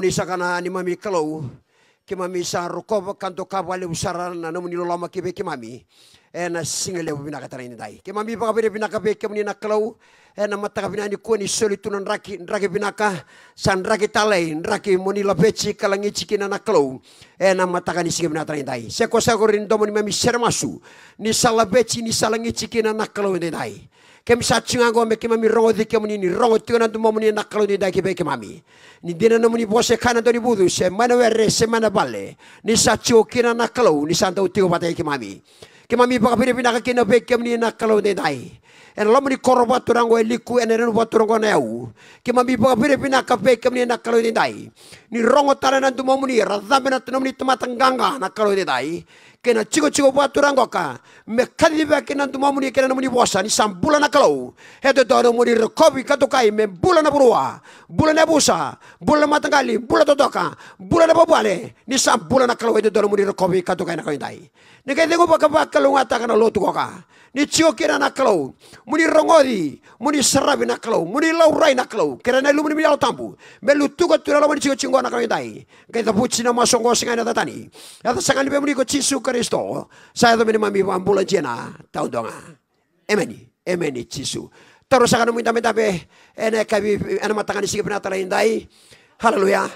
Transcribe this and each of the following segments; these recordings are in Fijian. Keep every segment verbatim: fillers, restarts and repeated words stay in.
Ni sa kana neimami Kalou, keimami sa rokova ka doka vakalevu sara na nomuni loloma ki vei keimami ena siga levu vinaka tale edaidai. Keimami vakavinavinaka vei kemuni na Kalou ena mataka vinaka nikua ni soli tu na draki, draki vinaka, sa draki talei, draki mo ni laveti ka lagiti kina na Kalou ena mataka ni siga vinaka tale edaidai. Se ko sa qori ni domo neimami sere masu, ni sa laveti, ni sa lagiti kina na Kalou edaidai. Keimami sa tiko ga oqo me keimami rogoci kemuni, ni rogo tiko na domomuni na Kalou edaidai ki vei keimami. Ni dina na nomuni vosa e kaya na daunivucu, se mai na were se mai na vale, ni sa tiko kina na Kalou, ni sa dau tiko vata kei keimami. Keimami vakavinavinaka kina vei kemuni na Kalou edaidai, ena loma ni koro vakaturaga oqo e Liku, ena yanuyanu vakaturaga oqo na Yau. Keimami vakavinavinaka vei kemuni na Kalou edaidai, ni rogo tale na domomuni, ra cabe na nomuni tamata qaqa na Kalou edaidai, kei na tikotiko vakaturaga oqo ka me kacivaki na domomuni kei na nomuni vosa, ni sa bula na Kalou. E dodonu mo ni rokovi ka dokai me bula na vanua, bula na yavusa, bula na mataqali, bula totoka, bula na vuvale, ni sa bula na Kalou. E dodonu mo ni rokovi ka dokai na Kalou edaidai. Ni qai cegu vakavakalougatataka na lotu oqo ka ni tiko kina na Kalou, mo ni rogoci, mo ni saravi na Kalou, mo ni laurai na Kalou, kei na ilumu ni Yalo Tabu, me lutuka tu na loma ni tikotiko oqo na Kalou edaidai. Qai cavuti na masu oqo sega ena yaca tani, yaca sega ni veimuniko, Jisu Karisito. Sa yaco me neimami vakabula dina taudua ga. Emeni. Emeni Jisu. Taura saka nomu idabedabe ena yakavi, ena mataka ni siga vinaka tale edaidai. Haleluya.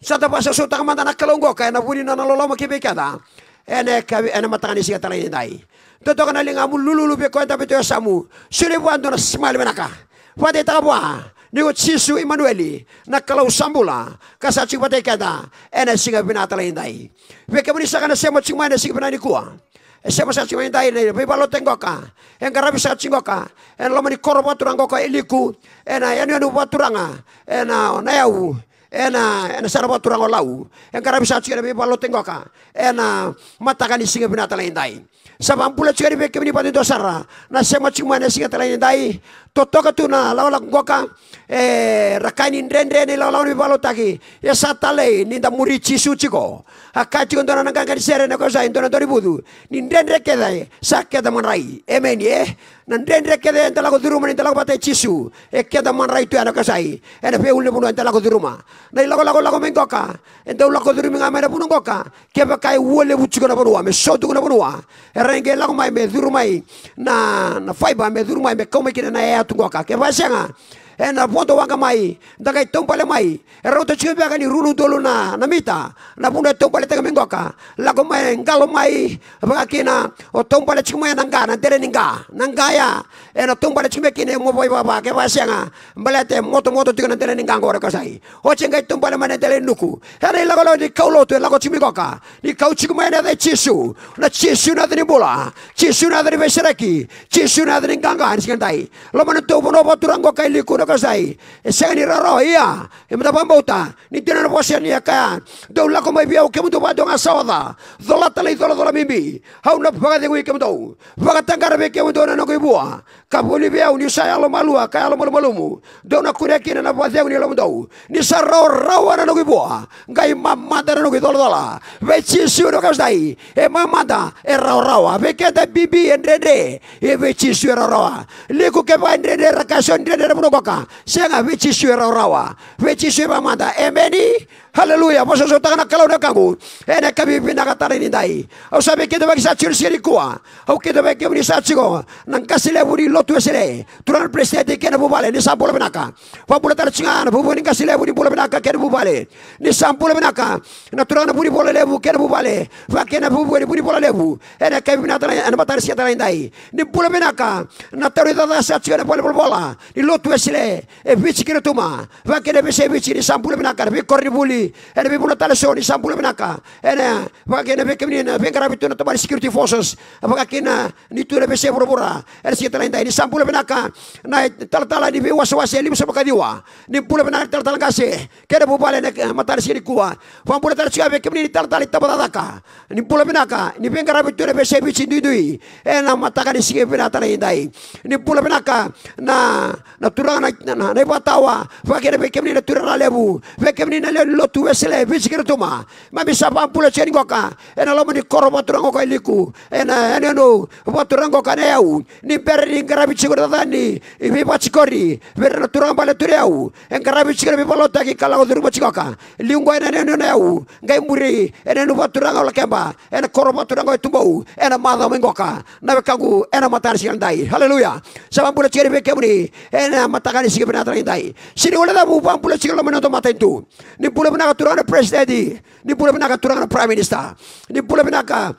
Sa da vakasausautaka mada na Kalou oqo ka ena vuku ni nona loloma ki vei keda ena yakavi, ena mataka ni siga tale edaidai. Totoka na ligamu, lululu vei koya e dabe tu e yasamu. Solia vua e dua na smile vinaka. Vakadeitaka vua ni ko Jisu Imanueli, na Kalou sa bula ka sa tiko vata kei keda ena siga vinaka tale edaidai. Vei kemuni saka na sema tiko mai ena siga vinaka nikua, e sema saka tiko mai edaidai na veivakalotutaki oqo ka e qaravi saka tiko oqo ka ena loma ni koro vakaturaga oqo ka e Liku, ena yanuyanu vakaturaga, ena, na Yau, ena, ena sara vakaturaga o Lau. E qaravi saka tiko ena veivakalotutaki oqo ka ena mataka ni siga vinaka tale edaidai. Sa vakabula tiko yani vei kemuni vakadodonu sara na sema tiko mai ena siga tale edaidai. Totoka tu na lakolako oqo ka, e, ra kaya ni dredre na ilakolako ni veivakalotutaki, ia sa talei ni da muri Jisu tiko. A kaya tiko e dua na qaqa ni sere na ka sa i dua na daunivucu, ni dredre kece sa keda madrai. Emeni, e? Na dredre kece eda lako curuma ni da lako vata kei Jisu, e keda madrai tu ya na ka sa i, ena veiulunivanua eda lako curuma. Na ilakolako lako mai oqo ka, e dau lako curumi ga mai na vanua oqo ka, kevaka e ua levu tiko na vanua, me so tiko na vanua, e rawa ni qai lako mai me curu mai na, na faiva, me curu mai me kau mai kina na yaya tu oqo ka. Kevaka e sega, ena vodo waqa mai, da qai taubale mai, e rauta tiko beka ni rua na udolu na, na mita na vanua e taubaletaki mai oqo ka. Lako mai, qalo mai, vaka kina o taubale tiko mai ena qa, na dela ni qa, na qa ya ena taubale tiko mai kina e mo vaivava. Kevaka e sega, baleta e motomoto tiko na dela ni qa oqo na ka sa i. Oti e qai taubale mai na dela i nuku. Ena ilakolako ni kaulotu e lako tiko mai oqo ka, ni kau tiko mai ena yaca i Jisu. Na Jisu na yaca ni bula, Jisu na yaca ni veisereki, Jisu na yaca ni qaqa ena siga edaidai. Loma ni nodatou vanua vakaturaga oqo ka e Liku na ka sa i, e sega ni rawarawa, ia, e meda vakabauta ni dina na vosa ni a kaya, dou lako mai vei au kemudou vakadua ga sa oca, cola tale na icolacola bibi, au na vakacegui kemudou. Vakataqara vei kemudou na noqu ivua, ka vuli vei au niu sa yalomalua ka yalomalumalumu. Dou na kunea kina na vakacegu ni yalomudou, ni sa rawarawa na noqu ivua, qai mamada na noqu icolacola. Vei Jisu na ka sa i, e mamada, e rawarawa. Vei keda bibi, e dredre, ia vei Jisu e rawarawa. Liku, kevaka e dredre, ra kaya so e dredre na vanua oqo ka, sega, vei Jisu e rawarawa. Vei Jisu e mamada. Emeni. Haleluya. Vakasausautaka na Kalou na wekaqu ena yakavi vinaka tale edaidai. Au sa veikidavaki saka tiko ena siga nikua. Au kidavaki kemuni saka tiko na qase levu ni lotu Wesele, turaga na peresitedi kei na vuvale, ni sa bula vinaka. Vakabula tale tiko ga na vuvu ni qase levu, ni bula vinaka kei na vuvale, ni sa bula vinaka. Na turaga na vunivola levu kei na vuvale, vaka kina na vuvu ni vunivola levu, ena yakavi vinaka tale, ena mataka ni siga tale edaidai. Ni bula vinaka na taro ni caca saka tiko ena vale ni volavola ni lotu Wesele e Viti kei Rotuma, vaka kina na veiyasai Viti, ni sa bula vinaka. Na veikoronivuli ena veivanua tale eso, ni sa bula vinaka. Ena, vaka kina vei kemuni na veiqaravi tu na tabana ni security forces, vaka kina ni tu na veiyasai vuravura ena siga tale edaidai, ni sa bula vinaka. Na italatala ni veiwasewase e limasagavulu ka ciwa, ni bula vinaka na italatala qase kei na vuvale ena mataka ni siga nikua. Vakabula tale tiko ga vei kemuni na italatala ni tabacakacaka, ni bula vinaka. Ni veiqaravi tu na veiyasai Viti duidui ena mataka ni siga vinaka tale edaidai, ni bula vinaka. Na, na turaga na, na, na, na ivakatawa, vaka kina vei kemuni na turaga levu, vei kemuni na lewe ni lotu Tu Wesele, Viti kei Rotuma. Keimami sa vakabula tiko yani qoka ena loma ni koro vakaturaga qoka e Liku, ena yanuyanu vakaturaga qoka ena yau. Ni bera ni qaravi tiko na cakacaka ni veivakatikori vei ira na turaga bale tu na yau, e qaravi tiko na veivakalotutaki ka lako curuma tiko qoka. Liu qo ena yanuyanu na yau, qai muri ena yanuyanu vakaturaga o Lakeba, ena koro vakaturaga o Tubou, ena macawa mai qoka. Na wekaqu, ena mataka ni siga nidai. Haleluya. Sa vakabula tiko yani vei kemuni ena mataka ni siga vinaka tale nidai. Sega ni guilecavi, vakabula tiko ena loma ni noda matanitu. Ni bula vinaka turaga na president. Ni bula vinaka turaga na prime minister. Ni bula vinaka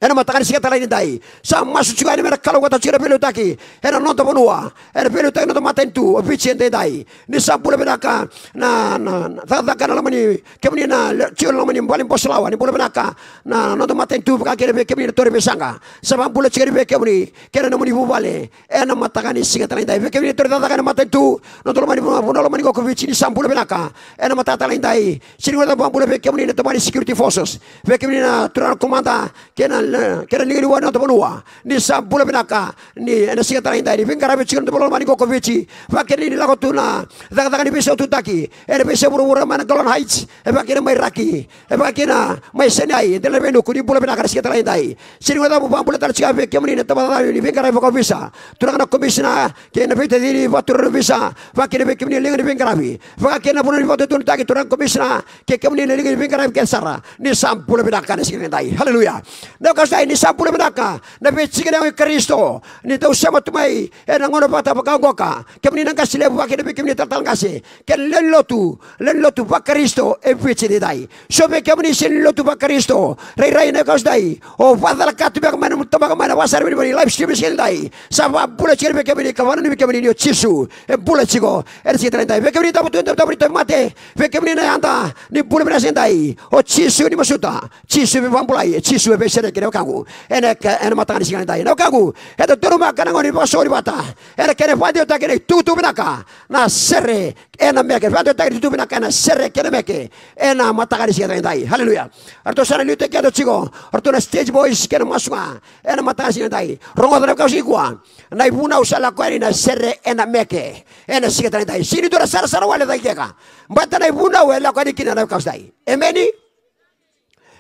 ena mataka ni siga tale nidai. Sa masu tiko yani me na kalougata tiko na veiliutaki ena noda vanua, ena veiliutaki ena noda matanitu o Viti edaidai. Ni sa bula vinaka na, na, na cakacaka ena loma ni, kemuni na le-, tiko ena loma ni vale ni bosolawa. Ni bula vinaka na noda matanitu, vaka kina vei kemuni na turaga ni veisaqa. Sa vakabula tiko yani vei kemuni kei na nomuni vuvale ena mataka ni siga tale nidai. Vei kemuni na turaga ni cakacaka ena matanitu, noda loma ni vanua, vanua loma ni qo ko Viti, ni sa bula vinaka ena mataka tale nidai. Sega ni guilecavi, vakabula vei kemuni na tomani security forces, vei kemuni na turaga na komada kei na, kei na liga ni wai ni noda vanua. Ni sa bula vinaka, ni ena siga tale nidai ni veiqaravi tiko ena noda vanua loma ni qo ko Viti. Vaka kina ni lako tu na cakacaka ni veisaututaki ena veiyasai vuravura, mai na Golan Heights, e vaka kina mai Raki, e vaka kina mai Sinai, e dela ni veinuku. Ni bula vinaka ena siga tale nidai. Sega ni guilecavi, vakabula tale tiko vei kemuni na tabacakacaka ni veiqaravi vakaovisa, turaga na komisina kei na veitacini vakaturaga ni ovisa, vaka kina vei kemuni na liga ni veiqaravi, vaka kina na vanua ni vakatutunutaki, turaga na komisina kei kemuni na liga ni veiqaravi kece sara. Ni sa bula vinaka ena siga nidai. Haleluya. Na wekaqu, sa dai, ni sa bula vinaka na veitiki ni yago i Karisito, ni dau sema tu mai ena gauna vata vaka qoka. Kemuni na qase levu, vaka kina vei kemuni na talatala qase kei na lewe ni lotu, lewe ni lotu vaKarisito e Viti edaidai. So vei kemuni sega ni lotu vaKarisito, rairai na wekaqu, sa dai, o vakacalaka tu beka mai na nomu tabaka mai na vasara vinivini live stream ena siga nidai. Sa vakabula tiko yani vei kemuni ka vakananumi kemuni ni o Jisu e bula tiko ena siga tale nidai. Vei kemuni na davo tu, davo, davo ni tauvimate, vei kemuni na yada, ni bula vinaka ena siga nidai. O Jisu ni masuta, Jisu e veivakabulai, Jisu e veisereki, na wekaqu, ena, ena mataka ni siga nidai. Na wekaqu, eda donumaka na gauna ni vakasoqoni vata ena kena vakadewataki na itukutuku vinaka, na sere ena meke. Vakadewataki na itukutuku vinaka ena sere kei na meke ena mataka ni siga nidai. Haleluya. Eratou sa na liutaki keda tiko o ratou na stage boys kei na masu ga ena mataka ni siga nidai. Rogoca na wekaqu, sa dai, na ivunau sa lako yani na sere ena meke ena siga tale nidai. Sega ni dua na sarasara wale cake keka, baleta na ivunau e lako yani kina, na wekaqu, sa dai. Emeni.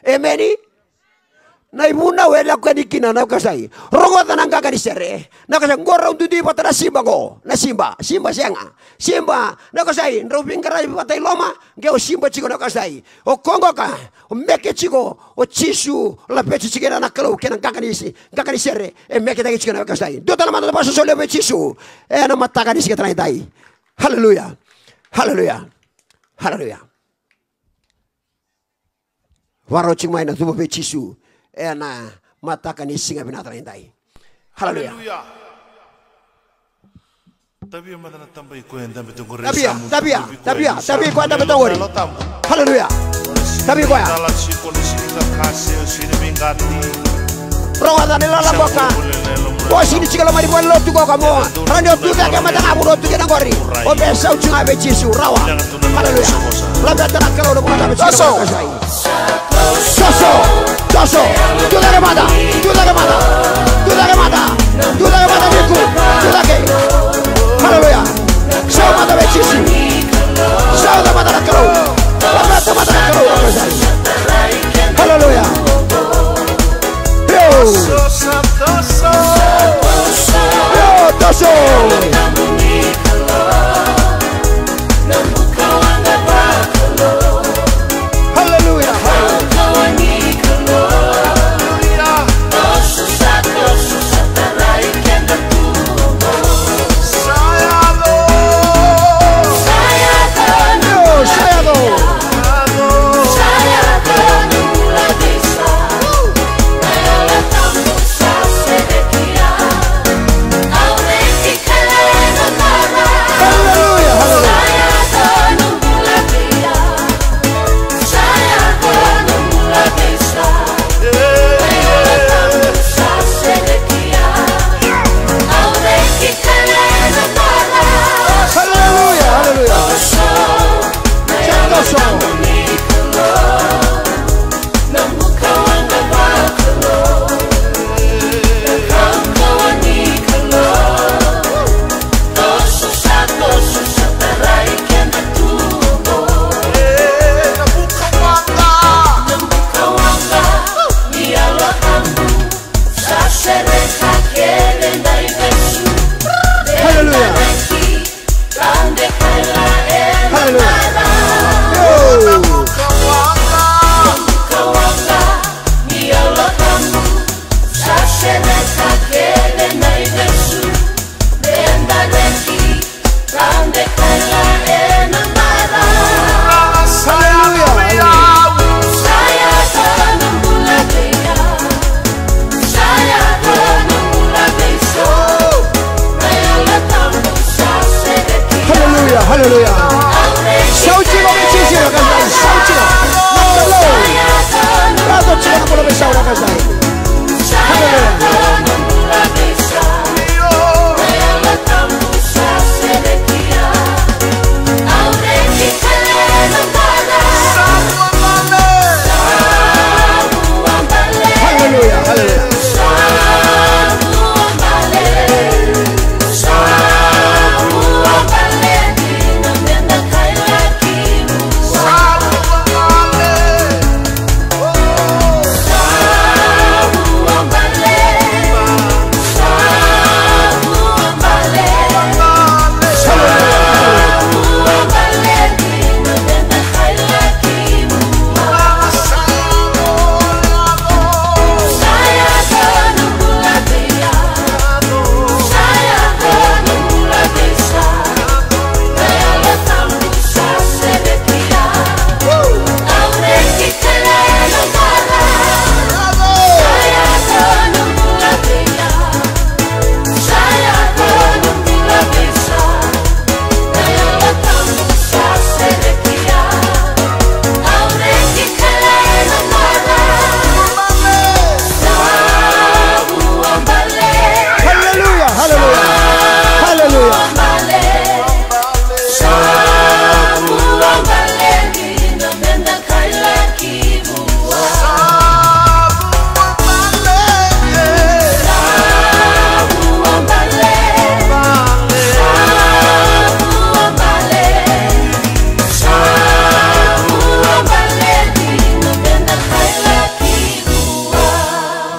Emeni. Na ivunau e lako yani kina, na wekaqu, sa dai. Rogoca na qaqa ni sere, na wekaqu, sa dai. Qo rau duidui vata na siba qo, na siba, siba sega. Siba, na wekaqu, sa dai, drau veiqaravi vata i loma, qai o siba tiko, na wekaqu, sa dai. O koya qoka, o meke tiko, o Jisu laveti tiko kina na Kalou kei na qaqa ni se-, qaqa ni sere e meketaki tiko, na wekaqu, sa dai. Dua tale mada na vakasosolevu vei Jisu ena mataka ni siga tale nidai. Haleluya. Haleluya. Haleluya. Vakarau tiko mai na cuva vei Jisu ena mataka ni siga vinaka tale nidai. Haleluya. Haleluya. Tavia mada na taba i koya e dabe tu qori. Tavia, tavia, tavia, tavia i koya e dabe tu qori. Haleluya. Tavia i koya. Rogoca na ilala qoka. O sega ni tiko loma ni valenilotu qoka mo rawa ni o tucake mada ga, o rawa ni o tucake na qori. O veisau tiko ga vei Jisu, rawa. Haleluya. Laveta na Kalou na vanua. Toso. Toso. Toso. Tucake mada. Tucake mada. Tucake mada. Tucake mada, Niku. Tucake. Haleluya. Sau mada vei Jisu. Sauca mada na Kalou. Laveta mada na Kalou. Haleluya. Io. Io, toso. Haleluya.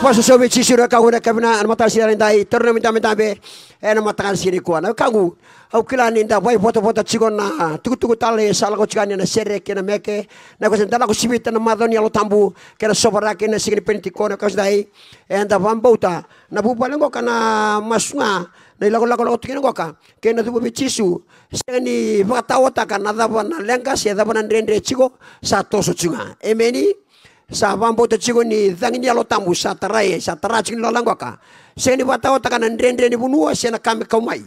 Vosa sovi Jisu na wekaqu na kavina, na mataka ni siga edaidai, taro na midabedabe, ena mataka ni siga nikua. Na wekaqu, au kila ni da vaivotavota tiko na tukutuku tale sa lako tiko yani na sere kei na meke, na kosa da lako sivita na macawa ni Yalo Tabu, kei na sovaraki na siga ni Penitiko na kosa dai, eda vabauta, na vuvale qoka na masu ga, na ilakolako lako tiko kina qoka, kei na cuva vei Jisu, sega ni vakataotaka na cava na leqa, se cava na dredre tiko, sa toso tiko ga. Emeni? Sa vabauta tiko ni cagi ni Yalo Tabu sa tarai, sa tara tiko ni lala qoka. Sega ni vakataotaka na dredre ni vanua se na ka me kau mai.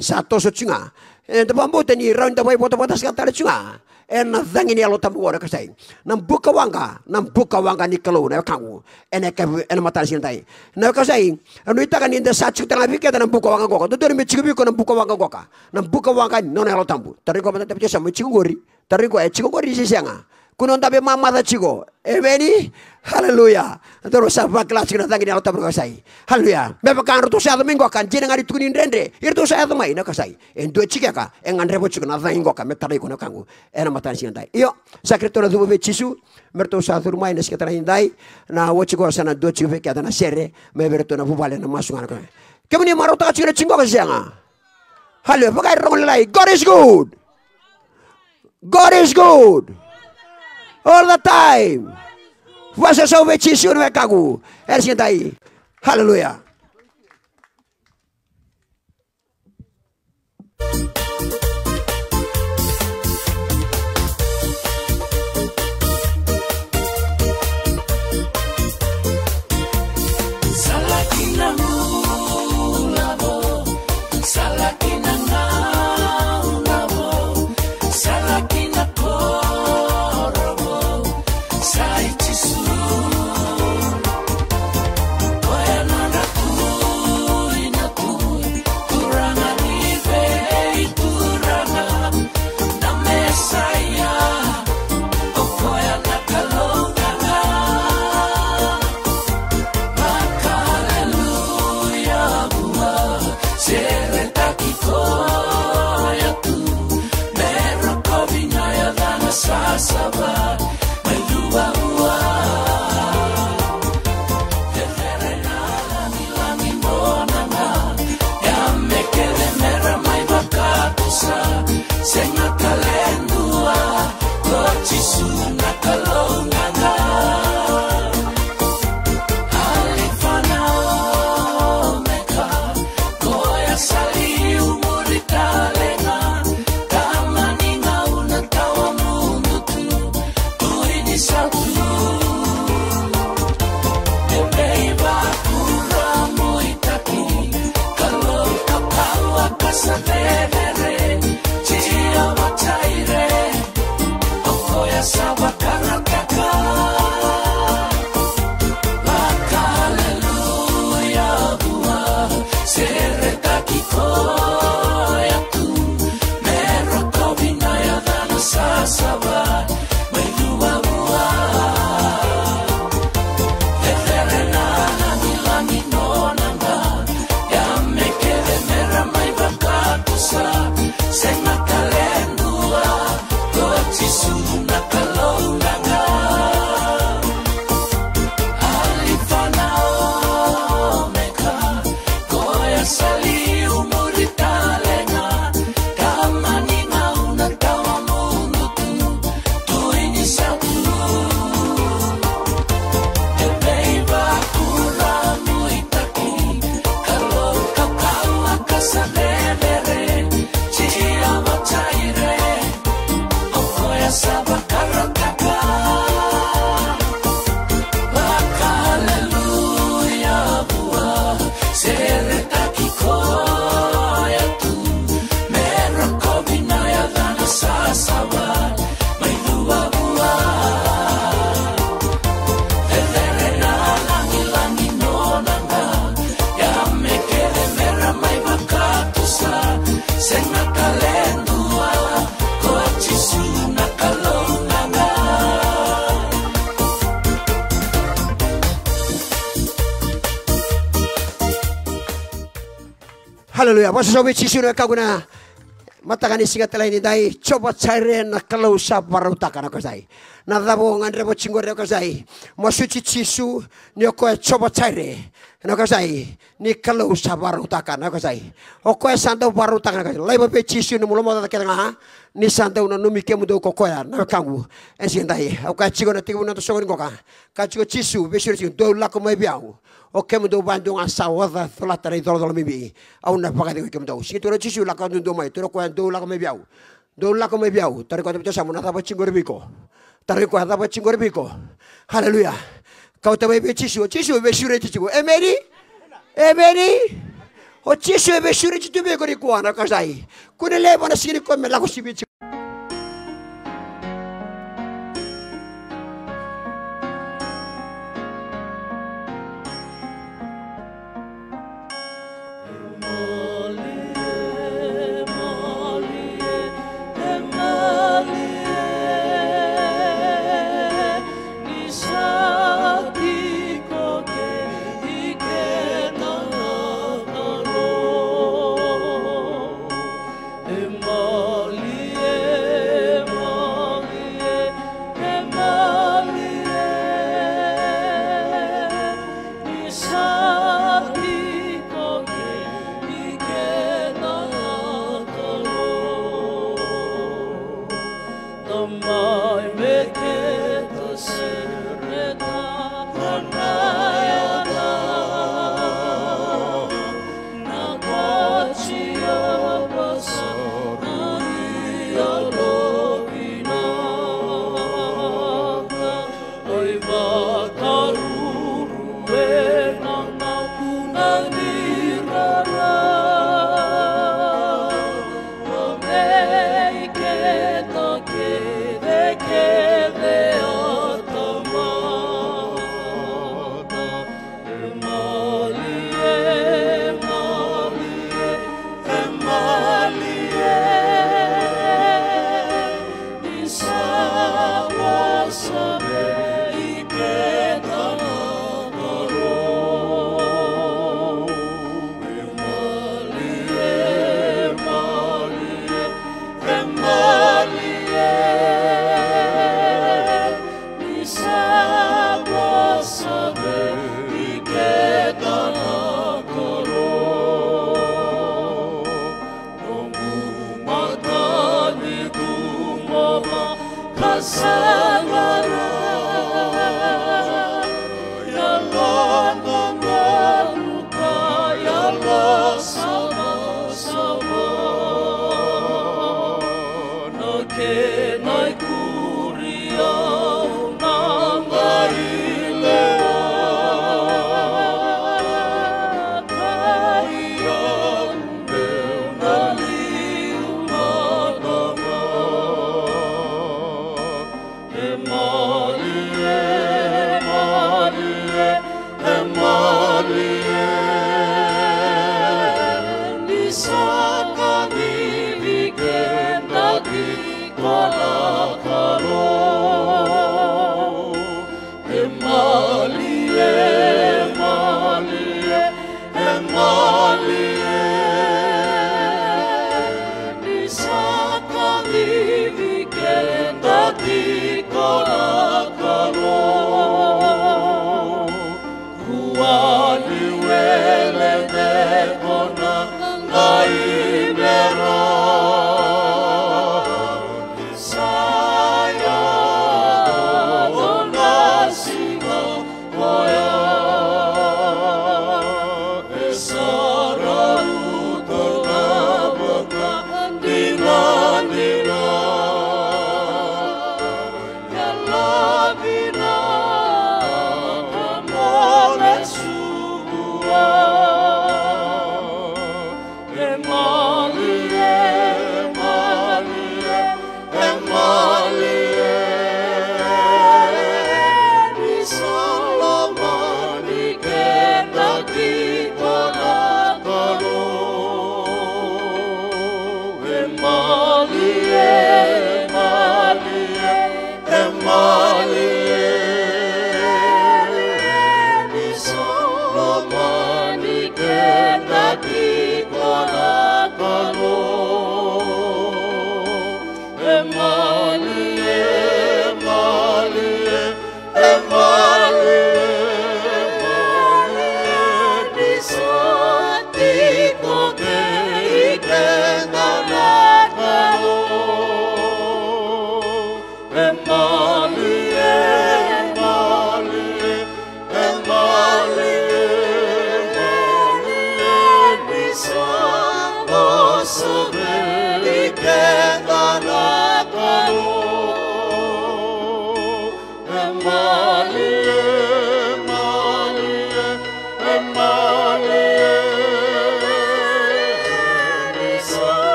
Sa toso tiko ga. Eda vabauta ni rawa ni da vaivotavota saka tale tiko ga. Ena cagi ni Yalo Tabu qo na kasai. Na buka waqa, na buka waqa ni Kalou na wekaqu. Ena ka, ena mataka ni siga dai. Na kasai, au nuitaka ni da sa tiko tale ga vei keda na buka waqa qoka. Dodonu me tiko vei iko na buka waqa qoka. Na buka waqa ni nona Yalo Tabu. Tara iko vata, tiko sa mo tiko qori. Tara iko, e tiko qori se sega. Kua ni o dabe mamaca tiko. Emeni. Haleluya. Daru sa vakila tiko na cagi ni Yalo Tabu na kasai. Haleluya. Me vaka ratou sa yaco mai qoka, dina ga ni tukuni dredre. Iratou sa yaco mai na kasai. E dua tiko ka, e gadreva tiko na cagi qoka, me tarai iko na wekaqu. Ena mataka ni siga dai. Io, sa kei ratou na cuva vei Jisu. Me ratou sa curu mai na siga tara ni dai. Na oti qo sa na dua tiko vei keda na sere. Me vei ratou na vuvale na masu ga na kasai. Kemuni marautaka tiko na tiko qoka se sega. Haleluya. Vaka e rogo lalai. God is good. God is good. All the time. Vosa sovi Jisu na wekaqu. Ena siga dai. Haleluya. Haleluya. Vosa sovi Jisu na wekaqu na mataka ni siga talai ni dai. Jiova Jaire na Kalou sa vakarautaka na kasai. Na cava o gadreva tiko qori, na wekaqu sa i? Masuti Jisu, ni o koya Jiova Jaire, na wekaqu sa i, ni Kalou sa vakarautaka, na wekaqu sa i. O koya sa dau vakarautaka, na wekaqu sa i. Laiva vei Jisu na nomu lomaocaoca kece ga, ni sa dau nanumi kemudou ko koya, na wekaqu. E sa dai, au kaya tiko na tekivu na noda soqoni qoka. Kaya tiko Jisu, veisureti, dou lako mai vei au, o kemudou vakadua ga sa oca, colata na icolacola bibi, au na vakacegui kemudou. Sega ni tukuna o Jisu, lako duadua mai, tukuna o koya, dou lako mai vei au. Dou lako mai vei au. Tarogi koya na itabatamata, na cava tiko qori vei iko? Tarogi koya, cava tiko qori vei iko? Haleluya. Kauta mai vei Jisu. O Jisu e veisureti tiko. Emeni. Emeni. O Jisu e veisureti tu vei iko nikua, na wekaqu sa i. Kua ni lewe vua na siga nikua me lako sivi tiko.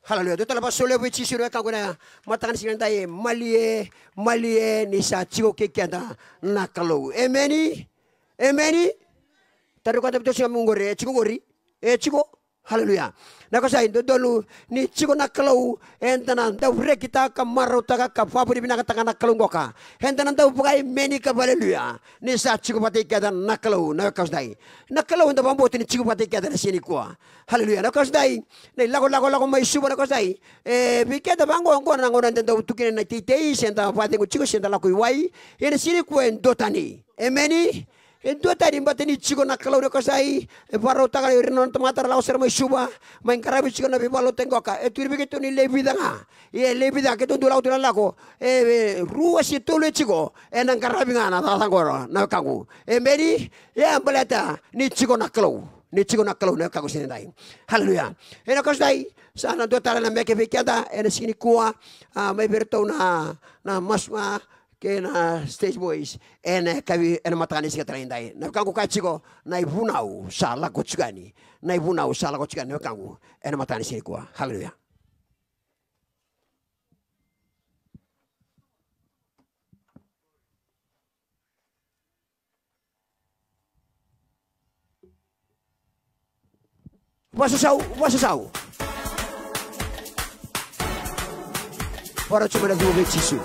Haleluya. Dua tale vakasolevu vei Jisu na wekaqu ena mataka ni siga nikua. Malie, malie ni sa tiko kei keda na Kalou. Emeni. Emeni. Taro koya, taro koya, tiko qori, e tiko qori. E tiko. Haleluya. Na ka sa dodonu ni tiko na Kalou, eda na dau rekitaka, marautaka ka vakavinavinakataka na Kalou qoka. Eda na dau vakaemeni ka vakaleluya ni sa tiko vata kei keda na Kalou, na wekaqu sa dai. Na Kalou eda vakabauta ni tiko vata kei keda na siga nikua. Haleluya. Na wekaqu sa dai, na ilakolako lako mai Suva na wekaqu sa dai. E vei keda vaqo, qo na gauna eda dau tu kina na teitei, se da vakacegu tiko, se da lako i wai. Ia na siga nikua e duatani. Emeni. E duatani, baleta ni tiko na Kalou na wekaqu sa dai. E vakarautaka ira na nona tamata ra lako sara mai Suva, mai qaravi tiko na veivakalotutaki qoka. E tukuni vei keitou ni lewe vica ga. Ia e lewe vica ga, keitou dau lako tu na lako. E, e rua se tolu e tiko, ena qaravi ga na cakacaka qo, na wekaqu. Emeni. Ia baleta ni tiko na Kalou. Ni tiko na Kalou na wekaqu sa dai. Haleluya. Ena wekaqu sa dai, sa na dua tale na meke vei keda ena siga nikua, a, mai vei iratou na, na masu ga kei na stage boys, ena yakavi, ena mataka ni siga tale nikua. Na wekaqu, kaya tiko, na ivunau sa lako tiko yani. Na ivunau sa lako tiko yani, na wekaqu, ena mataka ni siga nikua. Haleluya. Vakasausau, vakasausau. Varautaka mai na cuva vei Jisu.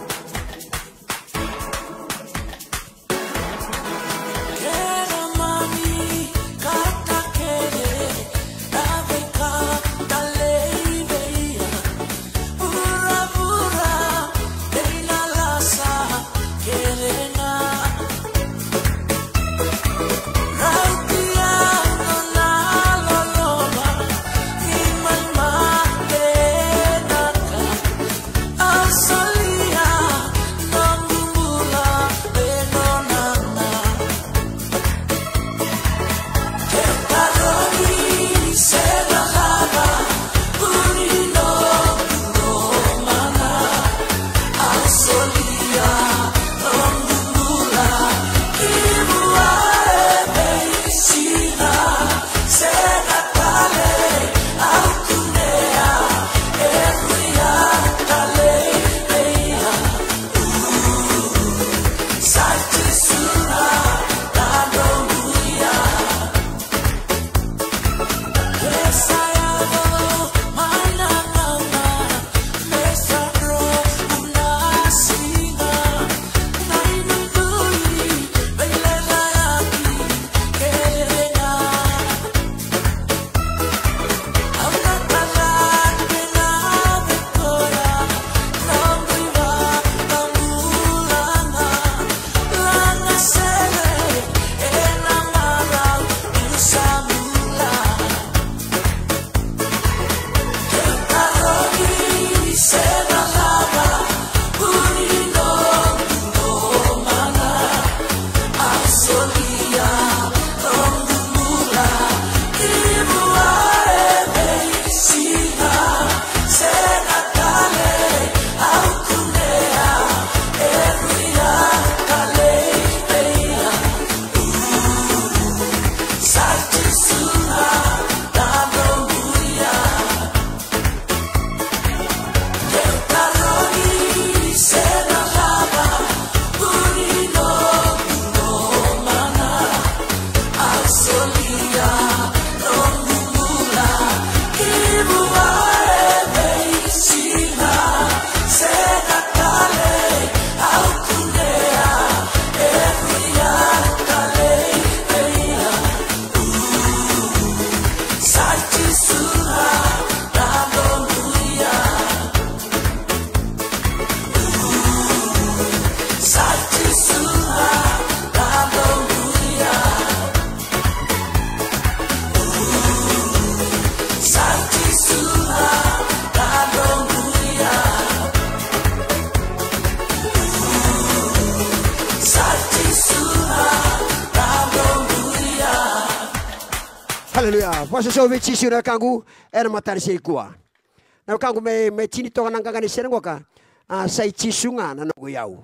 Haleluya. Vakasausau vei Jisu na wekaqu, ena mataka ni siga nikua. Na wekaqu, me, me tini toka na qaqa ni sere qoka, a, sa i Jisu ga na noqu iyau.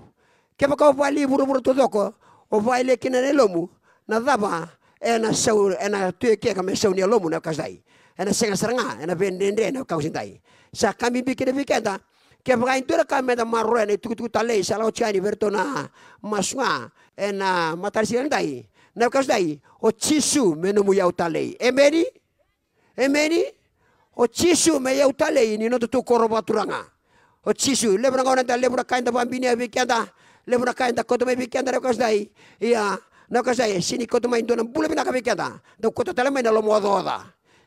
Kevaka o vale i vuravura taucoko, o vale kina na yalomu, na cava ena sau, ena tu e kea me sau ni yalomu na wekaqu sa dai. Ena sega sara ga, ena veidredre na wekaqu edaidai. Sa ka bibi kina vei keda. Kevaka e dua na ka meda maroroya na itukutuku talei sa lako tiko yani vei iratou na masu ga ena mataka ni siga edaidai. Na wekaqu edaidai, o Jisu me nomu iyau talei. Emeni? Emeni? O Jisu me iyau talei ni nodatou koro vakaturaga. O Jisu, levu na gauna eda, levu na ka eda vakabinia vei keda, levu na ka eda kauta mai vei keda na wekaqu edaidai. Ia, na wekaqu edaidai, sega ni kauta mai e dua na bula vinaka vei keda. Dau kauta tale mai na lomaocaoca.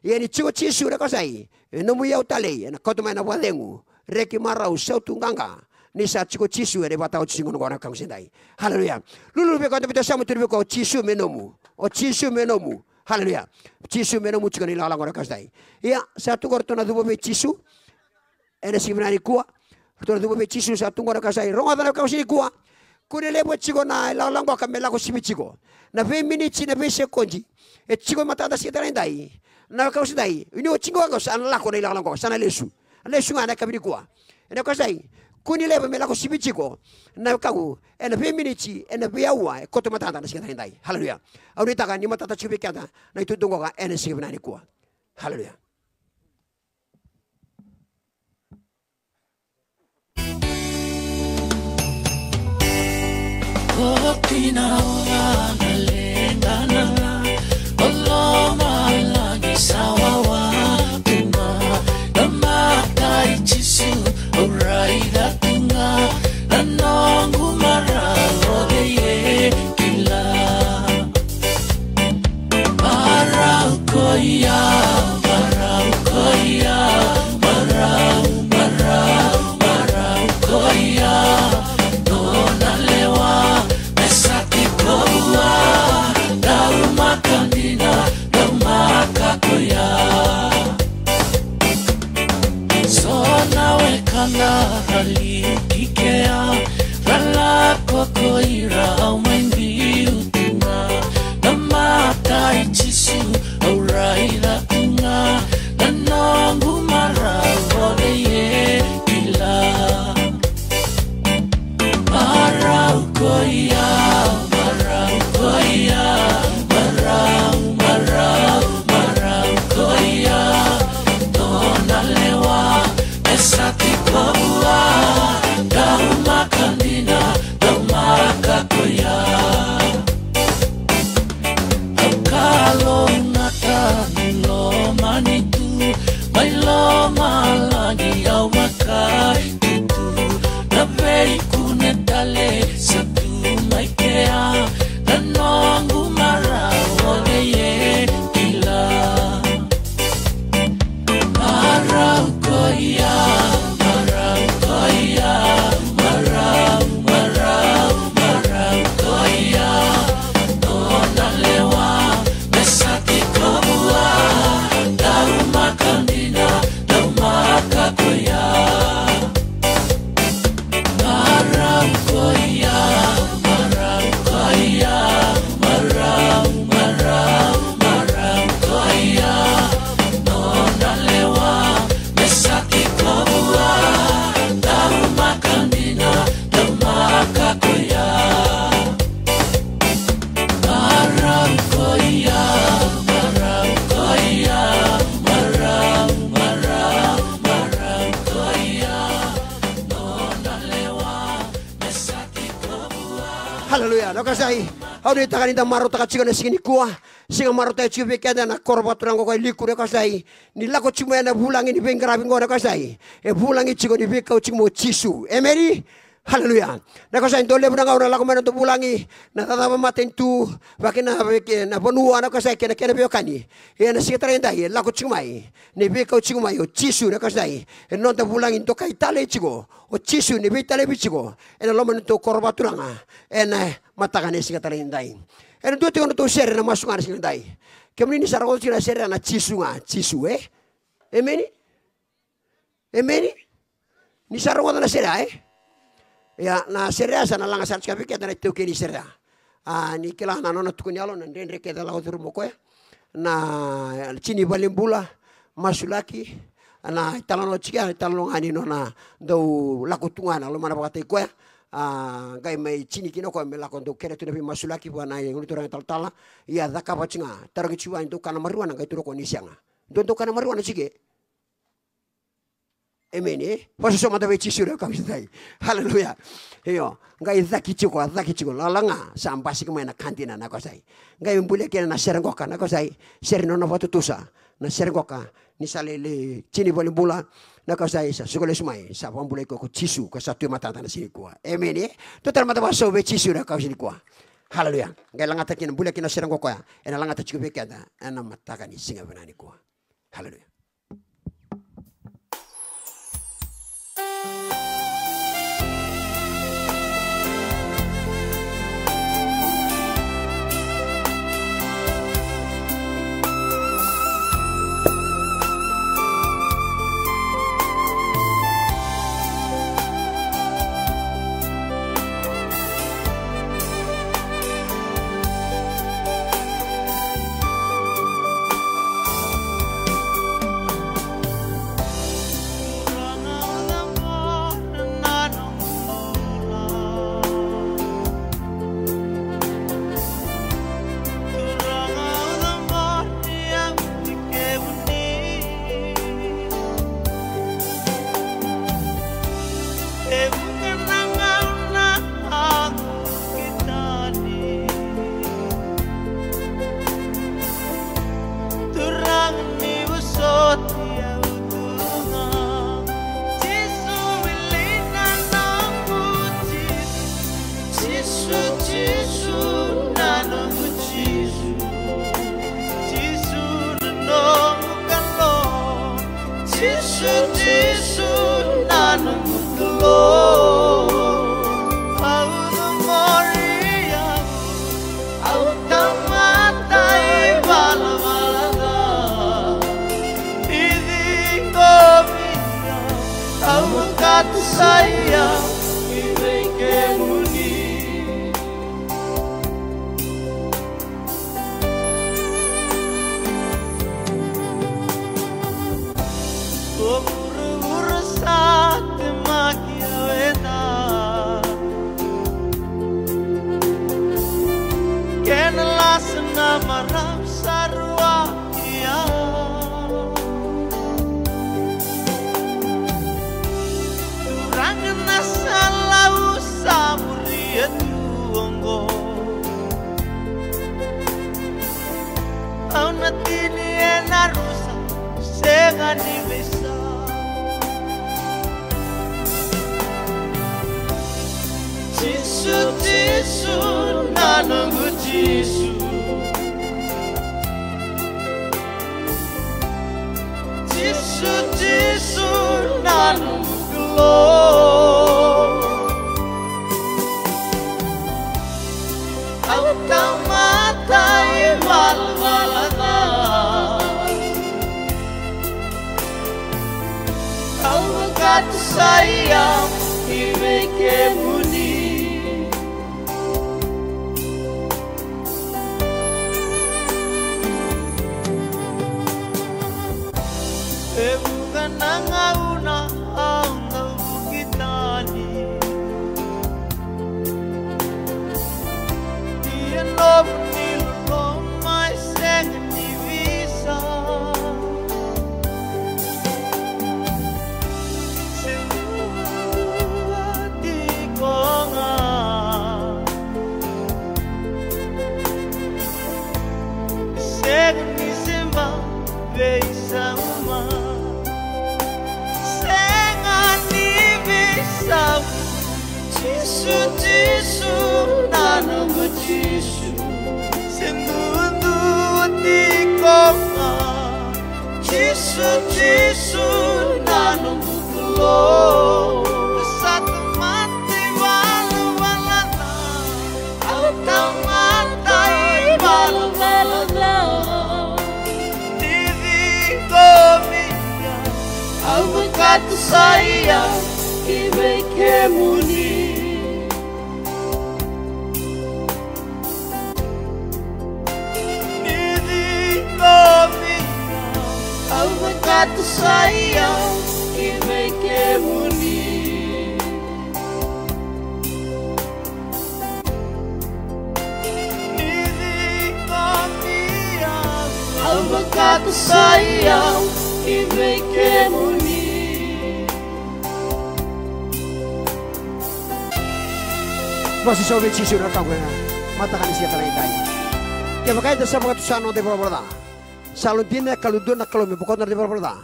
Ia ni tiko Jisu na wekaqu edaidai, e nomu iyau talei, ena kauta mai na vakacegu, reki, marau, sautu, qaqa. Ni sa tiko Jisu ena ivakataotioti ni gauna oqo na wekaqu edaidai. Haleluya. Lululu vei koya e dau sauma tu vei koya, o Jisu me nomu. O Jisu me nomu. Haleluya. Jisu me nomu tiko na ilakolako oqo na wekaqu edaidai. Ia, sa tu qo ratou na cuva vei Jisu. Ena siga vinaka nikua, ratou na cuva vei Jisu, sa tu qo na wekaqu edaidai. Rogoca na wekaqu edaidai nikua. Kune levu e tiko na ilakolako oqo ka me lako sivi tiko. Na veiminiti, na veisekodi e tiko e matada siga edaidai. Na wekaqu edaidai, ni o tiko qo sa na lako na ilakolako oqo, sa na lesu. Lesu ga na yakavi nikua. Ena wekaqu edaidai, kune levu me lako sivi tiko. Na wekaqu, ena veiminiti, ena veiaua e koto matada na siga edaidai. Haleluya. Au nuitaka ni matata tiko vei keda na itukutuku oqo ena siga vinaka nikua. Haleluya. Marau koya, marau koya, marau, marau, marau koya. Nona lewa me sa tiko vua, daumaka dina, daumaka koya. So na wekada ra liu ki kea, ra lako ko ira au mai biu tu ga. Na mata i Jisu au raica tu ga, na noqu marau o cei e kila. Marau koya, marau koya, marau, marau, marau koya. Nona lewa me sa tiko vua, daumaka dina, daumaka koya. Au kalougata ni lomani tu, mai lomalagi au vakai tutu. Na veikune tale sa tu mai kea, na noqu marau o cei e kila. Marau koya, marau koya, marau, marau, marau koya. Nona lewa me sa tiko vua, daumaka dina, daumaka koya. Marau koya, marau koya, marau, marau, marau koya. Nona lewa me sa tiko vua, daumaka dina, daumaka koya. Marau koya, marau koya, marau, marau, marau koya. Nona lewa me sa tiko vua. Haleluya. Na wekaqu edaidai, au nuitaka ni da marautaka tiko na siga nikua. Siga marautaki tiko vei keda na koro vakaturaga oqo e Liku, na wekaqu edaidai. Ni lako tiko mai na vulagi ni veiqaravi oqo, na wekaqu edaidai, e vulagi tiko ni veikau tiko mai o Jisu. Emeni. Haleluya. Na wekaqu edaidai, dau levu na gauna lako mai na noda vulagi na cakacaka vakamatanitu, vaka kina vei ke na vanua, na wekaqu edaidai, kei na kena veiwekani. Ia na siga tale edai e lako tiko mai ni veikau tiko mai o Jisu, na wekaqu edaidai. E noda vulagi dokai talei tiko o Jisu ni veitalevi tiko ena loma ni nodatou koro vakaturaga ena mataka ni siga tale edai. Ena dua tiko na nodatou sere na masu ga na siga edai. Kemuni ni sa rogoca tiko na sere na Jisu ga, Jisu, e? Emeni. Emeni. Ni sa rogoca na sere ya, e? Ia, na sere ya sa na laga sara tiko vei keda na itaukei ni sere ya. A, ni kila na nona tukuni yalo, na dredre kece lako curuma o koya. Na tini valenibula, masulaki, na italanoa tiko ya, italanoa ga ni nona dau lako tu ga na lomana vakataki koya. A, qai mai tini kina o koya me lako dau kere tu na veimasulaki vua na gone turaga talatala. Ia cakava tiko ga, tarogi tiko vua ni dau kana marijuana, qai tukuna o koya ni sega. Dua dau kana marijuana tiko e. Emeni, e? Vosota mada vei Jisu na yakavi edaidai. Haleluya. Io, qai caki tiko, a caki tiko. Lala ga, sa basika mai na ka dina na ka sa i. Qai bulia kina na sere qoka na ka sa i. Sere nona vakatutusa. Na sere qoka. Ni sa lai, lai tini valenibula. Na ka sa i, sa suka lesu mai. Sa vakabulai koya ko Jisu. Ka sa tu e matada na siga nikua. Emeni, e? Tou tara mada vakaso vei Jisu na yakavi nikua. Haleluya. Qai lagata kina, bulia kina na sere qoka ya. Ena lagata tiko vei keda. Ena mataka ni siga vinaka nikua. Haleluya. Turaga ni vosoti au tu ga. Jisu, wili na noqu Jisu. Jisu, Jisu, na noqu Jisu. Jisu, na noqu Kalou. Jisu, Jisu, na noqu Kalou. Au na mori au. Au tamata ivalavala ca, ni ciqomi au, au vakatusa au ki vei kemuni. O vuravura sa temaki au ena, kena lasa na marau sa ruaki au. Turaga na sala au sa muria tu oqo. Au na tini ena rusa, sega ni veisau. Jisu, Jisu, na noqu Jisu. Jisu, Jisu, na noqu Kalou. Au tamata ivalavala ca. Au vakatusa au ki vei kemuni. E vuqa na gauna au dau vuki tani. Ia nomu ni loloma e sega ni veisau. Se dua tiko ga. Sega ni sema veisau mai. Sega ni veisau. Jisu, Jisu, na noqu Jisu. Se dua tiko ga. Jisu, Jisu, na noqu Kalou. Sa tamata ivalavala ca. Au tamata ivalavala ca. Ni ciqomi au, au vakatusa au ki vei kemuni. Ni ciqomi au, au vakatusa au ki vei kemuni. Ni ciqomi au, au Vakatusa i au ki vei kemuni. Vakasavasavataki Jisu na wekaqu ena mataka ni siga talei edai. Kevaka eda sa vakatusa na noda ivalavala ca, sa yalodina, yakalu dua na Kalou me bokoca na noda ivalavala ca.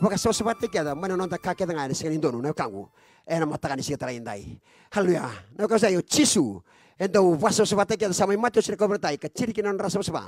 Vakasavasavataki keda mai na noda ka kece ga ena sega ni donu na wekaqu. Ena mataka ni siga talei edai. Haleluya. Na wekaqu sa i o Jisu. E dau vakasavasavataki keda, sa mai mate oti na kauveilatai ka tiri kina na nodra savasava.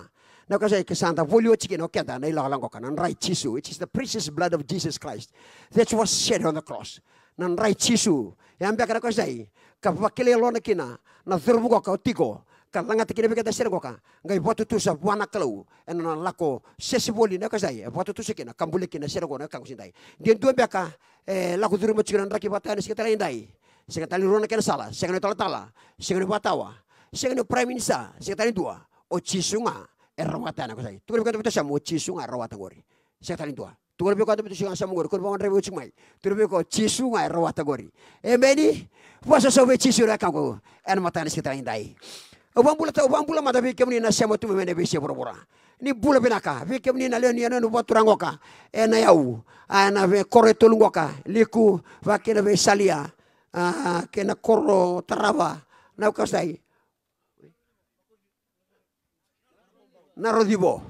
Na wekaqu sa i, ke sa da voli oti kina o keda na ilakolako qoka, na dra i Jisu. It is the precious blood of Jesus Christ that was shed on the cross. Na dra i Jisu. E a beka na wekaqu sa i, ka vakilai yalona kina na cauravou qoka o tiko, ka lagata kina vei keda na sere qoka, qai vakatutusa vua na Kalou ena nona lako sese voli na wekaqu sa i, e vakatutusa kina ka buli kina na sere qoka na wekaqu siga edai. De dua beka e lako curuma tiko na draki vata ena siga talei edai. Sega tale ni rua na kena sala, sega ni talatala, sega ni vakatawa, sega ni prime minister, sega tale ni dua. O Jisu ga e rawata na wekaqu sa i. Tukuna vei koya na veitasama, o Jisu ga e rawata qori. Sega tale ni dua. Tukuna vei koya na veitasama qori, ko ni vakawadrevi oti mai. Tukuna vei koya o Jisu ga e rawata qori. Emeni. Vakasavasavataki Jisu na wekaqu ena mataka ni siga talei edai. Au vakabula, au vakabula mada vei kemuni na sema tu mai na veisiga vuravura. Ni bula vinaka vei kemuni na lewe ni yanuyanu vakaturaga qoka ena yau, a, ena veikoro e tolu qoka, Liku, vaka kina vei Salia, a, kei na koro tarava, na wekaqu sa i, Narocivo.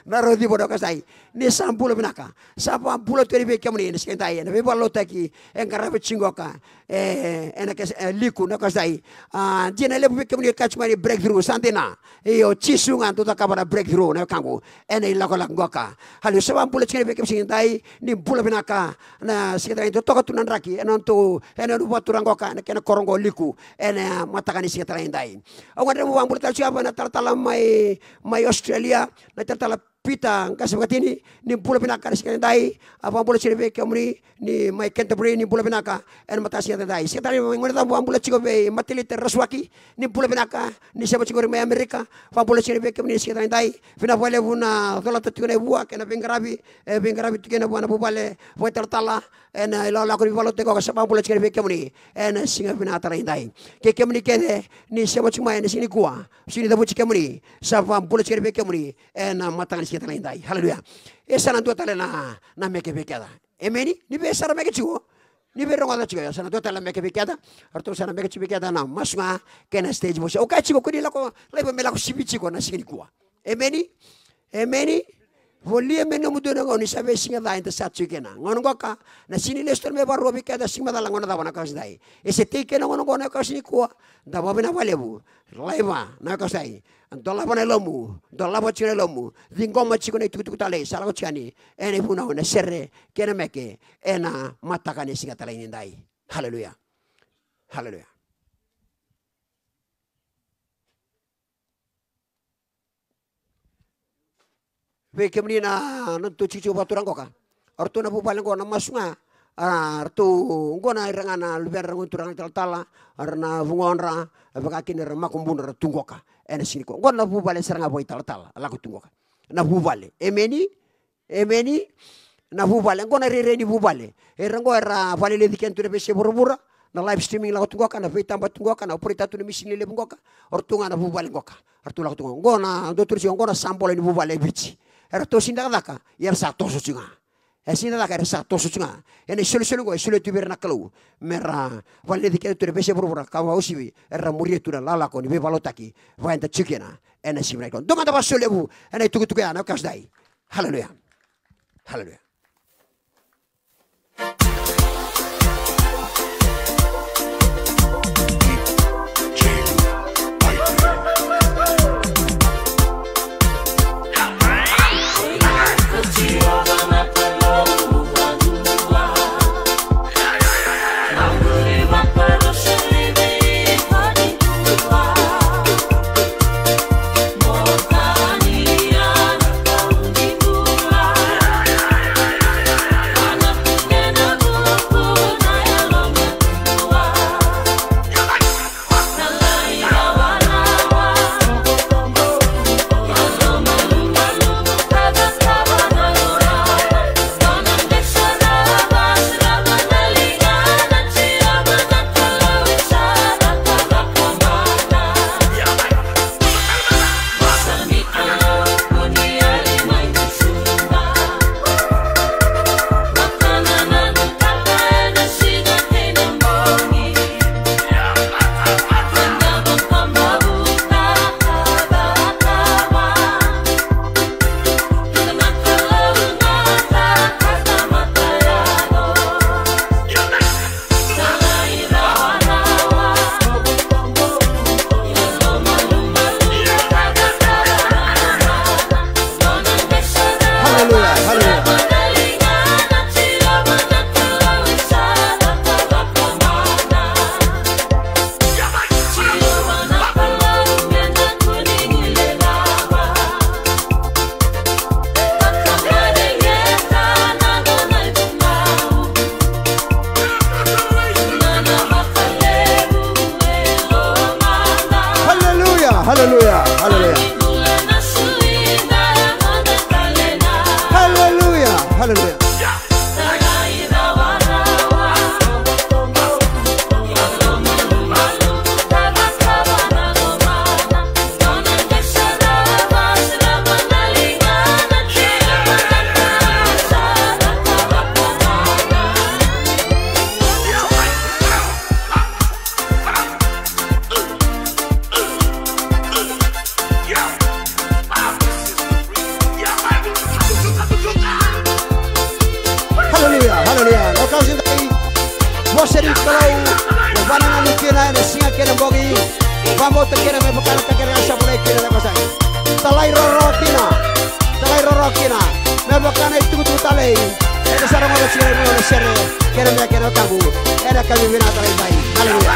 Narocivo na wekaqu sa i. Ni sa bula vinaka. Sa vakabula tu yani vei kemuni na siga edai ena veivakalotutaki e qaravi tiko qoka, e, ena ke, e, Liku na wekaqu sa i. A, dina levu vei kemuni e kaya tiko mai ni breakthrough, sa dina. Io, Jisu ga dau cakava na breakthrough na wekaqu ena ilakolako qoka. Haleluya. Sa vakabula tiko yani vei kemuni siga edai, ni bula vinaka. Na siga edai dau toka tu na draki ena nodatou, ena nodatou vakaturaga qoka ena kena koro qo Liku ena mataka ni siga talei edai. Au gadreva meu vakabula tale tiko vei na talatala mai, mai Australia, na talatala Peter Qase Vakatini, ni bula vinaka na siga edai. A, vakabula tiko vei kemuni ni mai Canterbury, ni bula vinaka ena mataka ni siga edai. Siga talei mai Gone Cava, vakabula tiko vei Matilita Rasuaki, ni bula vinaka, ni sema tiko qori mai Amerika. Vakabula tiko vei kemuni na siga edai. Vinaka vakalevu na colata tiko na ivua kei na veiqaravi, e, veiqaravi tiko kina vua na vuvale vakaitalatala ena ilakolako ni vakalotutaki qoka. Sa vakabula tiko vei kemuni ena siga vinaka talei edai. Kei kemuni kece ni sema tiko mai ena siga nikua, sega ni cavuti kemuni, sa vakabula tiko vei kemuni ena mataka ni siga talei edai. Haleluya. E sa na dua tale na, na meke vei keda. Emeni. Ni vei sa na meke tiko, ni vei rogoca tiko, e sa na dua tale na meke vei keda. Eratou sa na meke tiko vei keda na masu ga kei na stage voice. Au kaya tiko, ko ni lako, laiva me lako sivi tiko na siga nikua. Emeni. Emeni. Volia me nomu dua na gauna ni sa veisiga ca eda sa tiko kina. Gauna qoka, na siga ni lesu tale me vakarua vei keda, siga macala, gauna cava na wekaqu sa i. E se tei kina gauna qo na wekaqu sa i nikua. Da vakavinavinaka vakalevu. Laiva na wekaqu sa i. Dolava na yalomu, dolava tiko na yalomu. Ciqoma tiko na itukutuku talei sa lako tiko yani ena ivunau, ena sere kei na meke ena mataka ni siga talei edai. Haleluya. Haleluya. Vei kemuni na nodatou tikotiko vakaturaga qoka, o ratou na vuvale qo na masu ga. A, ratou qo na ira ga na luvedra, gone turaga italatala, era na vugodra, vaka kina era makubudra, ra tu qoka ena siga nikua. Qo na vuvale sara ga vakaitalatala lako tu qoka. Na vuvale. Emeni. Emeni. Na vuvale, qo na rairai ni vuvale. Era qo era vakaleleci keda tu na veisiga vuravura. Na live streaming lako tu qoka, na veitaba tu qoka, na operate tu na misini levu qoka. O ratou ga na vuvale qoka. Eratou lako tu qoka. Qo na dou tukuna tiko, qo na sabola ni vuvale e Viti. Eratou sega ni cakacaka, ia era sa toso tiko ga. E sega ni cakacaka, era sa toso tiko ga. Ena isolisoli qo e solia tu vei ira na Kalou me ra vakaleleci keda tu na veisiga vuravura, ka vakauasivi era muria tu na lakolako ni veivakalotutaki vaka eda tiko kina ena siga vinaka nikua. Dou mada vakasoli levu ena itukutuku ya na wekaqu sa i. Haleluya. Haleluya. Hallelujah, hallelujah. Hallelujah, hallelujah, hallelujah. Hallelujah, hallelujah. Haleluya, haleluya. Na ka sa qai vosa ni Kalou, mo vakanananu kina ena siga kei na bogi. Vakabauta kina me vaka na ka kece ga sa volai kina na vosa. Talairawarawa kina. Talairawarawa kina. Me vaka na itukutuku talei. Eda sa rogoca tiko na sere kei na me kei na wekaqu. Ena ka vivinaka talei mai. Haleluya.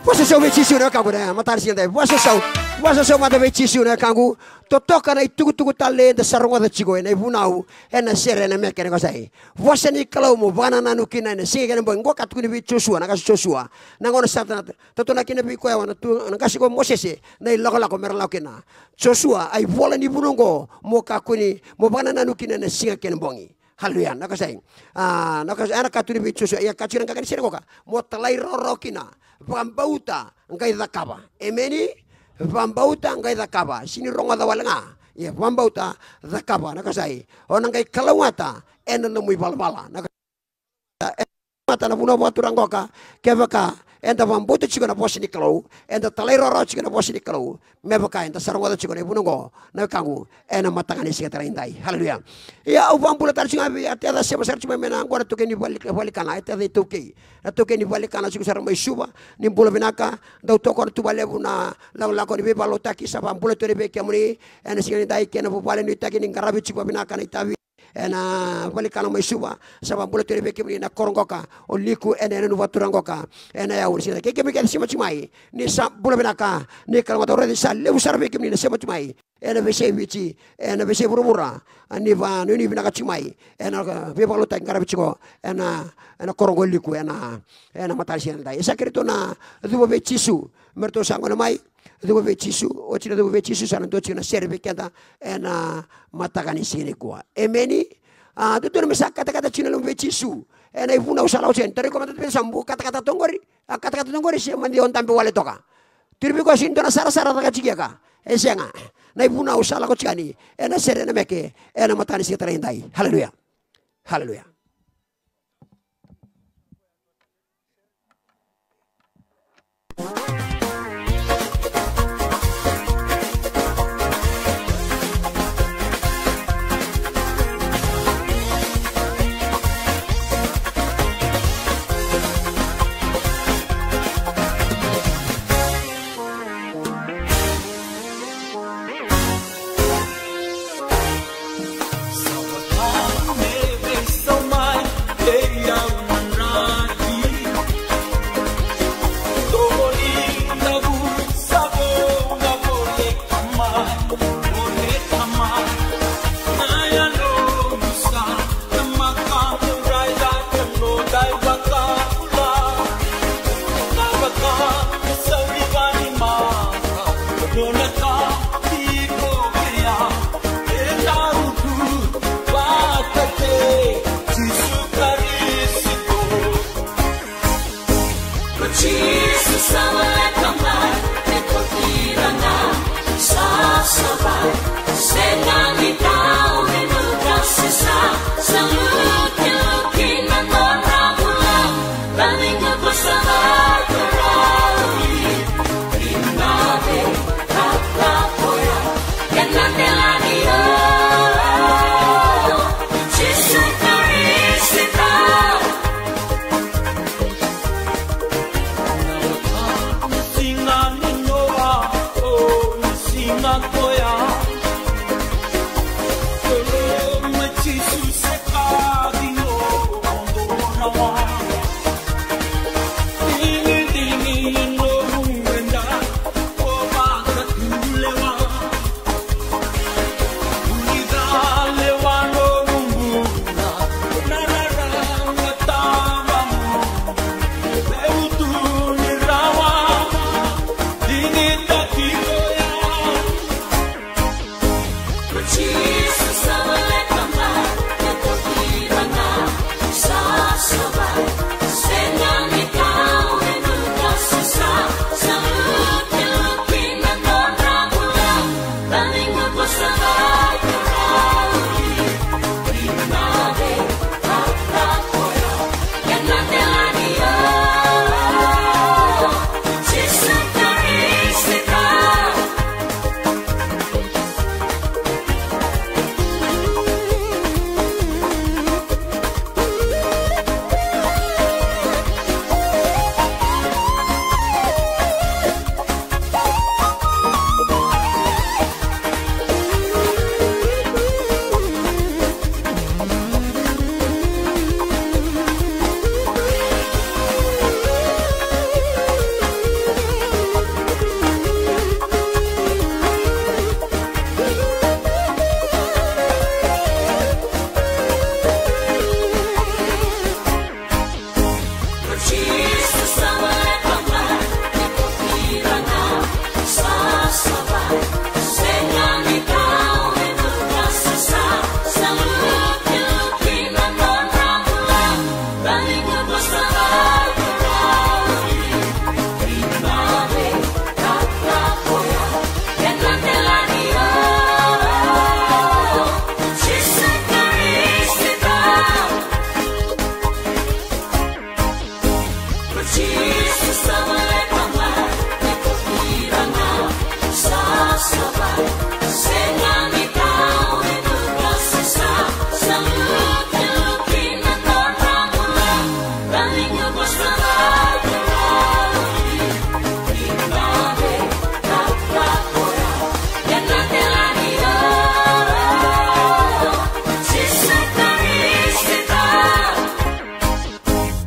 Vosa sau vei Jisu na wekaqu, na mataka ni siga edai. Vosa sau, vosa sau mada vei Jisu na wekaqu. Totoka na itukutuku talei eda sa rogoca tiko ena ivunau, ena sere, ena me kei na qase. Vosa ni Kalou mo vakanananu kina ena siga kei na bogi. Qo ka tukuni vei Josua, na qase Josua. Na gauna sa tautaunaki kina vei koya na tu, na qase ko Mosese, na ilakolako me ra lako kina. Josua, a ivola ni vunau qo mo kakua ni, mo vakanananu kina ena siga kei na bogi. Haleluya. Na qase. A, na qase, ena ka tukuni vei Josua, ia ka tukuni na qaqani sere qoka. Mo talairawarawa kina. Vakabauta, qai cakava. Emeni. Vakabauta, qai cakava. Sega ni rogoca wale ga. Ia vakabauta, cakava. Na qase. O na qai kalougata ena nomu ivalavala. Na qase. Ena mata na vunau vakaturaga qoka. Kevaka eda vakabauta tiko na vosa ni Kalou, eda talairawarawa tiko na vosa ni Kalou, me vaka eda sa rogoca tiko na ivunau qo, na wekaqu, ena mataka ni siga talei edai. Haleluya. Ia au vakabula tale tiko ga vei a teca sema sara tiko mai me na qo na taukei ni vale, valenikana, a teca iTaukei. Na taukei ni valenikana tiko sara mai Suva, ni bula vinaka, dau tokona tu vakalevu na lakolako ni veivakalotutaki, sa vakabula tu yani vei kemuni, ena siga nidai kei na vuvale nuitaki ni qaravi tiko vakavinaka na itavi. Ena valenikana mai Suva, sa vakabula tu yani vei kemuni na koro qoka, o Liku ena yanuyanu vakaturaga qoka, ena yau ni siga. Kei kemuni kece sema tiko mai, ni sa bula vinaka, ni kalougata, au raica sa levu sara vei kemuni na sema tiko mai. Ena veiyasai Viti, ena veiyasai vuravura, ni vakanuinui vinaka tiko mai, ena veivakalotutaki qaravi tiko, ena, ena koro qo Liku, ena, ena mataka ni siga edai. E sa kei ratou na cuva vei Jisu, me ratou sa gole mai, cuva vei Jisu, oti na cuva vei Jisu, sa na dua tiko na sere vei keda, ena mataka ni siga nikua. Emeni. A, dodonu me sa katakata tiko na loma vei Jisu. Ena ivunau sa lako tiko yani. Tarogi koya mada vei sa bau katakata toka qori. A katakata toka qori se mani o dabe wale toka. Tukuna vei koya sega ni dua na sarasara caka tiko ka. E sega. Na ivunau sa lako tiko yani. Ena sere ena meke. Ena mataka ni siga talei edai. Haleluya. Haleluya.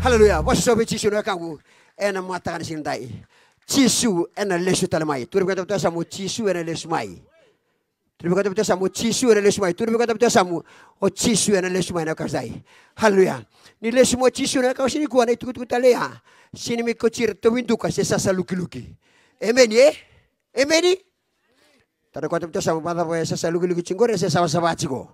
Haleluya. Vosa vei Jisu na wekaqu ena mataka ni siga edai. Jisu ena lesu tale mai. Tukuna vei koya ena dua na yasamu, o Jisu ena lesu mai. Tukuna vei koya ena dua na yasamu, o Jisu ena lesu mai. Tukuna vei koya ena dua na yasamu, o Jisu ena lesu mai na wekaqu edai. Haleluya. Ni lesu mai o Jisu na wekaqu siga nikua, na itukutuku tale ya, sega ni mai kauti ira tauvi duka se sasalukiluki. Emeni, e? Emeni. Tukuna vei koya ena dua na yasamu, vakacava e sasalukiluki tiko qori se savasava tiko?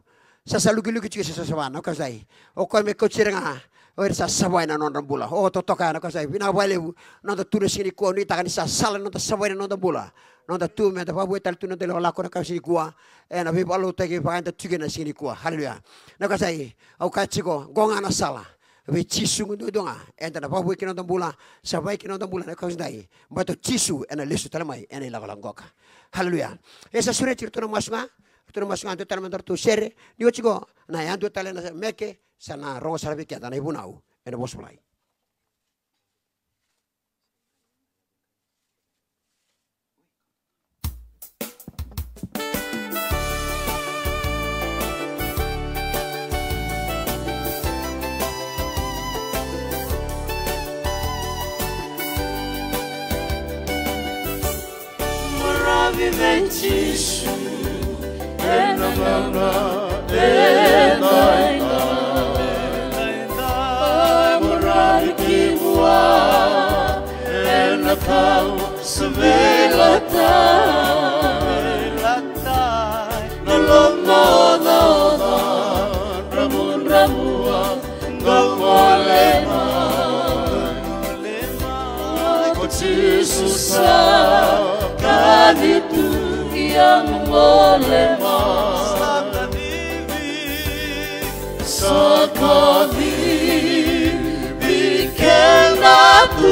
Sasalukiluki tiko se savasava na wekaqu edai. O koya me kauti ira ga o ira sa savai na nodra bula. O totoka ya na wekaqu edai. Vinaka vakalevu. Noda tu na siga nikua, nuitaka ni sa sala na noda savai na noda bula. Noda tu meda vakavouya tale tu na noda ilakolako na wekaqu siga nikua. Ena veivakalotutaki vaka eda tu kina na siga nikua. Haleluya. Na wekaqu edai, au kaya tiko, qo ga na sala. Vei Jisu duadua ga eda na vakavouya kina noda bula, savai kina noda bula na wekaqu edai. Baleta o Jisu ena lesu tale mai ena ilakolako qoka. Haleluya. E sa sureti iratou na masu ga, iratou na masu ga, dua tale mada ratou sere, ni oti qo, na yadua tale na meke, sa na rogo sara vei keda na ivunau ena vosa Viti. Maravi vei Jisu ena gauna edaidai. Maravi ki vua ena kau sa veilatai. Na loma ocaoca, dravudravua, qai gole mai. Ko Jisu sa kaci tu, ia mo gole mai. Sa kacivi keda tu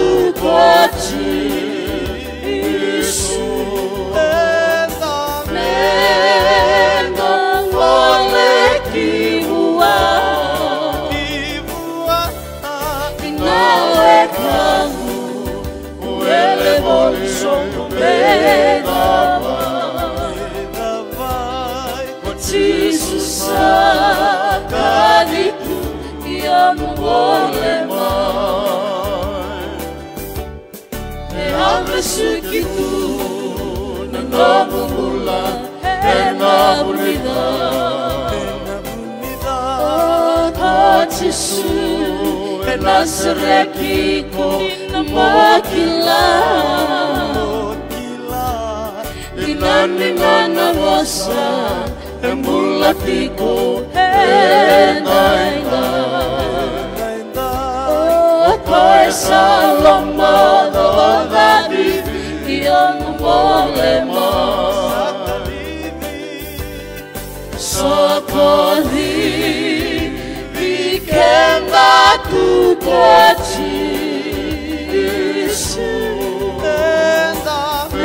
Suki tu na nomu bula ena vunica. O Jisu ena sereki iko mo kila. Ni na ni nona vosa e bula tiko e daidai. O koya sa lomaocaoca ni o na gole mai. Sa kacivi keda tu ko Jisu. Eda,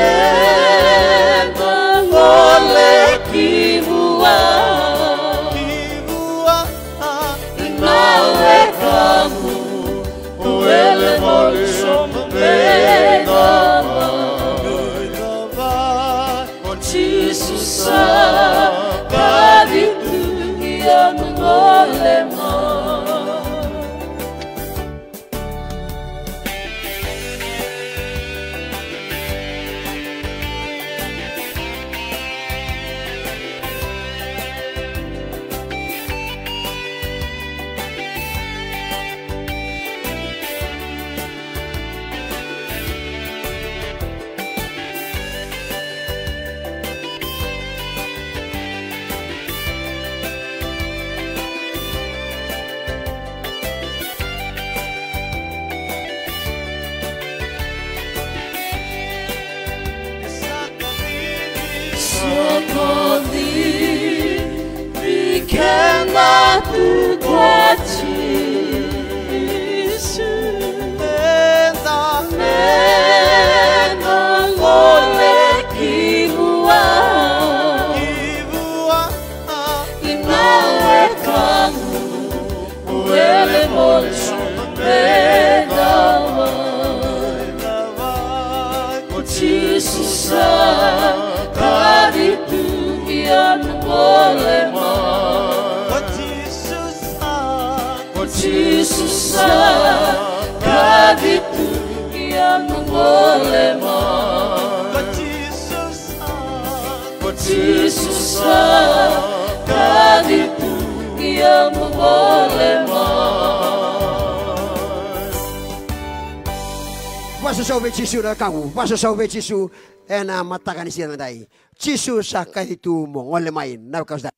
eda gole ki vua. Ki vua. Na wekaqu, o wele voli sobu me cava. O Jisu sa kaci tu ki na gole mai. Sa kacivi keda tu ko Jisu. Eda, eda gole ki vua. Ki vua. Ina wekaqu, wele voli sobu me cava. O Jisu sa kaci tu ki na gole mai. O Jisu sa, o Jisu sa kaci tu ki na gole mai. O Jisu sa, o Jisu sa kaci tu ki na gole mai. Vakasausau vei Jisu na wekaqu, vakasausau vei Jisu ena mataka ni siga edai. Jisu sa kaci tu mo gole mai na wekaqu.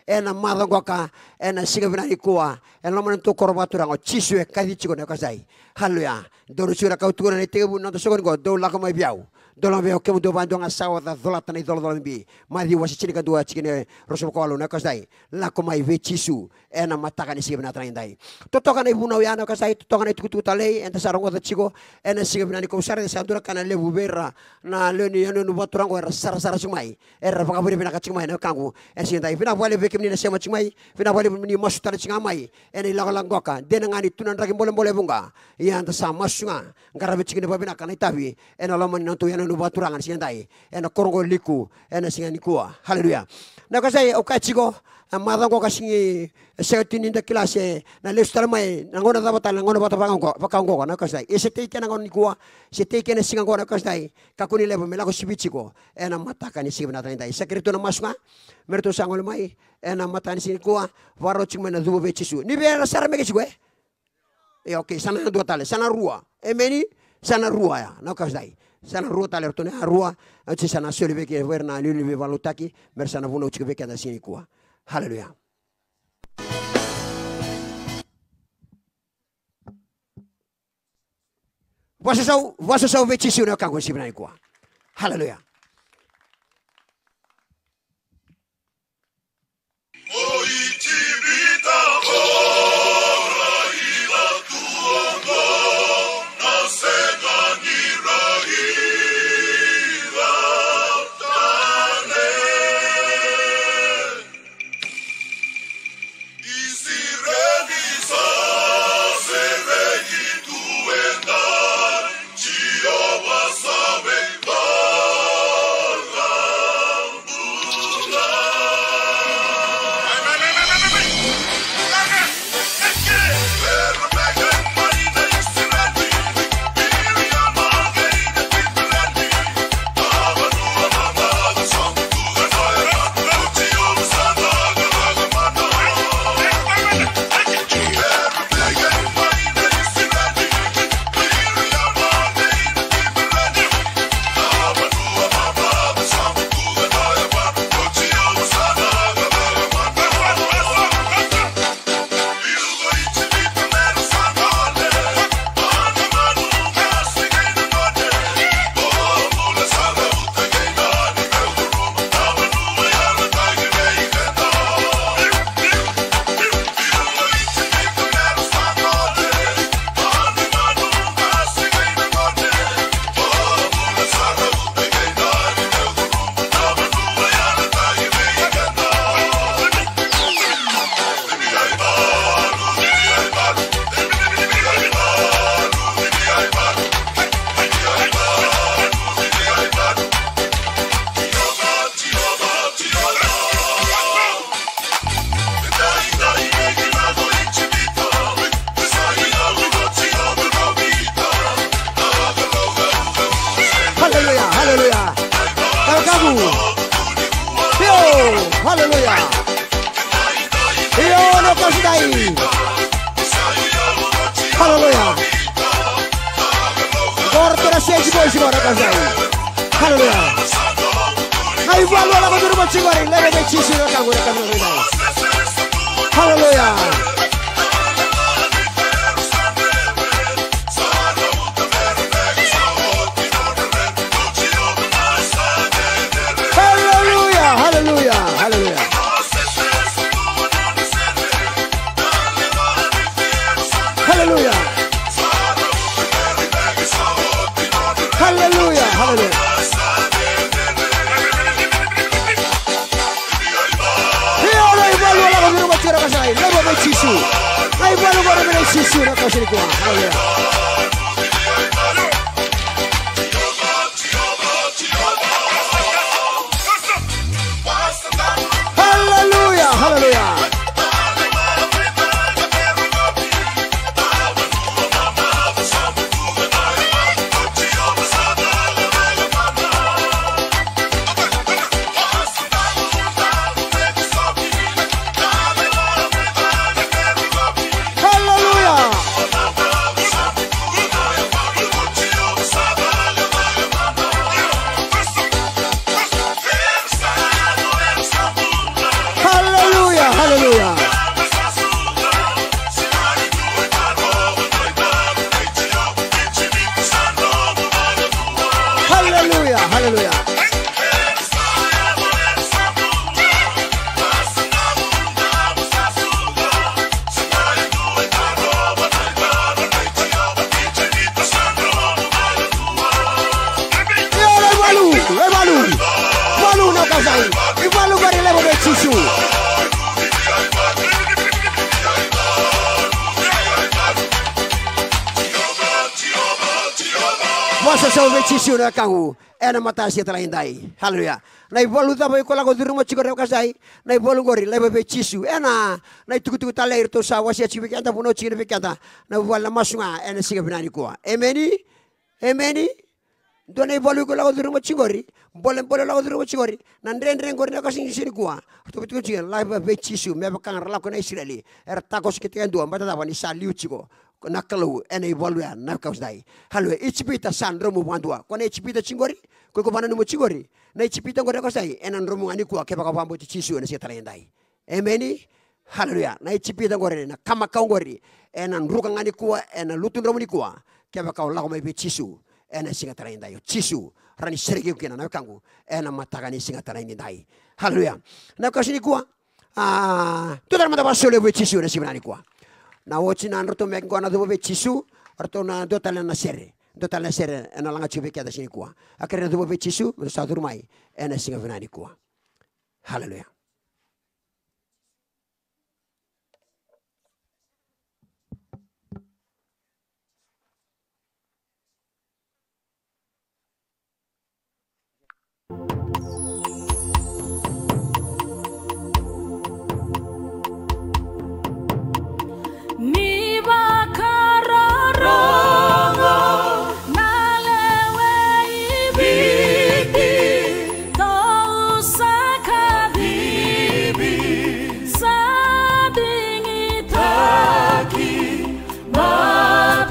Ena macawa qoka, ena siga vinaka nikua, ena loma ni nodatou koro vakaturaga, o Jisu e kaci tiko na wekaqu. Haleluya. Dou na sega ni kau tukuna na itekivu ni noda soqoni qo, dou lako mai vei au. Dou lako mai vei au, kemudou vakadua ga sa oca colata na icolacola bibi. Maciu wase tinikadua, tikina e ruasagavulu ka walu na wekaqu. Lako mai vei Jisu ena mataka ni siga vinaka tale ga edai. Totoka na ivunau ya na wekaqu, totoka na itukutuku talei eda sa rogoca tiko ena siga vinaka nikua. Au sa raica sa dua na ka na levu vei ira na lewe ni yanuyanu vakaturaga qo era sarasara tiko mai. Era vakavinavinaka tiko mai na wekaqu ena siga edai. Vinaka vakalevu vei kemuni na sema tiko mai. Vinaka vakalevu ni masu tale tiko ga mai ena ilakolako qoka. Dina ga ni tu na draki bolebole e vuqa. Ia eda sa masu ga, qaravi tiko ni vakavinaka na itavi ena loma ni nodatou yanuyanu vakaturaga ena siga edai. Ena koro qo o Liku ena siga nikua. Haleluya. Na wekaqu, au kaya tiko, a, macawa qoka sega ni, sega tu ni da kila se na lesu tale mai na gauna cava tale, na gauna vata vaka oqo, vaka oqo na wekaqu. E se tei kina na gauna nikua, se tei kina na siga oqo na wekaqu. Kakua ni laiva me lako sivi tiko ena mataka ni siga vinaka tale ga edai. Sa kerei ratou na masu ga me ratou sa gole mai ena mataka ni siga nikua. Vakarau tiko mai na cuva vei Jisu. Ni vei ira sara me ke tiko e? E, okay, sa na dua tale, sa na rua. Emeni. Sa na rua ya na wekaqu. Sa na rua tale, ratou na rua. Au sa na soli vei keda, vei ira na liuliu veivakalotutaki, me ra sa na vunau tiko vei keda na siga nikua. Haleluya. Vakasausau, vakasausau vei Jisu na wekaqu ena siga vinaka nikua. Haleluya. Kavu. Io, haleluya. Io, na kasidai. Haleluya. Qori tara sesi boisi qori na kasidai. Haleluya. Na ivalu e lako curuma tiko qori, levu vei Jisu na kavu na kavu na kavu. Haleluya. Haleluya, haleluya, haleluya. Haleluya. Haleluya, haleluya. Io, na ivalu e lako curuma tiko na kasidai, levu vei Jisu. Na ivalu qori me nei Jisu na kasidai nikua. Haleluya. Haleluya, haleluya. Haleluya. Haleluya, haleluya. Haleluya, haleluya. Io, na ivalu, na ivalu. Ivalu na kasidai. Ivalu qori levu vei Jisu. Vosa sa vei Jisu na kavu. Ena mataka ni siga talei edai. Haleluya. Na ivalu cava iko lako curuma tiko na kasidai. Na ivalu qori levu vei Jisu. Ena, na itukutuku talei ratou sa wasea tiko vei keda, vanua tiko vei keda. Na vale na masu ga ena siga vinaka nikua. Emeni. Emeni. Dua na ivalu iko lako curuma tiko qori. Bolebole lako curuma tiko qori. Na dredre qori na kasidai nikua. Ratou vei tiko tiko levu vei Jisu. Me vaka ga ra lako na Isireli. Era takoso kece yadua. Baleta cava? Ni sa liu tiko na Kalou ena ivalu ya na kasidai. Haleluya. Ijipita sa dromu vakadua. Ko na Ijipita tiko qori, ko iko vakananuma tiko qori. Na Ijipita qori na kasidai ena dromu ga nikua kevaka vakabauti Jisu ena siga talei edai. Emeni. Haleluya. Na Ijipita qori, na kamakau qori, ena druka ga nikua, ena lutu dromu nikua kevaka o lako mai vei Jisu ena siga talei edai. O Jisu, rawa ni sereki iko kina na wekaqu ena mataka ni siga talei edai. Haleluya. Na kasidai nikua, A, dua tale mada vakasoli vei Jisu ena siga vinaka nikua. Na oti na nodratou meke qo na cuva vei Jisu, ratou na dua tale na sere. Dua tale na sere ena laga tiko vei keda siga nikua. A, kerea na cuva vei Jisu, me sa curu mai ena siga vinaka nikua. Haleluya. Ni vakarorogo na lewe i Viti, tou sa kacivi, sa digitaki, matanitu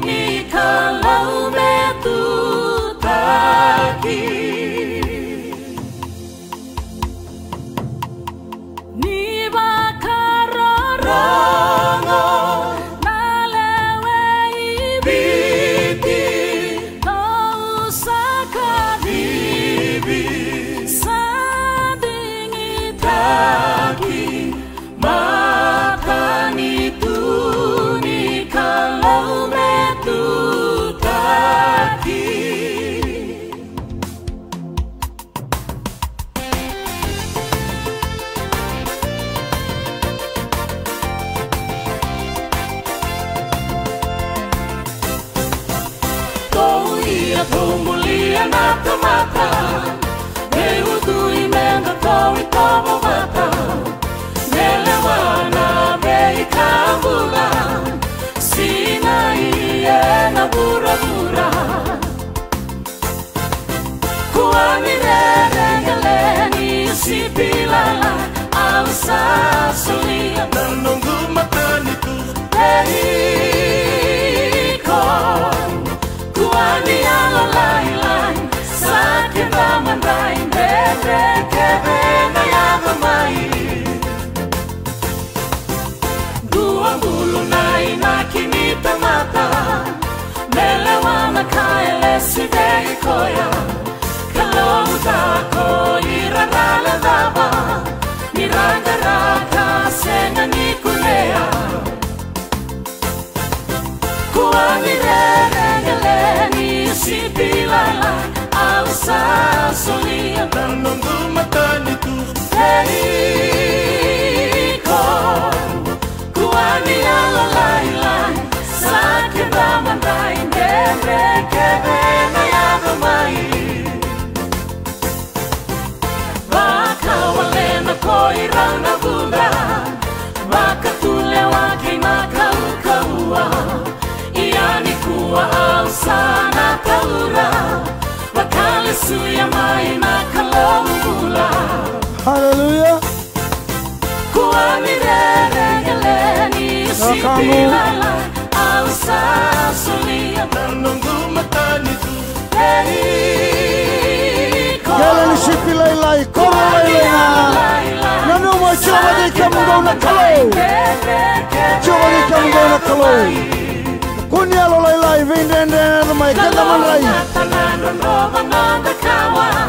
ni Kalou me tutaki. Ni vakarorogo na lewe i Viti, tou sa kacivi, sa digitaki, matanitu ni Kalou me tutaki. Tou ia, tou bulia na tamata, me ucui me datou itovo vata. Me lewa na veika bula, sinai ena vuravura. Au sa solia na noqu matanitu vei iko. Kua ni yalolailai, sa keda madrai, dredre kece na yaco mai. Dua bulu na inaki ni tamata, me lewa na ka e lesi vei koya. Kalou ca ko ira ra lecava, ni raqaraqa sega ni kunea. Kua ni rere qele ni sipi lailai, au sa solia na noqu matanitu vei iko. Kua ni yalolailai, sa keda madrai, dredre kece na yaco mai. Vakawalena ko irau na vuda, vakatulewa kei na kaukauwa. Ia nikua au sa na taura, vakalesuya mai na Kalou bula. Haleluya. Kua ni rere qele ni sipi lailai, au sa solia na noqu matanitu vei iko. Qele ni sipi lailai, koro lailai ga. Nanuma o Jiova ni kemudou na Kalou. Jiova ni kemudou na Kalou. Kua ni yalolailai, veidredre na yaco mai, keda madrai.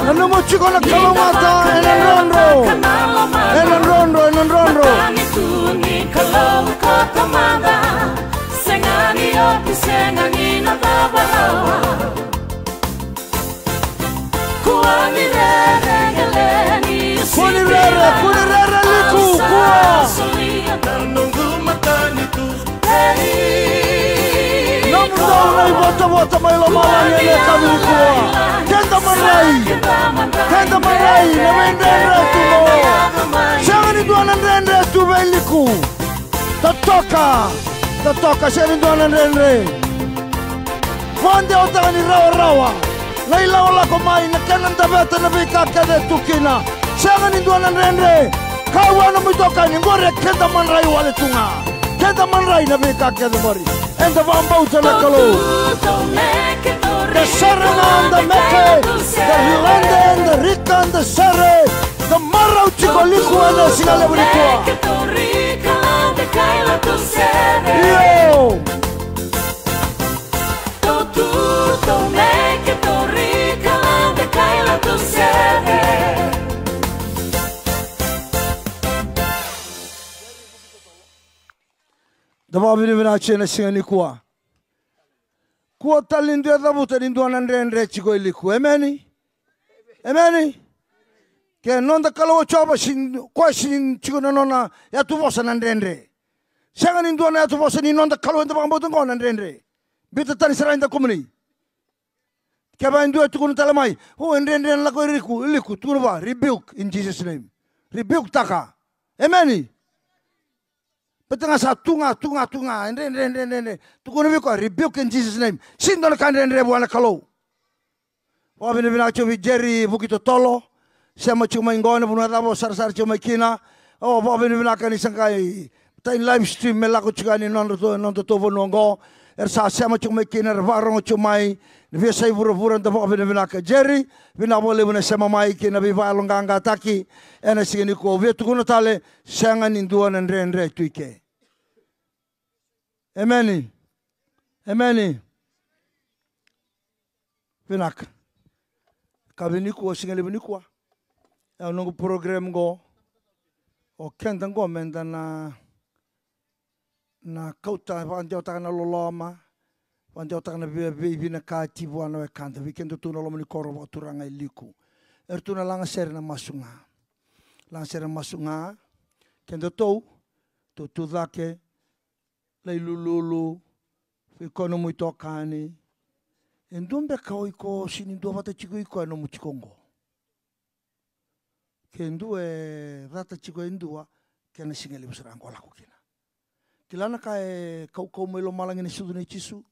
Nanuma tiko na kalougata ena drodro. Ena drodro, ena drodro. Kua ni rere, kua ni rere, liku, kua. Nomudou na ivotavota mai lomalagi ena yakavi nikua. Keda madrai. Keda madrai na veidredre tu qo. Sega ni dua na dredre tu vei liku. Totoka. Totoka, sega ni dua na dredre. Vakadewataka ni rawarawa na ilakolako mai, na kena daveta na veika kece e tu kina. Sega ni dua na dredre. Kau a nomu itokani, qori e keda madrai wale tu ga. Keda madrai na veika kece qori. Eda vakabauta na Kalou. Da sere ga, da meke, da lede, da rika, da sere, da marau tiko liku ena siga levu nikua. Io. Da vakavinavinaka tiko ena siga nikua. Kua tale ni dua e cavuta ni dua na dredre tiko e liku. Emeni. Emeni. Ke noda Kalou o Jiova, sega ni, koya sega ni tiko na nona yatuvosa na dredre. Sega ni dua na yatuvosa ni noda Kalou eda vakabauta oqo na dredre. Biuta tani sara i dakumuni. Kevaka e dua e tukuna tale mai, o, e dredre na lako i liku, i liku, tukuna vua, rebuke in Jesus name. Rebuke taka. Emeni. Baleta ga sa tu ga, tu ga, tu ga, e dredre, dredre, dredre. Tukuna vei koya, rebuke in Jesus name. Sega ni dua na ka dredre vua na Kalou. Vakavinavinaka tiko vei Jerry Vukitotolo. Sema tiko mai qo, na vanua cava o sarasara tiko mai kina. O, vakavinavinaka ni sa qai tani live stream me lako tiko yani noda tou, noda tou vanua qo. Era sa sema tiko mai kina, era vakarogo tiko mai. Na veiyasai vuravura, da vakavinavinaka. Jerry, vinaka vakalevu na sema mai kei na veivakayaloqaqataki. Ena siga nikua, au via tukuna tale, sega ni dua na dredre tu i ke. Emeni. Emeni. Vinaka. Ka vei nikua, siga levu nikua. E, o noqu program qo. O keda qo meda na, na kauta, vakadewataka na loloma, vakadewataka na vei, veivinakati vua na wekada, vei kedatou na loma ni koro vakaturaga e liku. Eratou na lagasere na masu ga. Lagasere na masu ga. Kedatou, tou tu cake, lai lululu, vei koya nomu itokani. E dua beka o iko sega ni duavata tiko o iko e nomu tiko oqo. Ke dua e cata tiko e dua, kena siga levu sara ga o lako kina. Kila na ka e kaukauwa mai lomalagi na sucu nei Jisu.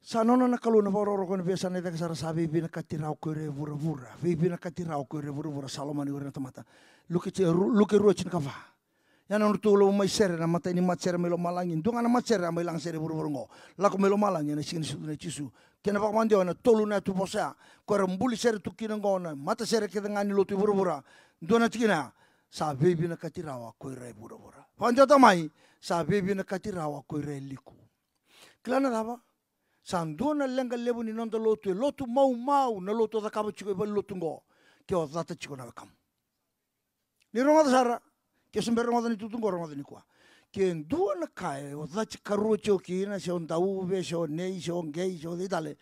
Sa nona na Kalou na vakarokoroko ena veiyasana e cake sara, sa veivinakati rawa ko ira e vuravura. Veivinakati rawa ko ira e vuravura, sa lomani ko ira na tamata. Luke ti-, Ru-, Luke rua tinikava. Ia na nodratou lako mai sere na imatai ni matasere mai lomalagi. Dua ga na matasere a mai laga sere e vuravura oqo. Lako mai lomalagi ena siga ni sucu nei Jisu. Kena vakamadewa na tolu na yatuvosa ya. Ko era buli sere tu kina oqo na matasere kece ga ni lotu e vuravura. Dua na tikina ya. Sa veivinakati rawa ko ira e vuravura. Vakadewataka mai, sa veivinakati rawa ko ira e liku. Kila na cava? Sa dua na leqa levu ni noda lotu, e lotu maumau na lotu o cakava tiko e valenilotu oqo, ke o cata tiko na wekamu. Ni rogoca sara, ke se bera rogoca na itukutuku oqo, rogoca nikua. Ke dua na ka e o cati karua tiko kina, se o dauve, se o nei, se o qei, se o cei tale,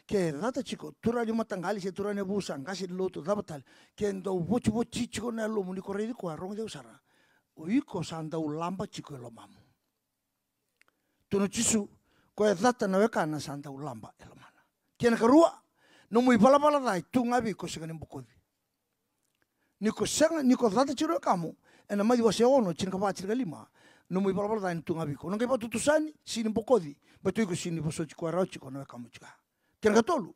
ke cata tiko, turaga ni mataqali, se turaga ni yavusa, qase ni lotu, cava tale, ke dau votivoti tiko na yalomu ni ko raici koya, rogoci au sara. O iko sa dau laba tiko e lomamu. Tukuna o Jisu, ko e cata na wekana sa dau laba e lomana. Kena karua, nomu ivalavala ca e tu ga vei iko, sega ni bokoci. Ni ko sega, ni ko cata tiko na wekamu, ena Maciu wase ono, tinikava, tinikalima, nomu ivalavala ca ena tu ga vei iko. O na qai vakatutusani, sega ni bokoci, baleta o iko sega ni vosoti koya rawa tiko na wekamu tiko ya. Kena katolu,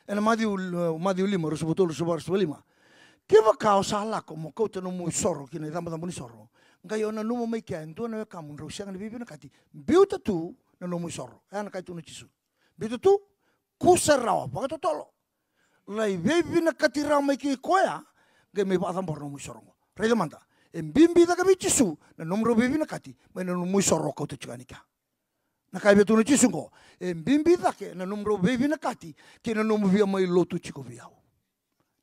ena Maciu, Maciu lima, ruasagavulu ka tolu, ruasagavulu ka va, ruasagavulu ka lima. Kevaka o sa lako mo kauta nomu isoro ki na icabocabo ni soro, qai o nanuma mai kea e dua na wekamu drau sega ni veivinakati, biuta tu na nomu isoro. E ya na ka e tukuna o Jisu. Biuta tu, kusa rawa, vakatotolo. Lai veivinakati rawa mai kei koya, qai mai vakacabora nomu isoro oqo. Raica mada, e bibi cake vei Jisu na nomudrau veivinakati mai na nomu isoro o kauta tiko yani kea. Na ka e via tukuna o Jisu oqo, e bibi cake na nomudrau veivinakati kei na nomu via mai lotu tiko vei au.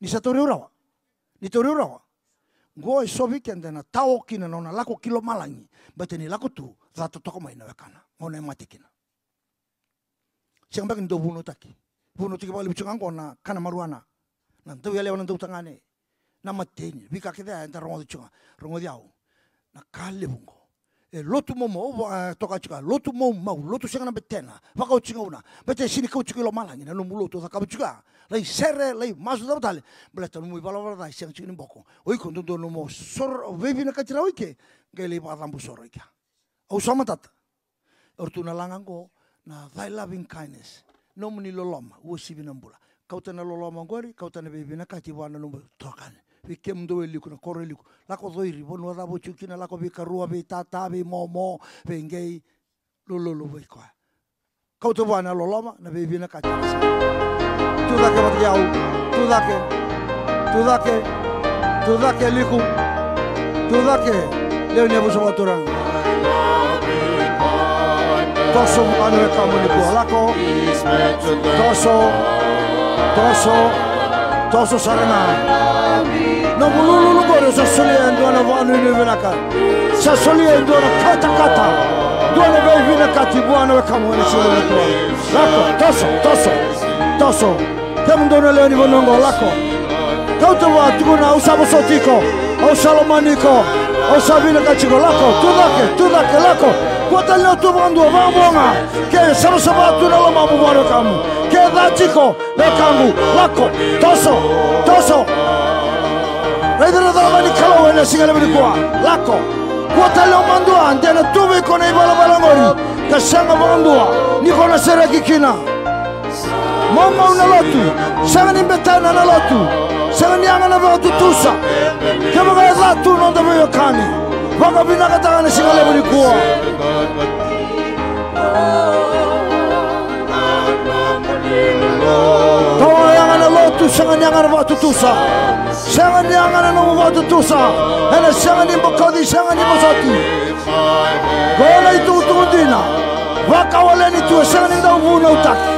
Ni sa tauri au rawa? Ni tauri au rawa? Oqo e so vei keda na tao kina na nona lako ki lomalagi, baleta ni lako tu, cata toka mai na wekana, gauna e mate kina. Sega beka ni dau vunautaki. Vunautaki vakalevu tiko ga oqo na ka na maruana, na dauyalewa, na dautagane, na mateni, veika kece ya eda rogoca tiko ga. Rogoci au. Na ka levu oqo. E lotu maumau, au vaka, e, toka tiko ya, lotu maumau, lotu sega na betena, vakaoti gauna. Baleta e sega ni kauti iko i lomalagi na nomu lotu o cakava tiko ya. Lai sere, lai masu, cava tale. Baleta nomu ivalavala ca e sega tiko ni boko. O iko dodonu mo soro, veivinakati rawa i ke, qai lai vakacabo soro i kea. Au sa matata. O ratou na laga oqo na thy loving kindness. Nomuni loloma, uasivi na bula. Kauta na loloma oqori, kauta na veivinakati vua na nomu itokani. Vei kemudou e liku, na koro e liku. Lako coiri, vanua cava o tiko kina, lako veikarua, veitata, veimomo, veiqei, lululu vei koya. Kauta vua na loloma, na veivinakati. Tu cake vata kei au, tu cake, tu cake, tu cake liku, tu cake, lewe ni yavusa vakaturaga. Toso vua na wekamu nikua, lako. Toso, toso, toso sara ga. Nomu lululu qori o sa solia e dua na vakanuinui vinaka. Sa solia e dua na katakata, dua na veivinakati vua na wekamu ena siga nikua. Lako, toso, toso, toso. Kemudou na lewe ni vanua oqo, lako. Kauta vua, tukuna, au sa vosoti iko, au sa lomani iko, au sa vinakati iko, lako, tu cake, tu cake, lako. Kua tale ni o tu vakadua, vakavo ga. Ke savasava tu na lomamu vua na wekamu. Ke ca tiko, wekaqu, lako, toso, toso. Raica na cakacaka ni Kalou ena siga levu nikua, lako. Kua tale o madua, de na tu vei iko na ivalavala oqori, ka sega vakadua ni ko na sereki kina. Maumau na lotu, sega ni betena na lotu, sega ni yaga na vakatutusa. Kevaka e ca tu noda veiwekani, vakavinakataka na siga levu nikua. Tawa yaga na lotu, sega ni yaga na vakatutusa. Sega ni yaga na nomu vakatutusa. Ena sega ni bokoci, sega ni vosoti. Qo na itukutuku dina. Vakawaleni tu, e sega ni dau vunautaki.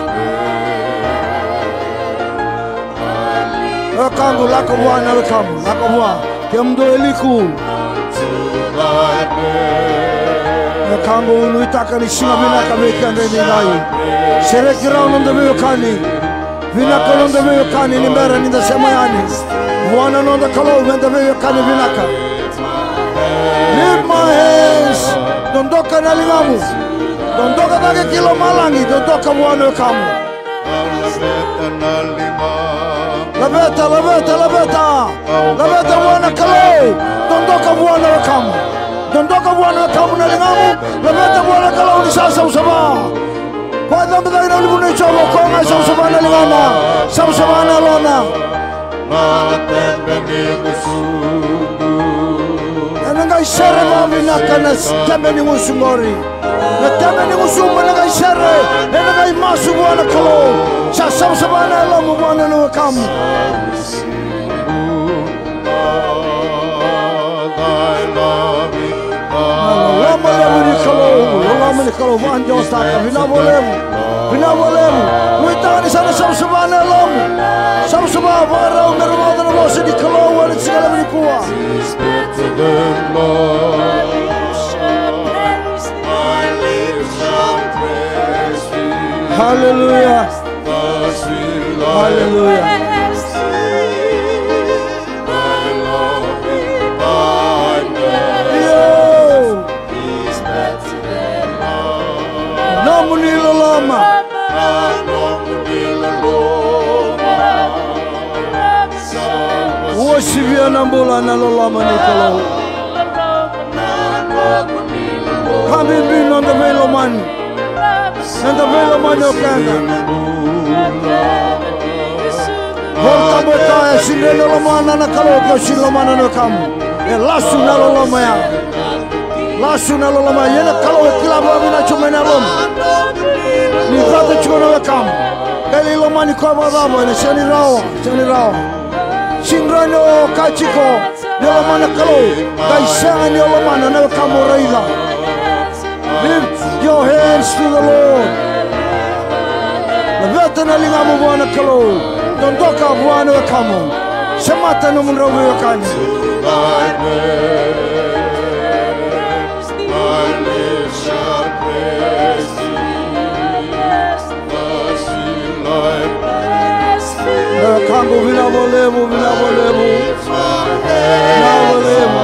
Wekaqu, lako vua na wekamu, lako vua. Kemudou e liku. Wekaqu, nuitaka ni siga vinaka vei keda edaidai. Sereki rawa noda veiwekani. Vinaka noda veiwekani ni bera ni da sema yani. Vua na noda Kalou meda veiwekani vinaka. Lift my hands. Dodoka na ligamu. Dodoka cake ki lomalagi. Dodoka vua na wekamu. Laveta, laveta, laveta. Laveta vua na Kalou. Dodoka vua na wekamu. Dodoka vua na wekamu na ligamu. Laveta vua na Kalou ni sa savasava. Koya e cabe cake ena ulunivanua i Jiova, koya ga e savasava na ligana, savasava na yalona. Ena qai sere vakavinaka na tebe ni gusu qori. Na tebe ni gusu mai na qai sere, ena qai masu vua na Kalou. Sa savasava na yalomu vua na wekamu. Na loloma levu ni Kalou, loloma ni Kalou, vakadewataka, vinaka vakalevu, vinaka vakalevu. Nuitaka ni sa na savasava na yalomu. Savasava, vakarau me rogoca na vosa ni Kalou ena siga levu nikua. Haleluya. Haleluya. Io. Nomuni loloma. Uasivia na bula na loloma ni Kalou. Ka bibi noda veilomani. Noda veilomani o keda. Vola Tabu e kaya, sega ni lomana na Kalou ke o sega ni lomana na wekamu. E lasu na loloma ya. Lasu na loloma ya. Ia na Kalou e kila vakavinaka tu mai na yalomu. Ni cata tiko na wekamu. Qai lai lomani koya vakacava, ena sega ni rawa, sega ni rawa. Sega ni rawa ni o kaya tiko ni o lomana na Kalou, qai sega ni o lomana na wekamu o raica. Lift your hands to the Lord. Laveta na ligamu vua na Kalou. Dodoka vua na wekamu. Semata nomu drau veiwekani. Na wekaqu, vinaka vakalevu, vinaka vakalevu. Vinaka vakalevu.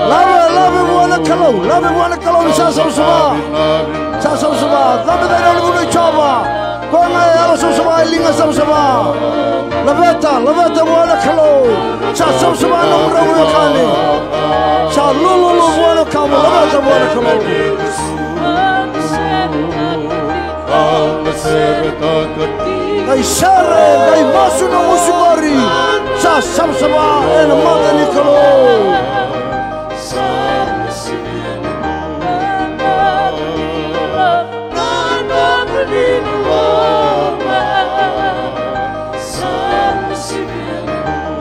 Lave, lave vua na Kalou, lave vua na Kalou ni sa savasava. Sa savasava, cabe cake ena ulunivanua i Jiova. Koya ga e yalo savasava, e liga savasava. Laveta, laveta vua na Kalou. Sa savasava na nomu drau veiwekani. Sa lululu vua na wekamu, laveta vua na Kalou. Qai sere, qai masu na gusu qori. Sa savasava ena mata ni Kalou.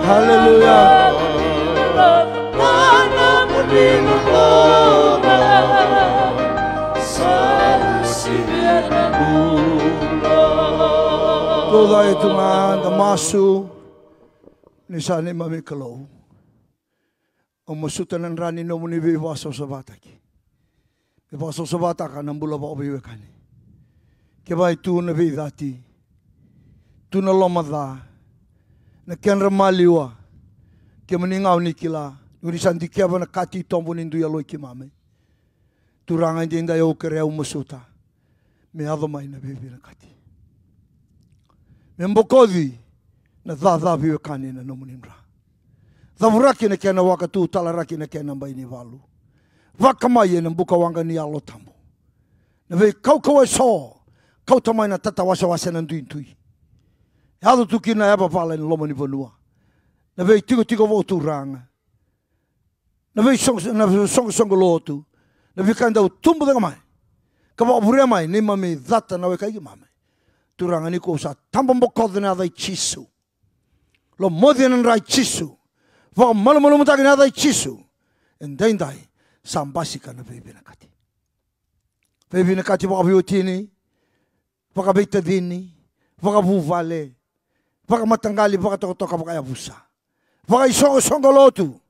Haleluya. Tucake tu ga, da masu. Ni sa neimami Kalou. Au masuta na dra ni nomuni veivakasavasavataki. Me vakasavasavataka na bula vakaveiwekani. Kevaka e tu na veicati, tu na loma ca, na kedra maliwa, kemuni ga o ni kila, ni o ni sa dikeva na ka titobu ni dui yaloi keimami. Turaga, edaidai au kerea, au masuta me yaco mai na veivinakati. Me bokoci na caca veiwekani ena nomuni dra. Cavuraki na kena waka tu, talaraki na kena bai ni valu. Vakamai ena bukawaqa ni Yalo Tabu. Na veikaukauwa eso, kauta mai na tatawasewase, na duidui. Yaco tu kina na yavavala ena loma ni vanua. Na veitikotiko vakaturaga. Na veisoqo-, na veisoqosoqo lotu. Na veika e dau tubu cake mai ka vakavurea mai neimami cata na weka i keimami. Turaga, nikua au sa tababokoca ena yaca i Jisu. Lomacia na dra i Jisu. Vakamalumalumutaki ena yaca i Jisu. Edaidai sa basika na veivinakati. Veivinakati vakaveiwatini, vakaveitacini, vakavuvale, vakamataqali, vakatokatoka, vakayavusa, vakaisoqosoqo lotu.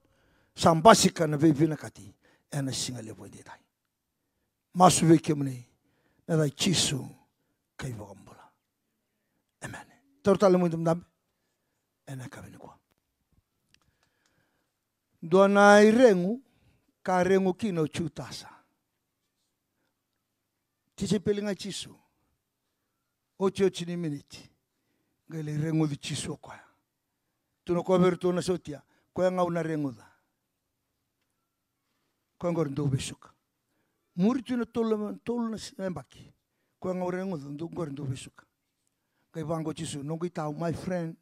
Sa basika na veivinakati ena siga levu edaidai. Masu vei kemuni ena yaca i Jisu ka iVakabula. Emeni. Taura tale na nomuni idabedabe ena yakavi nikua. Dua na iregu ka regu kina o Jutasa. Tisaipeli ga i Jisu. Otioti ni miniti qai lai reguci Jisu o koya. Tukuna o koya vei iratou na sotia, Koya ga au na reguca. Koya qori dou vesuka. Muri tu na tolu, tolu na si-, yabaki. Koya ga au reguca, dou qori dou vesuka. Qai vaqo o Jisu, noqu itau, my friend.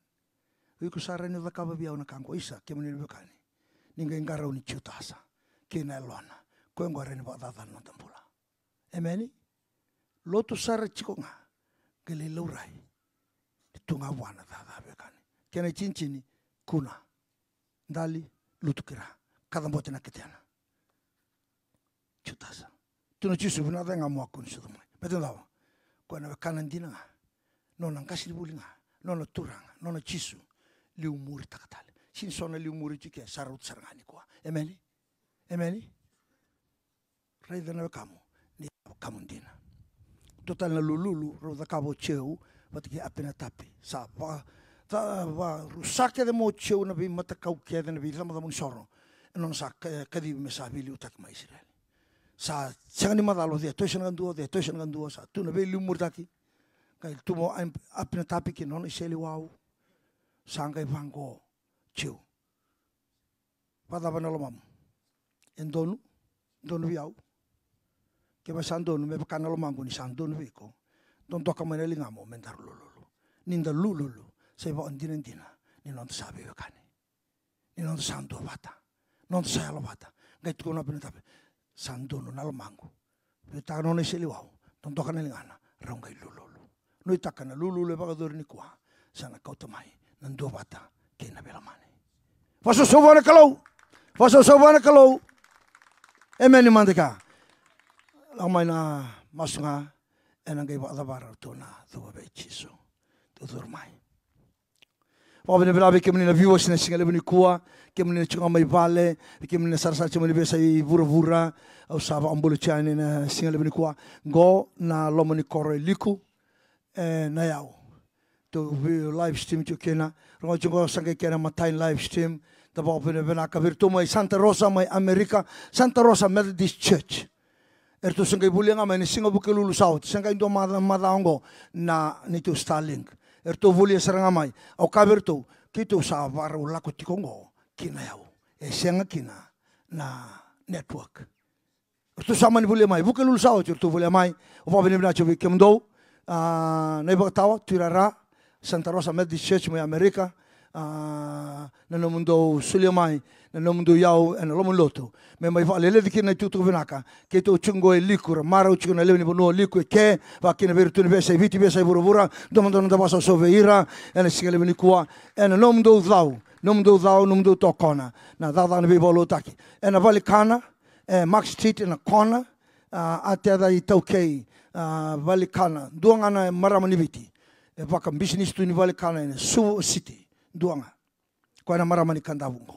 O iko sa rawa ni cakava vei au na ka qo, isa, kemuni na veiwekani. Ni qai qarauni Jutasa kei na yalona. Koya qori ni vakacacana na noda bula. Emeni. Lotu sara tiko ga. Qai lai laurai. Ni tu ga vua na caca, veiwekani. Kena itinitini, kuna. Dali, lutu ki ra. Kacabote na ketena. Jutasa. Tukuna o Jisu, vinaka cake ga mo a kua ni sucu mai. Baleta na cava? Koya na wekana dina ga. Nona qasenivuli ga. Nona Turaga. Nona Jisu. Liu muritaka tale. Sega ni so na liu muri tiko ke, sa rauta sara ga nikua. Emeni? Emeni? Raica na wekamu, ni wekamu dina. Dua tale na lululu rau cakava o Jiu vata kei Apinatapi. Sa va, sa varusa kece mai o Jiu na veimatakau kece, na veicabocabo ni soro. E nona sa ka-, kacivi me sa veiliutaki mai Isireli. Sa sega ni macala o cei e toisana ka dua, o cei e toisana ka dua, sa tu na veiliumuritaki. Qai tu mai o Apinatapi kei na nona iseleiwau. Sa qai vaqo o Jiu. Vakacava na lomamu? E donu? Donu vei au? Kevaka sa donu, me vaka na lomaqu ni sa donu vei iko, dodoka mai na ligamu me daru lululu. Ni da lululu, sa ivakadinadina ni noda sa veiwekani. Ni noda sa duavata. Noda sa yalovata. Qai tukuna o Apinatapi, sa donu na lomaqu. Veitaka na nona iseleiwau, dodoka na ligana, rau qai lululu. Nuitaka na lululu e vakayacori nikua, sa na kauta mai na duavata kei na veilomani. Vakasausau vua na Kalou. Vakasausau vua na Kalou. Emeni mada ka. Lako mai na masu ga, ena qai vakacavara ratou na cuva vei Jisu. Tou curu mai. Vakavinavinaka vei kemuni na viewers ena siga levu nikua, kemuni na tiko ga mai vale, vei kemuni na sarasara tiko mai na veiyasai vuravura, au sa vakabula tiko yani ena siga levu nikua. Qo na loma ni koro e Liku, e Nayau. Tou view live stream tiko kina, rogoci tiko qo sa qai kena imatai ni live stream, da vakavinavinaka vei iratou mai Santa Rosa, mai Amerika, Santa Rosa Methodist Church. Eratou sa qai volia ga mai na siga Vukelulu sa oti, sa qai dua maca, maca oqo na neitou Starlink. Eratou volia sara ga mai. Au kaya vei iratou, keitou sa vakarau lako tiko oqo ki Nayau. E sega kina na network. Eratou sa mani volia mai. Vukelulu sa oti, eratou volia mai. Au vakavinavinaka tiko vei kemudou. A, na iVakatawa, Tuirara, Santa Rosa Methodist Church mai Amerika, a, na nomudou solia mai na nomudou iyau ena loma ni lotu me mai vakaleleci kina na itukutuku vinaka. Keitou tiko qo e Liku, ra marau tiko na lewe ni vanua o Liku e ke, vaka kina vei iratou na veiyasai Viti, veiyasai vuravura, dua mada na noda vakasausau vei ira ena siga levu nikua, ena nomudou cau, nomudou cau, nomudou tokona na cakacaka ni veivakalotutaki. Ena valenikana, e Mark Street ena kona, a, a tei iTaukei, a, valenikana, dua ga na marama ni Viti e vakabisinisi tu ni valenikana ena Suva City, dua ga. Koya na marama ni Kadavu qo.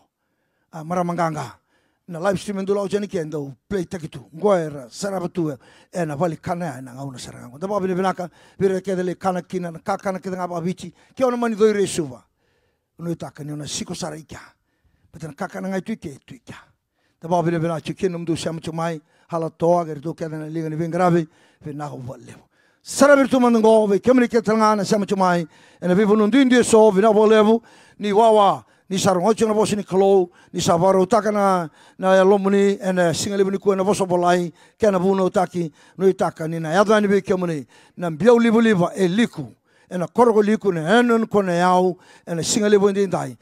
A, marama qaqa. Na live stream e dau lako yani ke, dau play taki tu. Qo era sarava tu ena valenikana ya ena gauna sara ga qo. Da vakavinavinaka vei ira kece lai kana kina na kakana kece ga vakaviti. Ke o na mani cori e Suva, nuitaka ni o na siko sara i kea. Baleta na kakana ga e tu i ke, e tu i kea. Da vakavinavinaka tiko kina nomudou sema tiko mai, Halatoa kei iratou kece na liga ni veiqaravi, vinaka vakalevu. Saravi iratou mada qo, vei kemuni kece tale ga na sema tiko mai ena veivanua duidui eso, vinaka vakalevu. Ni wawa ni sa rogoci tiko na vosa ni Kalou, ni sa vakarautaka na, na yalomuni ena siga levu nikua ena vosa volai kei na vunautaki, nuitaka ni na yaco yani vei kemuni na biau livaliva e Liku, ena koro ko Liku, na yanuyanu ko Nayau, ena siga levu edaidai.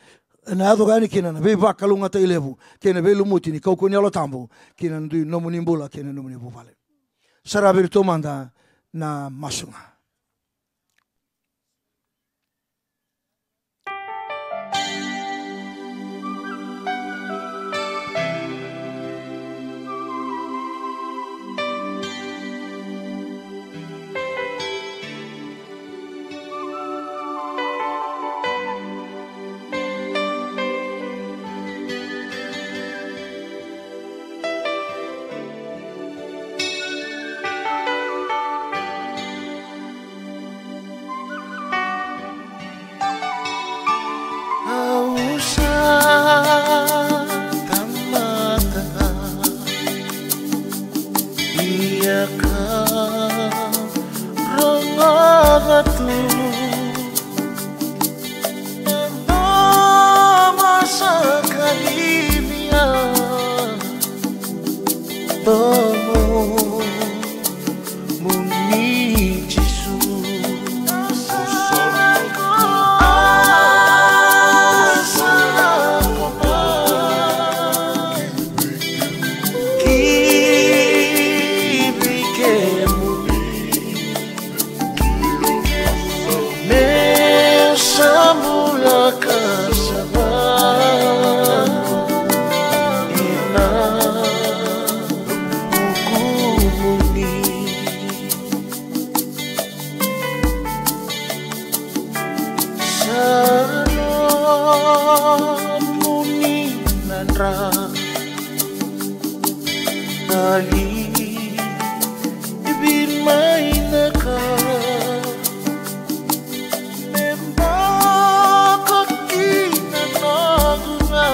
Ena yaco yani kina na veivakalougatataki levu kei na veilumuti ni kaukauwa ni Yalo Tabu ki na dui nomuni bula kei na nomuni vuvale. Saravi iratou mada na masu ga. Au sa tamata ga, ia ka rogoca tu na domo sa ka Tali, e vinavinaka me boko kina noqu ga,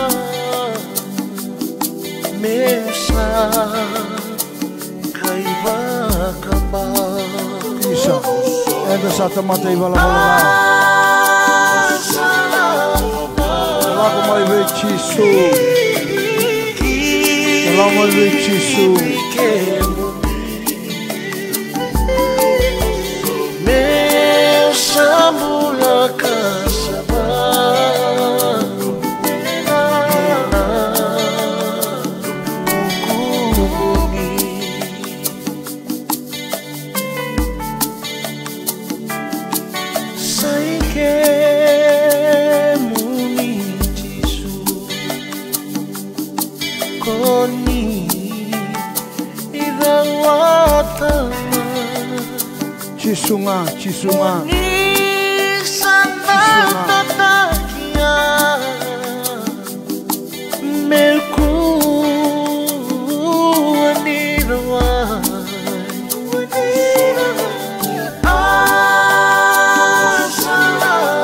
meu sa kai vakaba. Isa, eda sa tamata ivalavala ca. Lako mai vei Jisu. Lako mai vei Jisu. Meu sa bula ka sa va. Sa i kemuni Jisu, ko ni rawata. Jisu ga, Jisu ga. Ni sa na tataki au. Me kua ni rawai.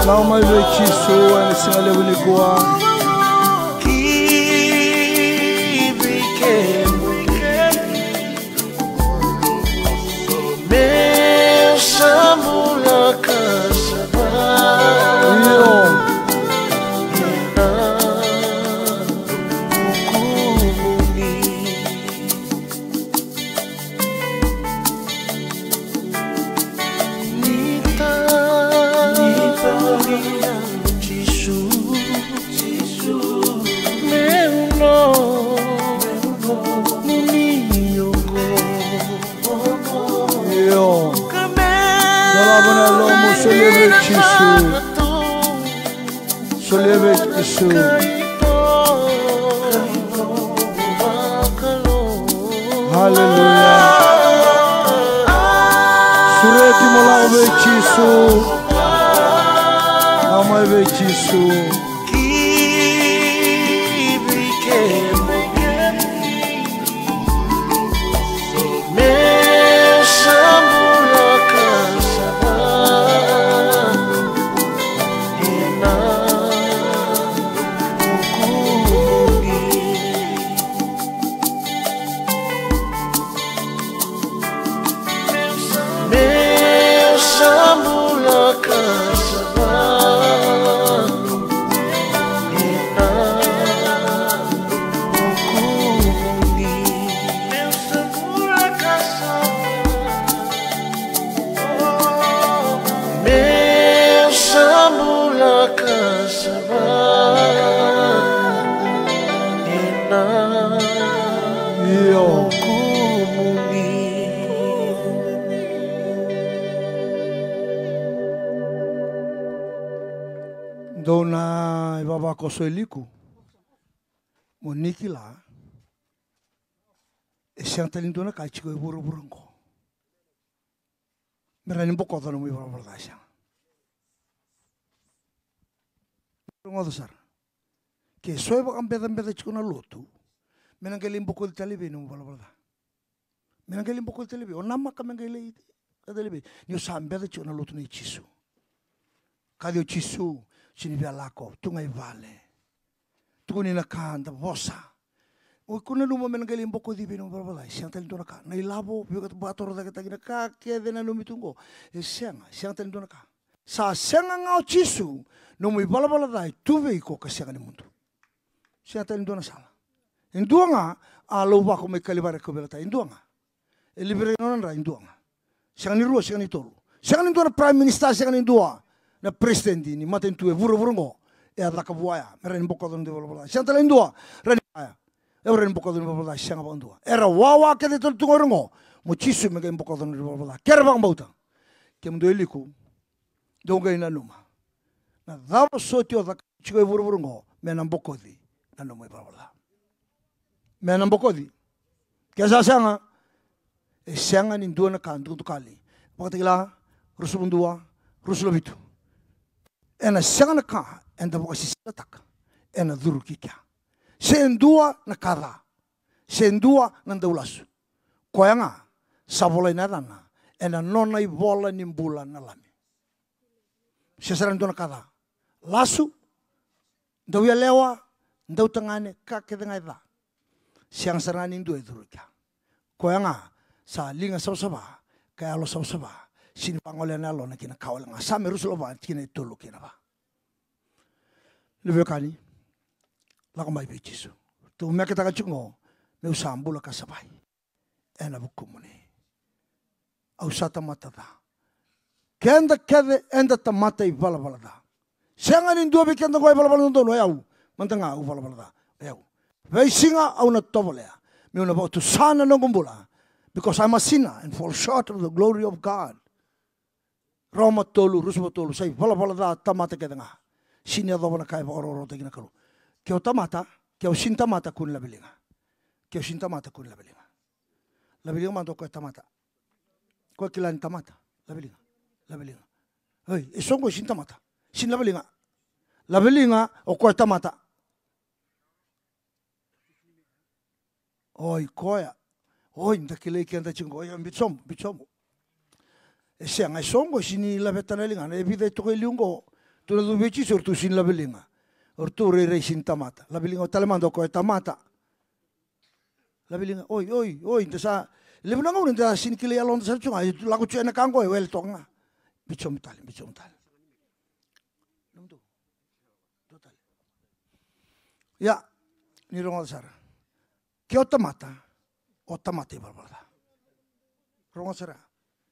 Lako mai vei Jisu ena siga levu nikua. Meu sa bula ka sa va. Io. Ena vukumuni. Ni ta, ni ta, Jisu, Jisu, meu no, meu no, muni oqo. Io. Dolava na yalomu, solia vei Jisu. Solia vei Jisu. Aleluya. Sureti mo lako vei Jisu. Lako mai vei Jisu. Meu sa bula ka sa va ena vukumuni. Meu sa bula ka sa va. Meu sa bula ka sa va ena, io, vukumuni. Dou na ivavakoso e liku. Mo ni kila, e sega tale ni dua na ka e tiko e vuravura oqo me rawa ni bokoca nomu ivalavala ca, e sega. Rogoca sara. Ke so e vakabecabeca tiko na lotu, me na qai lai bokoci tale vei nomu ivalavala ca? Me na qai lai bokoci tale vei? O namaka me qai lai ka tale vei? Ni o sa beca tiko na lotu nei Jisu. Kaci o Jisu, sega ni via lako, tu ga i vale. Tukuni na ka da vosa. O iko nanuma me na qai lai bokoci vei nomu ivalavala ca, e sega tale ni dua na ka. Na ilavo, vei iko vakatorocaketaki na ka kece nanumi tu oqo. E sega, sega tale ni dua na ka. Sa sega ga o Jisu, nomu ivalavala ca e tu vei iko ka sega ni mudu. Sega tale ni dua na sala. E dua ga, a lauvako mai Kalivari e kauveilatai, e dua ga. E livia na nona dra, e dua ga. Sega ni rua, sega ni tolu. Sega ni dua na prime minister, sega ni dua na president ni matanitu e vuravura oqo e a caka vua ya me rawa ni bokoca na noda ivalavala ca. Sega tale ni dua, rawa ni kaya, e rawa ni bokoca na nomu ivalavala ca, sega vakadua. Era wawa kece tale tu ga o ira oqo, mo Jisu me qai bokoca na noda ivalavala ca. Kere vakabauta. Kemudou e liku, dou qai nanuma. Na cava soti o cakava tiko e vuravura oqo me na bokoci na nomu ivalavala ca? Me na bokoci. Ke sa sega, e sega ni dua na ka, dukadukali. Vakatakila, ruasagavulu ka dua, ruasagavulu ka vitu. Ena sega na ka eda vakasisilataka ena curu ki kea. Se dua na ka ca. Se dua na daulasu. Koya ga sa volai na yacana ena nona ivola ni bula na Lami. Se sara ni dua na ka ca. Lasu, dauyalewa, dautagane, ka kece ga e ca. Sega sara ga ni dua e curu i kea. Koya ga sa liga savasava ka yalo savasava. Sini vagolea na yalona kina ka wale ga. Same ruasagavulu ka va, tikina e tolu kei na va. Luvekani, lako mai vei Jisu. Tou meketaka tiko qo, meu sa bula ka savai ena vukumuni. Au sa tamata ca. Keda kece eda tamata ivalavala ca. Sega ni dua vei keda qo e valavala dodonu, o yau. Mada ga au valavala ca, o yau. Veisiga au na tovolea meu na vakatusa na noqu bula, because I'm a sinner and fall short of the glory of God. Roma tolu, ruasagavulu ka tolu, sa ivalavala ca tamata kece ga. Sini yacova na ka e vakarokorokotaki na Kalou. Ke o tamata, ke o sini tamata, kua ni laveliga. Ke o sini tamata, kua ni laveliga. Laveliga mada o koya tamata. Koya kila ni tamata. Laveliga. Laveliga. Oi, e so qo e sini tamata. Sini laveliga. Laveliga o koya tamata. Oi, koya. Oi, da kilai keda tiko qo. Oi, biu sobu, biu sobu. E sega, e so qo e sini laveta na ligana. E vica e toka e liu qo. Tou na cuva vei Jisu, o ratou sini laveliga. O ratou rairai sini tamata. Laveliga tale mada o koya tamata. Laveliga, oi, oi, oi, da sa, levu na gauna da sini kilai yaloda sara tiko ga, e lako tiko ena ka qo, e wele toka ga. Biu sobu tale, biu sobu tale. Ia, ni rogoca sara. Ke o tamata, o tamata ivalavala ca. Rogoca sara.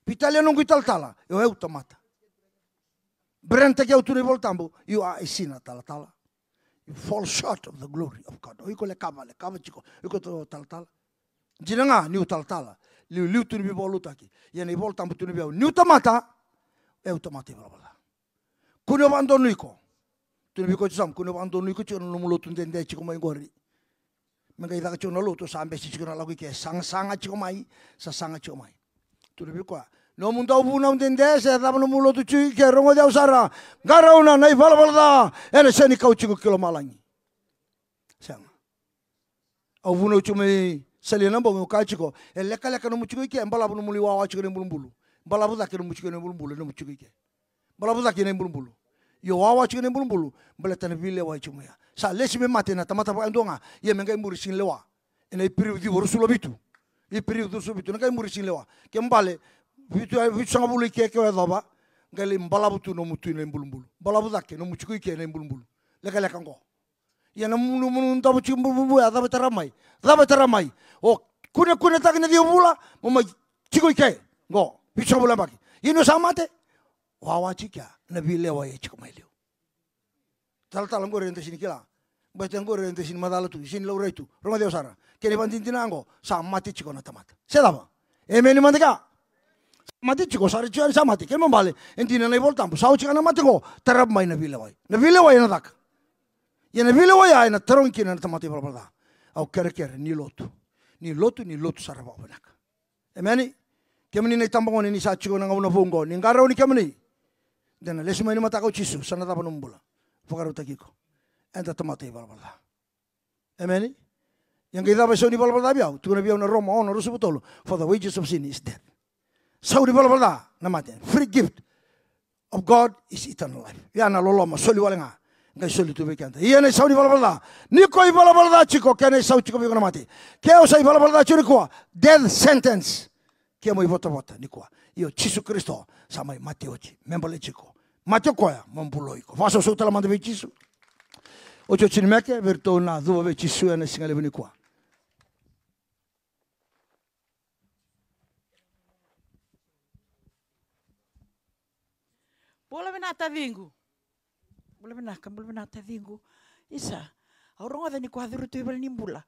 Veitalia noqu italatala, o yau tamata. Brand-taki au tu na iVola Tabu, you are a sinner, talatala. You fall short of the glory of God. O iko lekava, lekava tiko, o iko talatala. Dina ga niu talatala, liuliu tu ni veivakalotutaki. Ia na iVola Tabu tukuna vei au, niu tamata, au tamata ivalavala ca. Kua ni vakadonui iko. Tukuna vei koya tu sa, kua ni vakadonui iko tiko na nomu lotu dede tiko mai qori. Me qai caka tiko na lotu, sa bese tiko na lako i ke, sagasaga tiko mai, sa saga tiko mai. Tukuna vei koya, nomu dauvunau dede, se cava nomu lotu tiko i ke, rogoci au sara, qarauna na ivalavala ca, ena sega ni kau tiko ki lomalagi. Sega. Au vunau tiko mai Salia na bogi, au kaya tiko, e lekaleka nomu tiko i ke, e balavu nomu lai wawa tiko na ibulubulu. Balavu cake nomu tiko na ibulubulu, nomu tiko i ke. Balavu cake na ibulubulu. Io, wawa tiko na ibulubulu, baleta na veilewai tiko mai ya. Sa lesi me mate na tamata vakayadua ga, ia me qai muri sini lewa. Ena Iperiu ciwa ruasagavulu ka vitu. Iperiu ciwa ruasagavulu ka vitu, na qai muri sini lewa. Ke bale, vitu, vitusagavulu i ke, ke o yacova, qai lai balavu tu nomu tu na ibulubulu. Balavu cake nomu tiko i ke na ibulubulu. Lekaleka qo. Ia na nomu, nomu davo tiko bububu ya, cava e tara mai? Cava e tara mai? O kunekunetaki na ciwa vula, mo mai tiko i ke. Qo, vitusagavulu na yabaki. Ia ni o sa mate, wawa tiko ya, na veilewai e tiko mai liu. Talatala qori eda sini kila. Baleta qori eda sini macala tu, sini laurai tu. Rogoci au sara. Kena ivakadinadina qo, sa mate tiko na tamata. Se cava? Emeni mada ga. Sa mate tiko, sa raici yani sa mate. Kena ibalebale, e dina na iVola Tabu. Sa oti ga na mate qo, tara mai na veilewai. Na veilewai ena caka. Ia na veilewai ya ena tarogi kina na tamata ivalavala ca. Au kerekere ni lotu. Ni lotu, ni lotu sara vakavinaka. Emeni. Kemuni na itabagone ni sa tiko na gauna vou qo, ni qarauni kemuni. De na lesu mai ni mataka o Jisu, sa na cava nomu bula? Vakarautaki iko. Eda tamata ivalavala ca. Emeni. Ia qai cava e sau ni valavala ca vei au? Tukuna vei au na Roma ono ruasagavulu ka tolu. For the wages of sin is death. Sau ni valavala ca na mate. Free gift of God is eternal life. Ia na loloma soli wale ga. Qai soli tu vei keda. Ia na isau ni valavala ca. Ni ko ivalavala ca tiko, kena isau tiko vei iko na mate. Ke o sa ivalavala ca tiko nikua, death sentence. Ke mo ivotavota nikua. Io, Jisu Karisito sa mai mate oti me baleti iko. Mate o koya mo bula o iko. Vakasausau tale mada vei Jisu. Otioti ni meke vei iratou na cuva vei Jisu ena siga levu nikua. Bula vinaka taciqu. Bula vinaka, bula vinaka taciqu. Isa, au rogoca ni ko a curu tu i valenibula.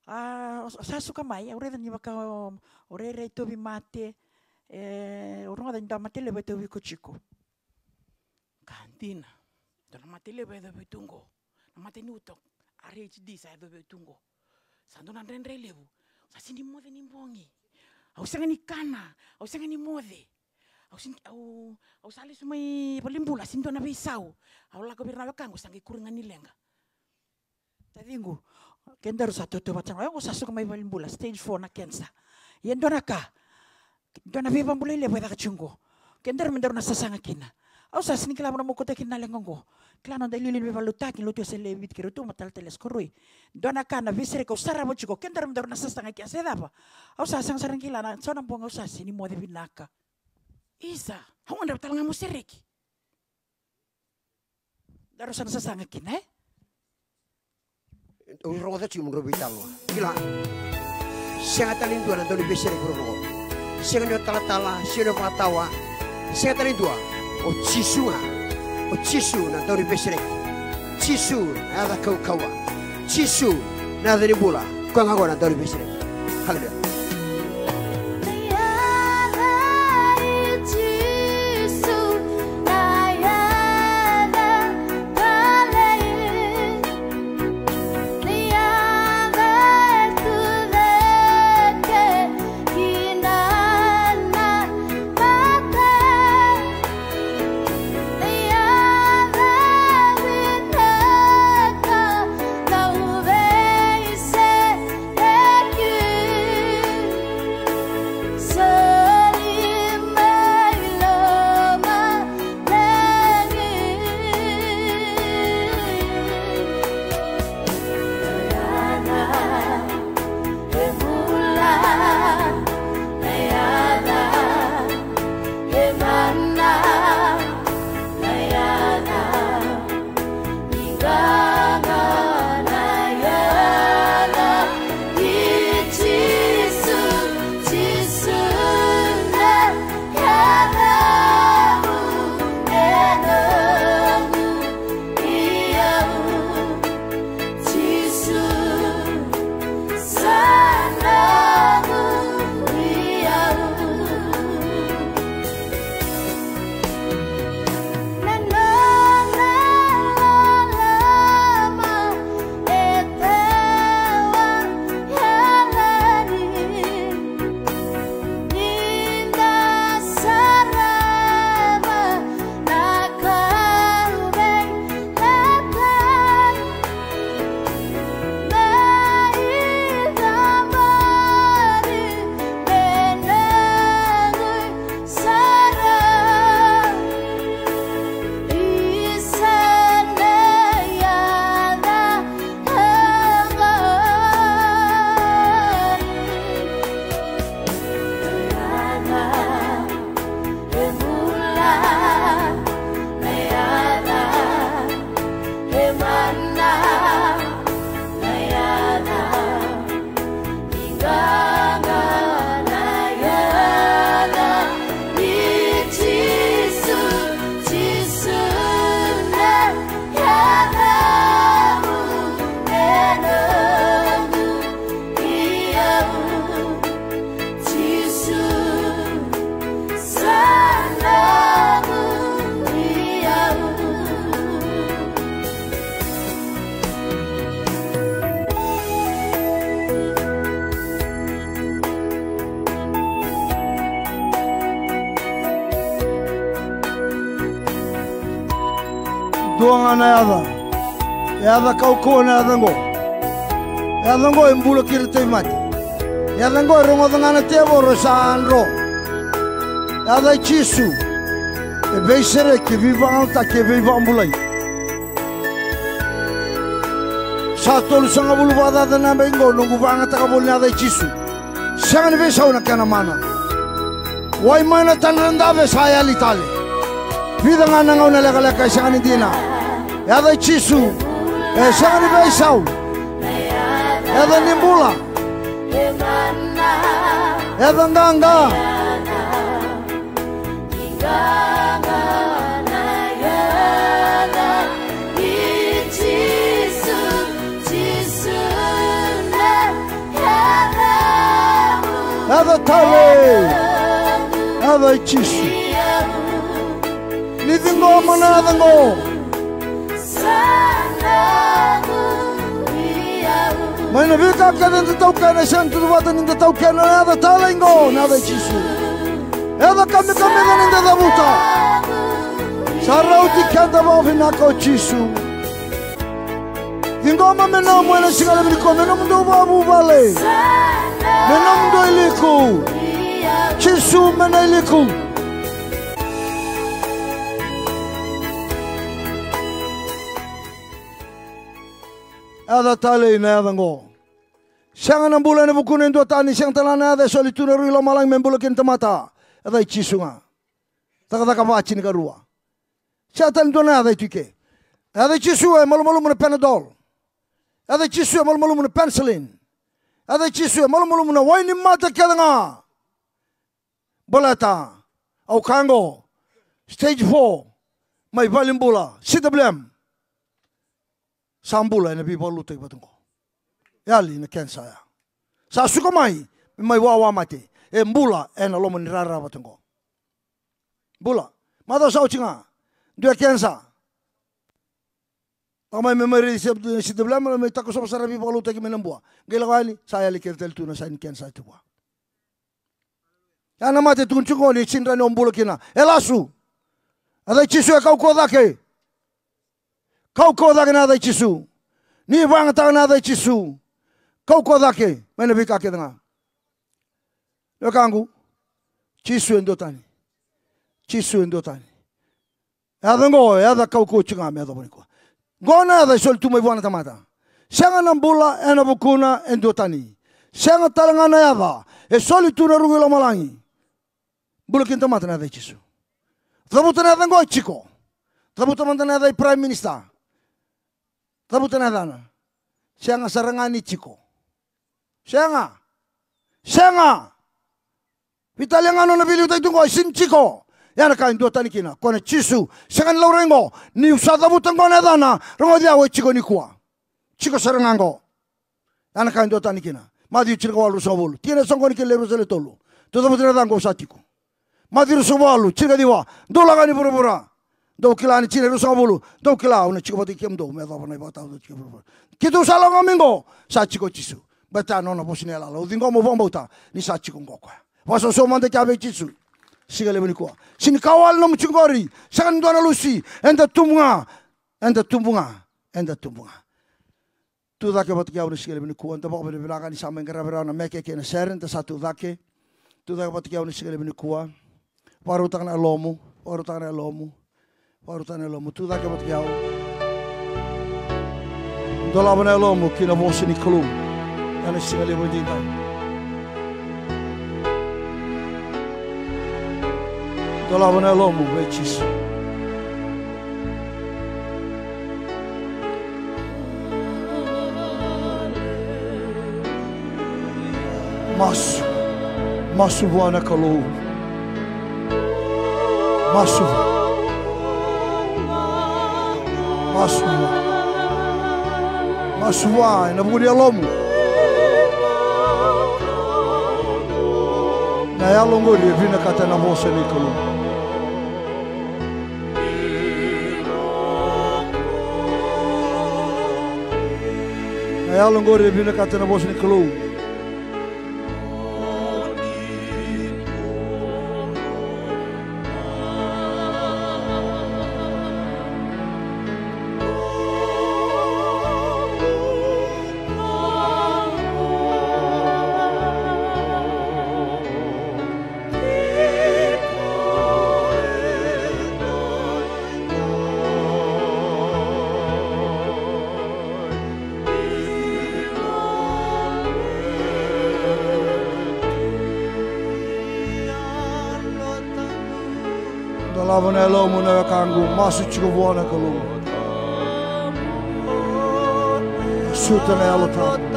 A, o, o sa suka mai, au raica ni vaka o, o rairai tauvimate. E, au rogoca ni dua mate levu e tauvi iko tiko. Ka dina. Dua na mate levu e yacovi au tu qo. Na mate ni uto. R H D sa yacovi au tu qo. Sa dua na dredre levu. Sa sini moce ni bogi. Au sega ni kana. Au sega ni moce. Au sini, au, au sa lesu mai valenibula, sini dua na veisau. Au lako vei ira na wekaqu, sa qai kuri ga ni leqa. Taciqu, Kedaru sa tautauvata ga, oqo sa suka mai valenibula, stage four na cancer. Ia dua na ka, dua na veivakabulai levu e caka tiko qo. Kedaru me daru na sasaga kina. Au sa sega ni kila mo na mokutaki na leqa qo. Kila na noda iliuliu ni veivakalotutaki, lotu e Sele e Viti kei Rotuma, talatala e Sikoroi. Dua na ka na veisereki au sarava tiko, kedaru me daru na sasaga kina se cava. Au sa sega sara ni kila na so na bogi au sa sega ni moce vinaka. Isa, au gadreva tale ga mo sereki. Daru sa na sasaga kina, e? Au rogoca tiko mo drau veitalanoa. Kila. Sega tale ni dua na dauniveisereki vuravura qo. Sega ni o talatala, sega ni o vakatawa. Sega tale ni dua. O Jisu ga. O Jisu na dauniveisereki. Jisu na yaca kaukauwa. Jisu na yaca ni bula. Koya ga qo na dauniveisereki. Haleluya. Dua ga na yaca. E yaca kaukauwa na yaca oqo. Yaca oqo e bula kina tauvimate. Yaca oqo e rogoca ga na tevoro sa dro. Yaca i Jisu. E veisereki, e veivakayagataki, e veivakabulai. Sa tolusagavulu vakacaca na yabaki oqo noqu vakayagataka voli na yaca i Jisu. Sega ni veisau na kena mana. Wai mai na tadra dave sa yali tale. Vica ga na gauna lekaleka e sega ni dina. Yaca i Jisu e sega ni veisau. Yaca ni bula. Yaca qaqa. Yaca tale. Yaca i Jisu. Ni ciqoma na yaca oqo. Mai na veika kece da taukena, e sega ni tucake vata ni da taukena na yaca tale oqo, na yaca i Jisu. Yaca kamikamica ni da cavuta. Sa rauti keda vakavinaka o Jisu. Ciqoma me nomu ena siga levu nikua, me nomudou vakavuvale, me nomudou iliku. Jisu me na iliku. Yaca talei na yaca oqo. Sega na bula ena vukuna e dua tani, sega tale ga na yaca e soli tu na Rui Lomalagi me bula kina na tamata. Yaca i Jisu ga. Cakacaka va tinikarua. Sega tale dua na yaca e tu i ke. Yaca i Jisu e malumalumu na Panadol. Yaca i Jisu e malumalumu na penicillin. Yaca i Jisu e malumalumu na wainimate kece ga. Baleta au kaya oqo, stage four, mai valenibula, C W M. Sa bula ena veivakalotutaki vata oqo. Yali na kenisa ya. Sa suka mai, me mai wawa mate. E bula ena loma ni rara vata oqo. Bula. Macawa sa oti ga. Dua e kenisa. Lako mai me mai raici C W M, me mai takosova sara na veivakalotutaki mai Nabua. Qai lako yani, sa yali kece tale tu na saini ni kenisa tu vua. Ya na mate tukuni tiko ni sega ni rawa ni o bula kina. E lasu. Yaca i Jisu e kaukauwa cake. Kaukauwa cake na yaca i Jisu. Ni vakayagataka na yaca i Jisu. Kaukauwa cake mai na veika kece ga. Na wekaqu, Jisu e dua tani. Jisu e dua tani. Yaca oqo, yaca kaukauwa tiko ga me yacova nikua. Oqo na yaca e soli tu mai vua na tamata. Sega na bula ena vukuna e dua tani. Sega tale ga na yaca e soli tu na ruku i lomalagi. Bula kina tamata na yaca i Jisu. Cavuta na yaca oqo e jiko. Cavuta mada na yaca i Prime Minister. Cavuta na yacana. Sega sara ga ni jiko. Sega. Sega. Veitalia ga nona veiliutaki tu oqo, e sega ni jiko. Ya na ka e dua tani kina, ko na Jisu. Sega ni laurai oqo, niu sa cavuta oqo na yacana, rogoci au, e jiko nikua. Jiko sara ga oqo. Ya na ka e dua tani kina. Maciu tinikawalu, ruasagavulu. Tikina e soqoni kei na ruasagavulu tolu. Tou cavuta na yaca oqo, au sa tiko. Maciu ruasagavulu, tinikaciwa. Dou lako yani vuravura. Dou kila, na tikina e ruasagavulu. Dou kila, au na jiko vata kei kemudou me yacova na ivakataotioti kei vuravura. Keitou sa lako mai oqo, sa jiko o Jisu. Baleta na nona vosa ni yalayala. Au ciqoma, au vakabauta ni sa jiko oqo o koya. Vakasausau mada kea vei Jisu. Siga levu nikua. Sega ni ka wale nomu jiko qori. Sega ni dua na lusi. Eda tubu ga. Eda tubu ga. Eda tubu ga. Tu cake vata kei au na siga levu nikua. Da vakavinavinaka ni sa mai qaravi rawa na meke kei na sere. Da sa tu cake. Tu cake vata kei au na siga levu nikua. Vakarautaka na yalomu. Vakarautaka na yalomu. Vakarautaka na yalomu. Tu cake vata kei au. Dolava na yalomu ki na vosa ni Kalou. Ena siga levu edaidai. Dolava na yalomu vei Jisu. Masu. Masu vua na Kalou. Masu vua. Masu vua. Masu vua ena vuku ni yalomu. Na yalo qori e vinakata na vosa ni Kalou. Na yalo qori e vinakata na vosa ni Kalou. Dolava na yalomu na wekaqu, masu tiko vua na Kalou. Suta na Yalo Tabu.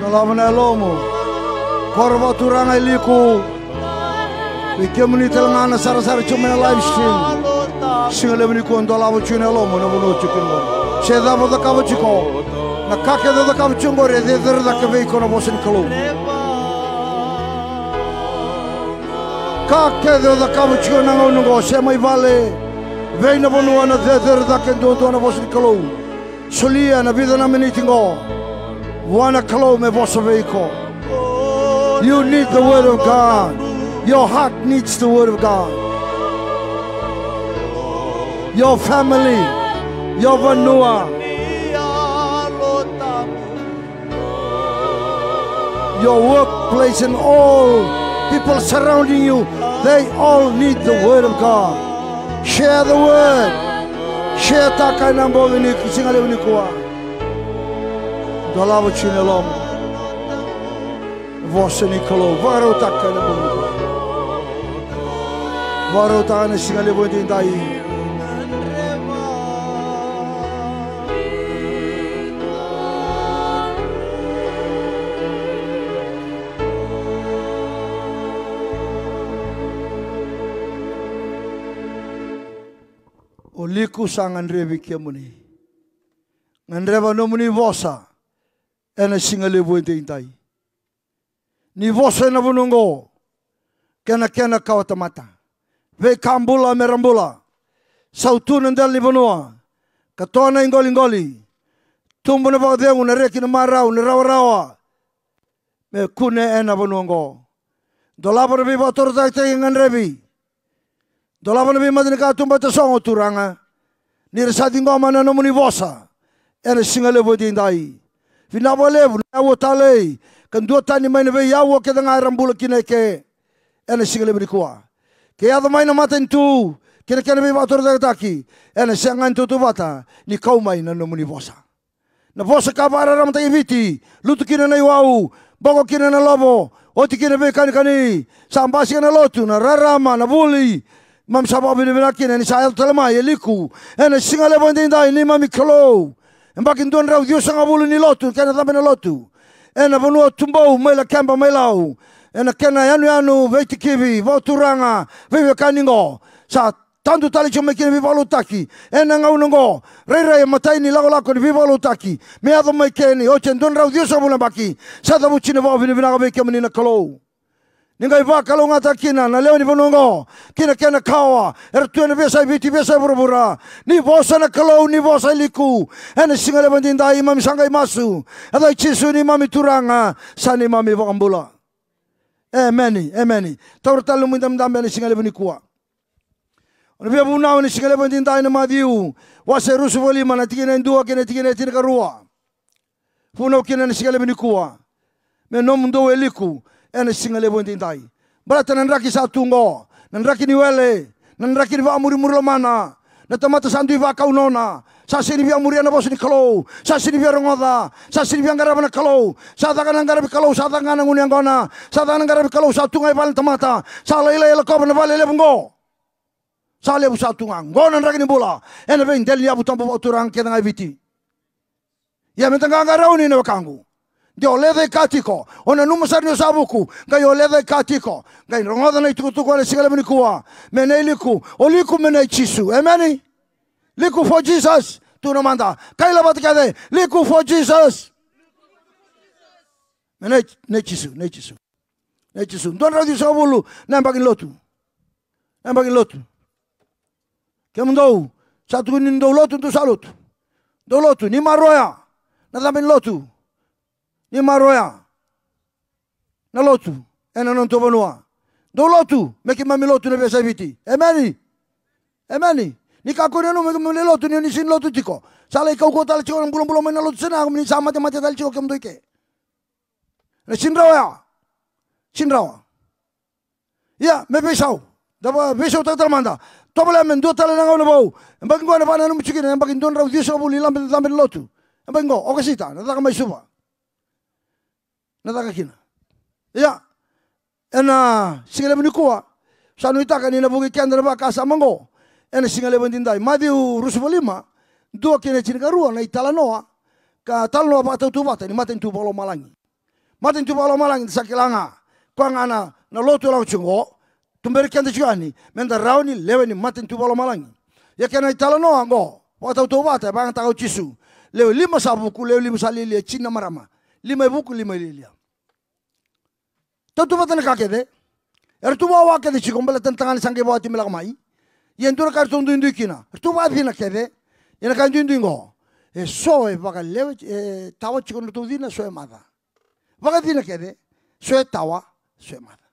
Dolava na yalomu. Koro vakaturaga e liku. Vei kemuni tale ga na sarasara tiko mai na live stream. Siga levu nikua dolava tiko na yalomu na vanua tiko kina qori. Se cava o cakava tiko, na ka kece o cakava tiko qori e cecere cake vei iko na vosa ni Kalou. Ka kece o cakava tiko na gauna oqo, se mai vale, vei na vanua, na cecere cake duadua na vosa ni Kalou. Solia na vica na miniti qo vua na Kalou me vosa vei iko. You need the word of God. Your heart needs the word of God. Your family, your vanua, your workplace and all people surrounding you, they all need the word of God. Share the word. Share-taka ena bogi ni siga levu nikua. Dolava tiko na yalomu. Vosa ni Kalou, vakarautaka ena bogi nikua. Vakarautaka ena siga levu edaidai. O Liku sa gadrevi kemuni. Gadreva nomuni vosa ena siga levu edaidai. Ni vosa ena vanua oqo, kena, kena kawatamata. Veika bula mera bula. Sautu na dela ni vanua. Katoa na iqoliqoli. Tubu na vakacegu, na reki, na marau, na rawarawa. Me kune ena vanua oqo. Dolava na veivakatorocaketaki e gadrevi. Dolava na veimatanikatuba e tasogo, Turaga. Ni ra sa ciqoma na nomuni vosa ena siga levu edaidai. Vinaka vakalevu na aua talei, ka duatani mai na veiaua kece ga era bula kina eke ena siga levu nikua. Ke yaco mai na matanitu kei na kena veivakatorocaketaki, ena sega ni tautauvata ni kau mai na nomuni vosa. Na vosa ka vakararamataki e Viti, lutu kina na iwau, boko kina na lovo, oti kina na veikanikani. Sa basika na lotu, na rarama, na vuli. Mami sa vakavinavinaka kina ni sa yaco tale mai e Liku ena siga levu edaidai, neimami Kalou. Yabaki dua na drau ciwasagavulu ni lotu, kena cabe na lotu ena vanua o Tubou mai Lakeba mai Lau, ena kena yanuyanu veitikivi vakaturaga, veiwekani oqo. Sa tadu tale tiko mai kina veivakalougatataki ena gauna oqo. Rairai e matai ni lakolako ni veivakalougatataki me yaco mai kina, oti e dua na drau ciwasagavulu na yabaki. Sa cavuti na vakavinavinaka vei kemuni na Kalou. Ni qai vakalougatataka kina na lewe ni vanua oqo kei na kena kawa, era tu ena veiyasai Viti, veiyasai vuravura. Ni vosa na Kalou, ni vosa e Liku ena siga levu edaidai. Mami sa qai masu. Yaca i Jisu neimami Turaga, sa neimami iVakabula. Emeni, emeni. Taura tale nomu idabedabe ena siga levu nikua. O na via vunau ena siga levu edaidai na Maciu wase ruasagavulu ka lima, na tikina e dua kei na tikina e tinikarua. Vunau kina ena siga levu nikua. Me nomudou e Liku ena siga levu edaidai. Baleta na draki sa tu oqo, na draki ni wele, na draki ni vakamurimuri lomana, na tamata sa dui vakau nona, sa sega ni via muria na vosa ni Kalou, sa sega ni via rogoca, sa sega ni via qarava na Kalou. Sa caka na qaravi Kalou, sa caka ga na gunu yaqona. Sa caka na qaravi Kalou, sa tu ga i vale na tamata. Sa lailai e lakova na vale levu oqo. Sa levu sa tu ga. Oqo na draki ni bula ena veidela ni yavu tabu vakaturaga kece ga e Viti. Ia meda qaqarauni na wekaqu. De o lecaika tiko, o nanuma sara ni o sa vuku, qai o lecaika tiko. Qai rogoca na itukutuku ena siga levu nikua. Me nei Liku, o Liku me nei Jisu. Emeni. Liku for Jesus. Tukuna mada, kaila vata kece, Liku for Jesus. Me nei, nei Jisu, nei Jisu. Nei Jisu. Dua na drau ciwasagavulu na yabaki ni lotu. Na yabaki ni lotu. Kemudou sa tukuni ni dou lotu, dou sa lotu. Dou lotu, ni maroroya na cabe ni lotu. Ni maroroya na lotu ena nodatou vanua. Dou lotu, me keimami lotu na veiyasai Viti. Emeni. Emeni. Ni kakua ni nanuma me keimami lai lotu, ni o ni sega ni lotu tiko, sa lai kaukauwa tale tiko na bulabula mai na lotu, sega, ni sa matemate tale tiko kemudou i ke. Na sega ni rawa ya. Sega ni rawa. Ia, me veisau. Da veisautaka tale mada. Tovolea me dua tale na gauna vou. Yabaki oqo ena vakananumi tiko kina na yabaki dua na drau ciwasagavulu ni cabe, cabe ni lotu. Yabaki oqo, Okosita, na caka mai Suva. Na caka kina. Ia, ena siga levu nikua, sa nuitaka ni na vukei keda na vakasama oqo ena siga levu edaidai. Maciu ruasagavulu ka lima, dua kei na tinikarua, na italanoa, ka talanoa vakatautauvata ni matanitu vakalomalagi. Matanitu vakalomalagi da sa kila ga, koya ga na, na lotu e lako tiko oqo. Tuberi keda tiko yani meda rawa ni lewe ni matanitu vakalomalagi. Ia kena italanoa oqo, vakatautauvata, e vakayagataka o Jisu. Lewe lima sa vuku, lewe lima sa lialia, e tini na marama. Lima e vuku, lima e lialia. Tautauvata na ka kece. Eratou wawa kece tiko baleta na tagane sa qai vakawati me lako mai. Ia e dua na ka eratou duidui kina, eratou vakacina kece. Ia na ka e duidui oqo, e so e vakalewe, e tawa tiko na nodratou cina, so e maca. Vakacina kece, so e tawa, so e maca.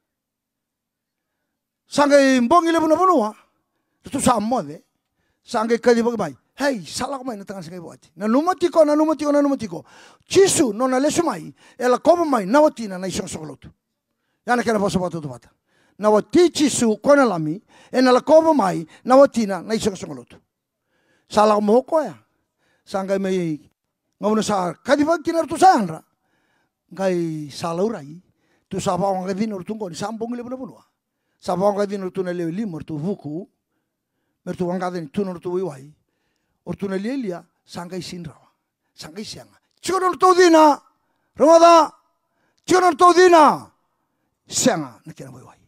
Sa qai bogi levu na vanua, ratou sa moce. Sa qai kacivaki mai, "Ei, sa lako mai na tagane sa qai vakawati." Nanuma tiko, nanuma tiko, nanuma tiko. Jisu nona lesu mai, e lakova mai na watina na isoqosoqo lotu. Ia na kena vosa vakatautauvata, na wati Jisu, koya na Lami, ena lakova mai na watina na isoqosoqo lotu. Sa lako mai o koya. Sa qai mai, gauna sa kacivaki kina ratou sa yadra, qai sa laurai. Ratou sa vakawaqacina ratou oqo ni sa bogi levu na vanua. Sa vakawaqacina ratou na lewe lima, ratou vuku, me ratou waqaca ni tu na nodratou waiwai. O ratou na lialia sa qai sini rawa. Sa qai sega. Tiko na nodratou cina. Rogoca. Tiko na nodratou cina. Sega na kena waiwai.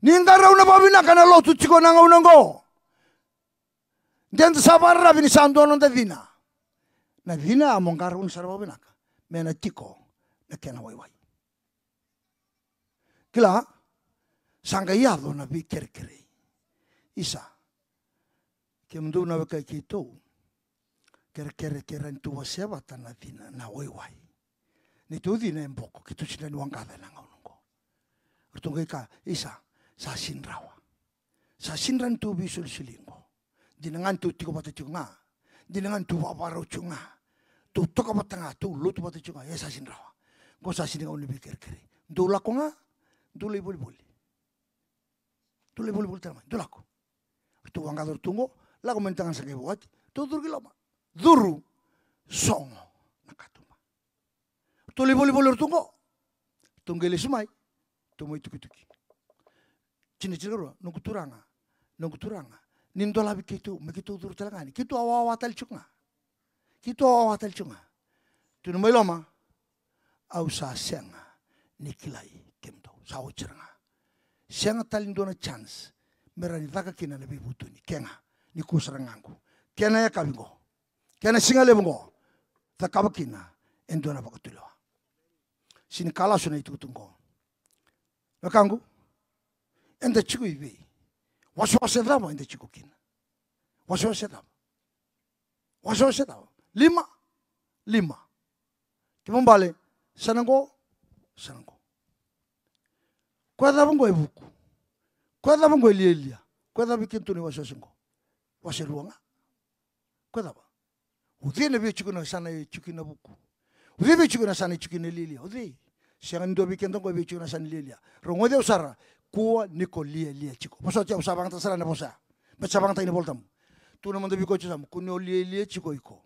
Ni qarauna vakavinaka na lotu tiko na gauna oqo. De da sa vakararavi ni sa dua noda cina. Na cina ya mo qarauna sara vakavinaka me na tiko na kena waiwai. Kila, sa qai yaco na veikerekere. Isa, kemudou na weka i keitou, kerekere, kerea ni tou wasea vata na cina, na waiwai. Neitou cina e boko, keitou sega ni waqaca ena gauna oqo. Ratou qai kaya, isa, sa sini rawa. Sa sini rawa ni tou veisolisoli qo. Dina ga ni tou tiko vata tiko ga. Dina ga ni tou vakavakarau tiko ga. Tou toka vata ga, tou lotu vata tiko ga. Ia sa sini rawa. Qo sa sini gauna ni veikerekere. Dou lako ga, dou lai volivoli. Dou lai volivoli tale mai, dou lako. Ratou waqaca ratou qo, lako mai na tagane sa qai vakawati, ratou curu ki loma. Curu, sogo na katuba. Ratou lai volivoli ratou qo. Ratou qai lesu mai. Ratou mai tukituki. Tini, tinikarua, noqu Turaga, noqu Turaga, ni dolavi keitou, me keitou curu tale ga yani. Keitou a wawa tale tiko ga. Keitou a wawa tale tiko ga. Tukuna mai loma, au sa sega ni kilai kemudou. Sa oti sara ga. Sega tale ni dua na chance me rawa ni caka kina na veivutuni. Kega, nikua sara ga qo. Kena yakavi qo. Kena siga levu qo, cakava kina e dua na vakatulewa. Sini kalasu na itukutuku qo. Wekaqu, eda tiko i vei? Wasewase cava eda tiko kina? Wasewase cava? Wasewase cava? Lima, lima. Kena ibalebale, sa na qo, sa na qo. Koya cava qo e vuku? Koya cava qo e lialia? Koya cava e kena tu na iwasewase qo? Wase rua ga. Koya cava? O cei na via tiko na yasana e tiko kina na vuku? O cei via tiko na yasana e tiko kina na lialia? O cei? Sega ni dua vei keda qo e via tiko na yasana ni lialia. Rogoci au sara, kua ni ko lialia tiko. Vosoti au, sa vakayagataka sara na vosa ya. Baleta sa vakayagataka na iVolatabu. Tukuna mada vei iko tiko, sa kua ni o lialia tiko iko.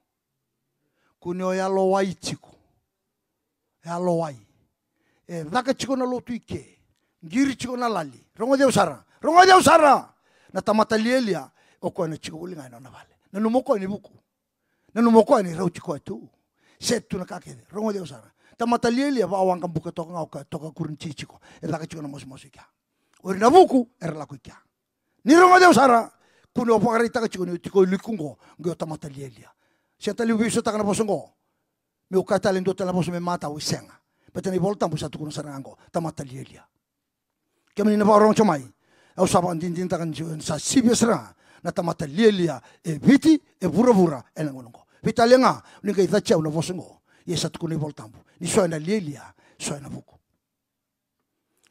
Kua ni o yalowai tiko. Yalowai. E caka tiko na lotu i ke. Qiri tiko na lali. Rogoci au sara. Rogoci au sara. Na tamata lialia, o koya na tiko voli ga ena nona vale. Nanuma o koya ni vuku. Nanuma o koya ni rauti koya tu. Set tu na ka kece. Rogoci au sara. Tamata lialia, vakawaqabuka toka ga o koya, toka kuriniti tiko. E caka tiko na masumasu i kea. O ira na vuku era lako i kea. Ni rogoci au sara, kua ni o vakaraitaka tiko ni o tiko i liku qo, qai o tamata lialia. Sega tale ni veisautaka na vosa qo. Meu kaya tale e dua tale na vosa me matau, e sega. Baleta na iVolatabu sa tukuna sara ga qo, tamata lialia. Kemuni na vakarorogo tiko mai, au sa vakadinadinataka ni sa sivia sara ga na tamata lialia e Viti, e vuravura ena gauna qo. Veitalia ga ni qai cati au na vosa qo. Ia sa tukuna na iVolatabu ni so ena lialia, so ena vuku.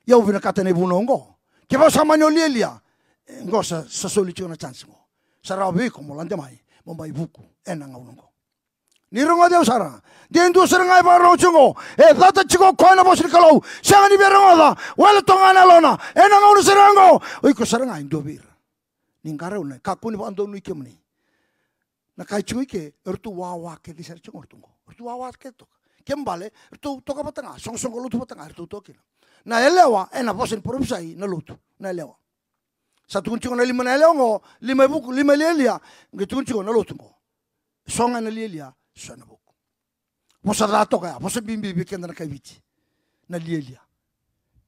Ia au vinakata ena ivunau oqo, kevaka sa mani o lialia, e, qo sa, sa soli tiko na chance qo. Sa rawa vei iko mo lade mai, mo mai vuku ena gauna oqo. Ni rogoci au sara. De dua sara ga e vakarorogo tiko qo, e cata tiko o koya na vosa ni Kalou. Sega ni via rogoca, wele toka ga na yalona. Ena gauna sara ga qo, o iko sara ga e dua vei ira. Ni qarauna, kakua ni vakadonui kemuni. Na ka e tiko i ke, eratou wawa kece sara tiko eratou qo. Eratou wawa kece toka. Kena ibalebale, eratou toka vata ga, soqosoqo lotu vata ga eratou toka kina. Na yalewa ena vosa ni parofisai na lotu, na yalewa. Sa tukuni tiko na lima na yalewa qo, lima e vuku, lima e lialia, qai tukuni tiko na lotu qo. So ga ena lialia, so ena vuku. Vosa ca toka ya, vosa bibi vei keda na kai Viti. Na lialia.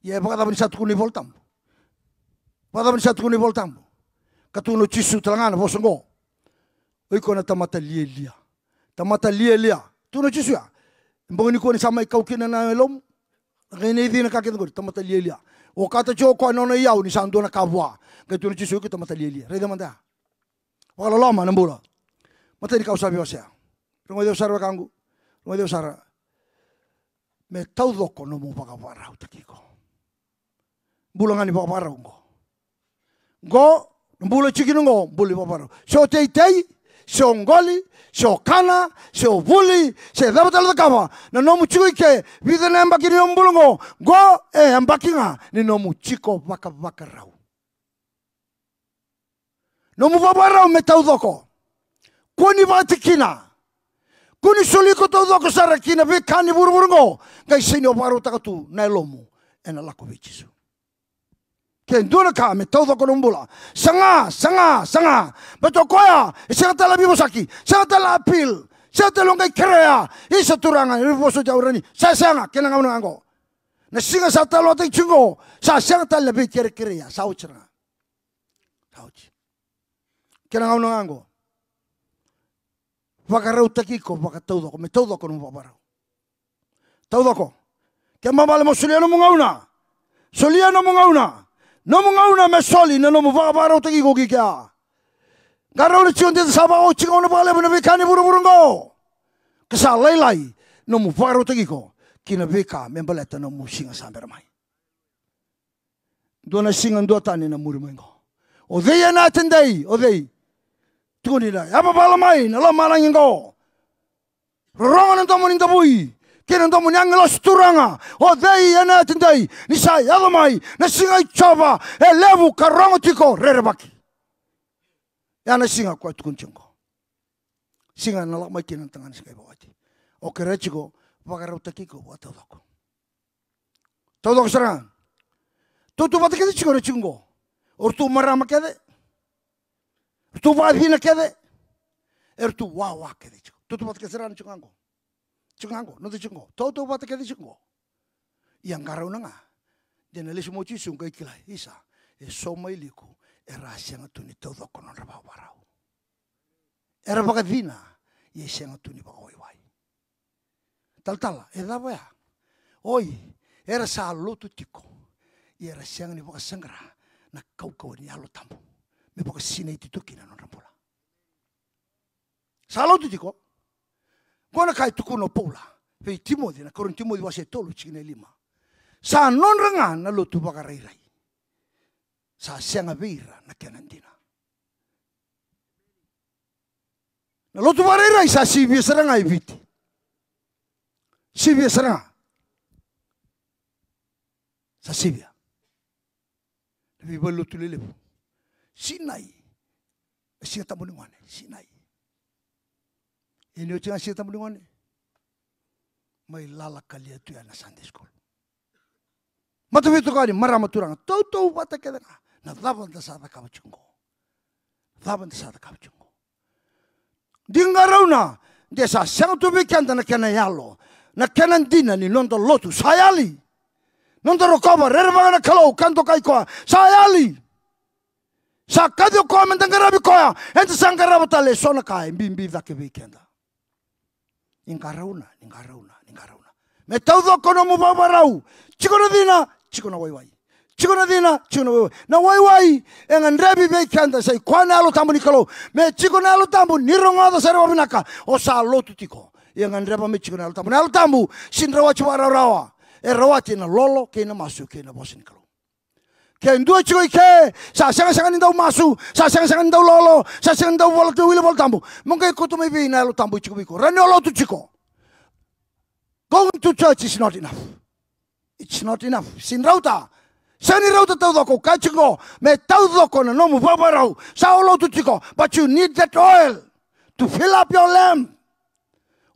Ia e vakacava ni sa tukuna na iVolatabu? Vakacava ni sa tukuna na iVolatabu? Ka tukuna o Jisu tale ga na vosa oqo: O iko na tamata lialia. Tamata lialia. Tukuna o Jisu ya. E bogi nikua ni sa mai kau kina na yalomu. Na qai nai cina ka kece qori, tamata lialia. Okata tiko o koya na nona iyau ni sa dua na ka vua. Qai tukuna o Jisu: O iko tamata lialia. Raica mada ya. Vakaloloma na bula. Matai ni ka au sa via wasea. Rogoci au sara wekaqu. Rogoci au sara. Me taucoko nomu vakavakarautaki iko. Bula ga ni vakavakarau qo. Qo, na bula tiko kina qo, bula ni vakavakarau. Se o teitei, se o qoli, se o kana, se o vuli, se cava tale o cakava. Na nomu tiko i ke, vica na yabaki ni nomu bula qo. Qo e yabaki ga ni nomu tiko vakavakarau. Nomu vakavakarau me taucoko. Kua ni vakatikina. Kua ni soli iko taucoko sara ki na veika ni vuravura oqo, qai sega ni o vakarautaka tu na yalomu ena lako vei Jisu. Ke dua na ka me taucoko nomu bula, saga, saga, saga. Baleta o koya e sega tale na veivosaki, sega tale na appeal, sega tale o qai kerea. Isa, Turaga, ni vosoti au, rani. Sa sega, kena gauna ga oqo. Na siga sa talanoataki tiko oqo, sa sega tale na veikerekere ya, sa oti sara ga. Sa oti. Kena gauna ga oqo. Vakarautaki iko vakataucoko, me taucoko nomu vakavakarau. Taucoko. Ke mamale mo solia nomu gauna. Solia nomu gauna. Nomu gauna me soli na nomu vakavakarautaki iko ki kea. Qarauna tiko de sa vakaoti gauna vakalevu na veika ni vuravura oqo. Ka sa lailai nomu vakarautaki iko ki na veika me baleta nomu siga sa bera mai. Dua na siga duatani na muri mai qo. O cei ena yatedei? O cei? Tukuni na yavavala mai na lomalagi qo. Rorogo na domo ni davui kei na domo ni agilosi, Turaga. O cei ena yatedei? Ni sa yaco mai na siga i Jiova, e levu ka rogo tiko rerevaki. Ya na siga koya tukuni tiko qo. Siga na lako mai kina na tagane sa qai vakawati. O kerea tiko vakarautaki iko vakataucoko. Taucoko sara ga. Tautauvata kece tiko na tiko qo. O ratou marama kece. Ratou vakacina kece. E ratou wawa kece tiko. Tautauvata kece sara ga na tiko ga qo. Tiko ga qo, noda tiko qo. Tautauvata kece tiko qo. Ia qarauna ga. De na lesu mai o Jisu qai kila, isa, e so mai liku era a sega tu ni taucoko nodra vakavakarau. Era vakacina, ia e sega tu ni vakawaiwai. Talatala, e cava ya? Oi, era sa lotu tiko, ia era sega ni vakasaqara na kaukauwa ni Yalo Tabu me vakasinaiti tu kina na nodra bula. Sa lotu tiko. Qo na ka e tukuna o Paula vei Timoci, na karua ni Timoci wase tolu tikina e lima. Sa nodra ga na lotu vakarairai. Sa sega vei ira na kena dina. Na lotu vakarairai sa sivia sara ga e Viti. Sivia sara ga. Sa sivia. Na veivalelotu lelevu. Sinai. E Siga Tabu ni gone. Sinai. Ia ni oti ga Siga Tabu ni gone, mai lala kalia tu ya na Sunday school. Mataveitokani, marama, turaga, tautauvata kece ga na cava da sa cakava tiko qo. Cava da sa cakava tiko qo. Di qarauna, de sa sega tu vei keda na kena yalo, na kena dina ni noda lotu sa yali. Noda rokova, rerevaka na Kalou ka dokai koya, sa yali. Sa kaci o koya meda qaravi koya, eda sa qarava tale e so na ka e bibi cake vei keda. Ni qarauna, ni qarauna, ni qarauna. Me taucoko nomu vakavakarau. Tiko na cina, tiko na waiwai. Tiko na cina, tiko na waiwai. Na waiwai e gadrevi vei keda, sa i koya na Yalo Tabu ni Kalou. Me tiko na Yalo Tabu, ni rogoca sara vakavinaka, o sa lotu tiko. E gadreva me tiko na Yalo Tabu. Na Yalo Tabu sega ni rawati vakarawarawa. E rawati ena lolo kei na masu kei na vosa ni Kalou. Ke dua tiko i ke sa segasega ni dau masu, sa segasega ni dau lolo, sa sega ni dau vola, dau wili Vola Tabu, mo qai kauta mai vei na Yalo Tabu e tiko vei iko? Rawa ni o lotu tiko. Going to church is not enough. It's not enough. Sega ni rauta. Sega ni rauta taucoko. Au kaya tiko, me taucoko na nomu vakavakarau. Sa o lotu tiko, but you need that oil to fill up your lamp.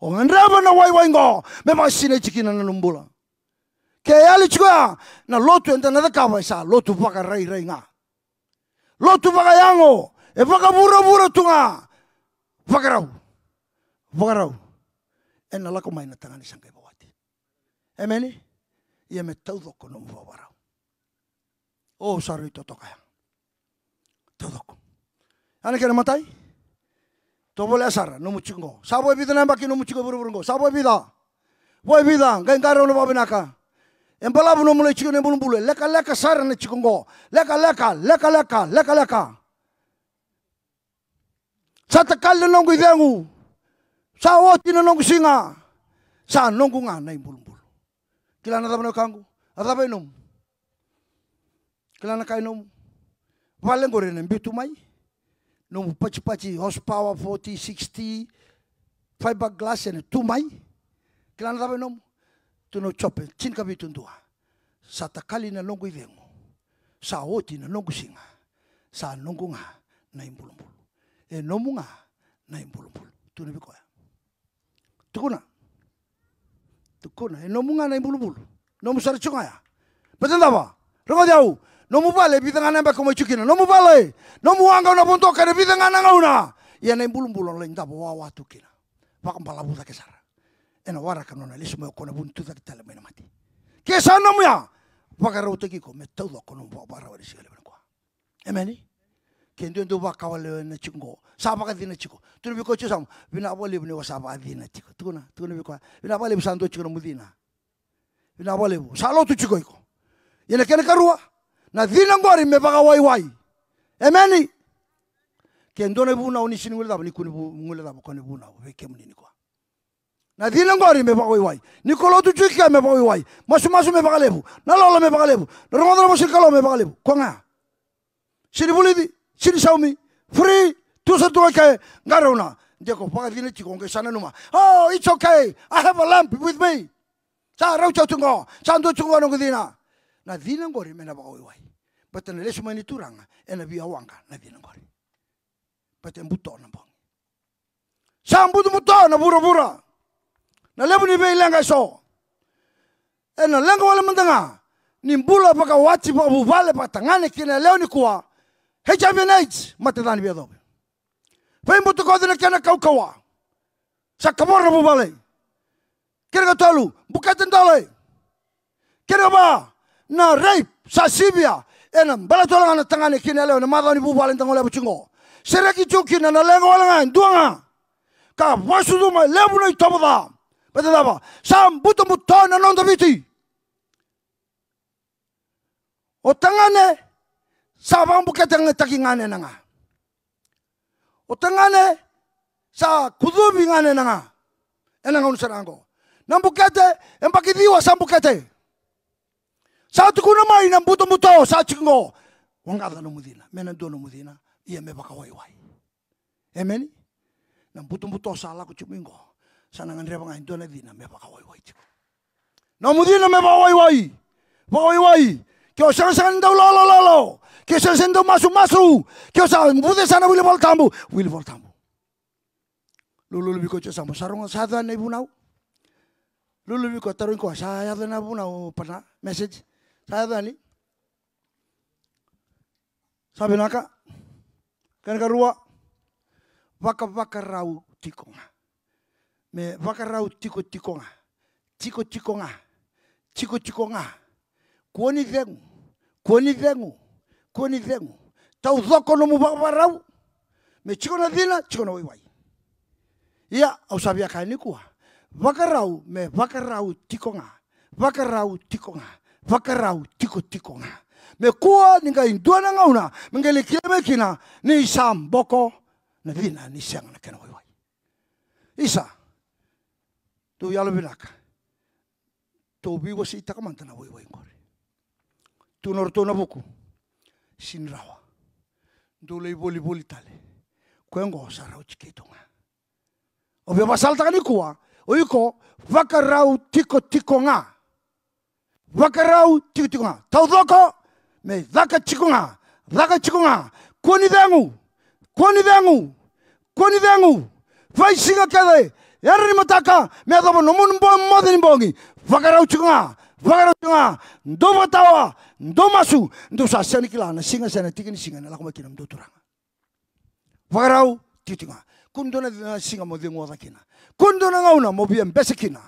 O gadreva na waiwai qo me vakasinaiti kina na nomu bula. Ke yali tiko ya, na lotu eda na cakava e sa lotu vakarairai ga. Lotu vakayago, e vakavuravura tu ga. Vakarau. Vakarau. Ena lako mai na tagane sa qai vakawati. Emeni? Ia me taucoko nomu vakavakarau. O, sa rui totoka ya. Taucoko. A na kena imatai. Tovolea sara nomu tiko qo. Sa vo e vica na yabaki nomu tiko e vuravura qo? Sa vo e vica? Vo e vica? Qai qarauna vakavinaka. E balavu nomu lai tiko na ibulubulu. E lekaleka sara na tiko qo. Lekaleka, lekaleka, lekaleka. Sa takali na noqu icegu. Sa oti na noqu siga. Sa noqu ga na ibulubulu. Kila na cava na wekaqu? A cava e nomu? Kila na ka e nomu? Vale qori ena biu tu mai. Nomu patipati horsepower forty, sixty, fiberglass ena tu mai. Kila na cava e nomu? Tukuna o Jope tinikavitu, dua. Sa takali na noqu icegu. Sa oti na noqu siga. Sa noqu ga na ibulubulu. E nomu ga na ibulubulu. Tukuna vei koya. Tukuna. Tukuna, e nomu ga na ibulubulu. Nomu sara tiko ga ya. Baleta na cava? Rogoci au. Nomu vale, e vica ga na yabaki o mai tiko kina. Nomu vale, nomu waqa o na vodoka ena vica ga na gauna. Ia na ibulubulu o na lai davo wawa tu kina. Vakabalavu cake sara. Ena waraka nona lesu mai o koya na vu ni tucake tale mai na mate. Ke sa nomu ya, vakarautaki iko me taucoko nomu vakavakarau ena siga levu nikua. Emeni. Ke dua e dau vakawale na tiko qo, sa vakacina tiko. Tukuna vei koya tiko, sa vinaka vakalevu ni o sa vakacina tiko. Tukuna, tukuna vei koya, vinaka vakalevu, sa dua tiko nomu cina. Vinaka vakalevu, sa lotu tiko iko. Ia na kena ikarua, na cina qori me vakawaiwai. Emeni. Ke dua na ivunau ni sega ni guilecava, ni kua ni vu-, guilecava o koya na ivunau vei kemuni nikua. Na cina qori me vakawaiwai. Ni ko lotu tiko ke me vakawaiwai. Masumasu me vakalevu. Na lolo me vakalevu. Na rogoca na vosa ni Kalou me vakalevu. Ko ga. Sega ni vulici, sega ni saumi. Free. Tu sa tu ga ke, qarauna. De ko vakacina tiko, o qai sa nanuma, "Oh, it's okay. I have a lamb with me." Sa rauti au tu qo. Sa dua tu qo noqu cina. Na cina qori me na vakawaiwai. Baleta na lesu mai ni Turaga, ena via waqa na cina qori. Baleta e buto na bogi. Sa butobuto na vuravura. Na levu ni veileqa eso. Ena leqa wale mada ga ni bula vakawati, vakavuvale, vakatagane kei na yalewa nikua. H I V and AIDS, mate ca ni veiyacovi. Veibutakoci na kena kaukauwa. Sa kavoro na vuvale. Kena ikatolu, bukete dole. Kena ikava, na rape sa sivia ena baleta wale ga na tagane kei na yalewa ena macawa ni vuvale da goleva tiko qo. Sereki tiko kina na leqa wale ga e dua ga. Ka vakasucuma e levu na itovo ca. Baleta na cava? Sa butobuto na noda Viti. O tagane sa vakabuketetaki ga na yaya ga. O tagane sa kucuvi ga na yaya ga. Ena gauna sara ga qo, na bukete, e yabaki ciwa sa bukete. Sa tukuna mai na butobuto sa tiko qo. Waqaca nomu cina, me na dua nomu cina, ia me vakawaiwai. Emeni. Na butobuto sa lako tiko mai qo, sa na gadreva ga e dua na cina me vakawaiwai tiko. Nomu cina me vakawaiwai. Vakawaiwai. Ke o sega sega ni dau lololo, ke o sega sega ni dau masumasu, ke o sa vucesa na wili Vola Tabu, wili Vola Tabu. Lululu vei koya tiko, sa mo sa rogo, sa yaco yani na ivunau. Lululu vei koya, tarogi koya, sa yaco na ivunau, pana message. Sa yaco yani. Sa vinaka. Kena ikarua, vakavakarau tiko ga. Me vakarau tikotiko ga. Tikotiko ga. Tikotiko ga. Kua ni cegu. Kua ni cegu. Kua ni cegu. Taucoko nomu vakavakarau. Me tiko na cina, tiko na waiwai. Ia, au sa via kaya nikua. Vakarau, me vakarau tiko ga. Vakarau tiko ga. Vakarau tikotiko ga. Me kua ni qai dua na gauna me qai lai kilai mai kina ni sa boko na cina ni sega na kena waiwai. Isa, tou yalovinaka. Tou veiwaseitaka mada na waiwai qori. Tu na ratou na vuku. Sega ni rawa. Dou lai volivoli tale. Koya oqo sa rauti keitou ga. Au via vakasalataka nikua, o iko, vakarau tikotiko ga. Vakarau tikotiko ga. Taucoko, me caka tiko ga. Caka tiko ga. Kua ni cegu. Kua ni cegu. Kua ni cegu. Fai siga kece. Era ni mataka, me yacova nomuni bo-, moce ni bogi. Vakarau tiko ga. Vakarau tiko ga. Dou vakatawa. Dou masu. Dou sa sega ni kila na siga se na tiki ni siga ena lako mai kina na nomudou Turaga. Vakarau tikotiko ga. Kua ni dua na, na siga mo ceguoca kina. Kua ni dua na gauna mo via bese kina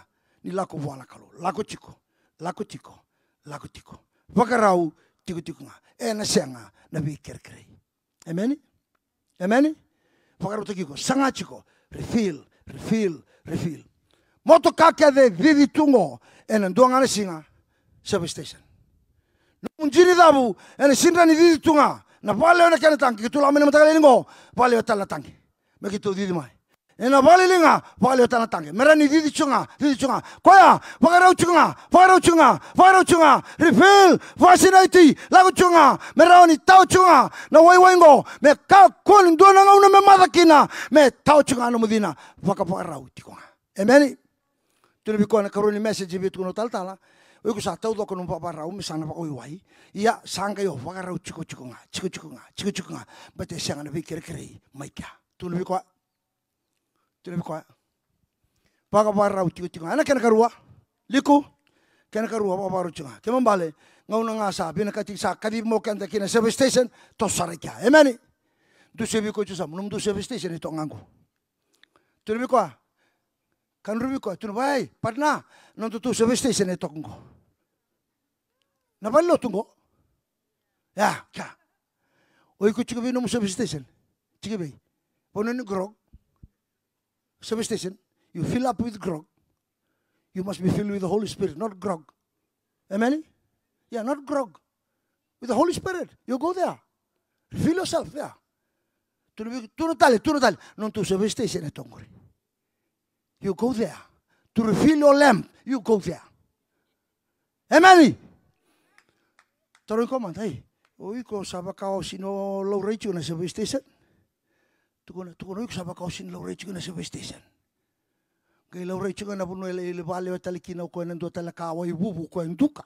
ni lako vua na Kalou. Lako tiko, lako tiko, lako tiko. Vakarau tikotiko ga. Ena sega na veikerekere. Emeni? Emeni? Vakarautaki iko, saga tiko, refill, refill, refill. Motoka kece cici tu qo ena dua ga na siga, service station. Nomu jini cavu ena sidra ni cici tu ga, na vakalewe na kena taqi, keitou lako mai na mataka lailai qo, vakalewe tale na taqi. Me keitou cici mai. Ena vakaliliga, vakalewe tale na taqi. Me rawa ni cici tiko ga, cici tiko ga. Koya, vakarau tiko ga, vakarau tiko ga, vakarau tiko ga. Refill, vakasinaiti, lako tiko ga. Me rawa ni tawa tiko ga na waiwai qo. Me kakua ni dua na gauna me maca kina. Me tawa tiko ga nomu cina, vakavakarau tiko ga. Emeni. Tukuna vei koya na ikarua ni message e via tukuna o talatala. O iko sa taucoko nomu vakavakarau, me sa na vakawaiwai. Ia, sa qai o vakarau tikotiko ga, tikotiko ga, tikotiko ga. Baleta e sega na veikerekere mai kea. Tukuna vei koya. Tukuna vei koya. Vakavakarau tikotiko ga. Ena kena ikarua. Liku. Kena ikarua, vakavakarau tiko ga. Kena ibalebale, gauna ga sa vinakati, sa kacivi mai o keda ki na service station, toso sara i kea. Emeni. Dusia vei koya tu sa, nomudou service station e toka ga qo. Tukuna vei koya. Kaya vei koya, tukuna vei, partner, nodatou service station e toka qo. Na valenilotu qo. Ia, kea. O iko tiko vei nomu service station? Tiko vei? Vanua ni grog. Service station, you fill up with grog. You must be filled with the Holy Spirit, not grog. Amen? Yeah, not grog. With the Holy Spirit, you go there. Fill yourself there. Tukuna vei, tukuna tale, tukuna tale. Nodatou service station e toka qori. You go there. To refill your lamp, you go there. Emeni. Tarogi koya mada, ei, o iko sa vaka o sega ni laurai tiko na service station. Tukuna, tukuna o iko sa vaka o sega ni laurai tiko na service station. Qai laurai tiko na vanua e lai vakalewe tale kina o koya na dua tale ka wai vuvu, o koya e duka.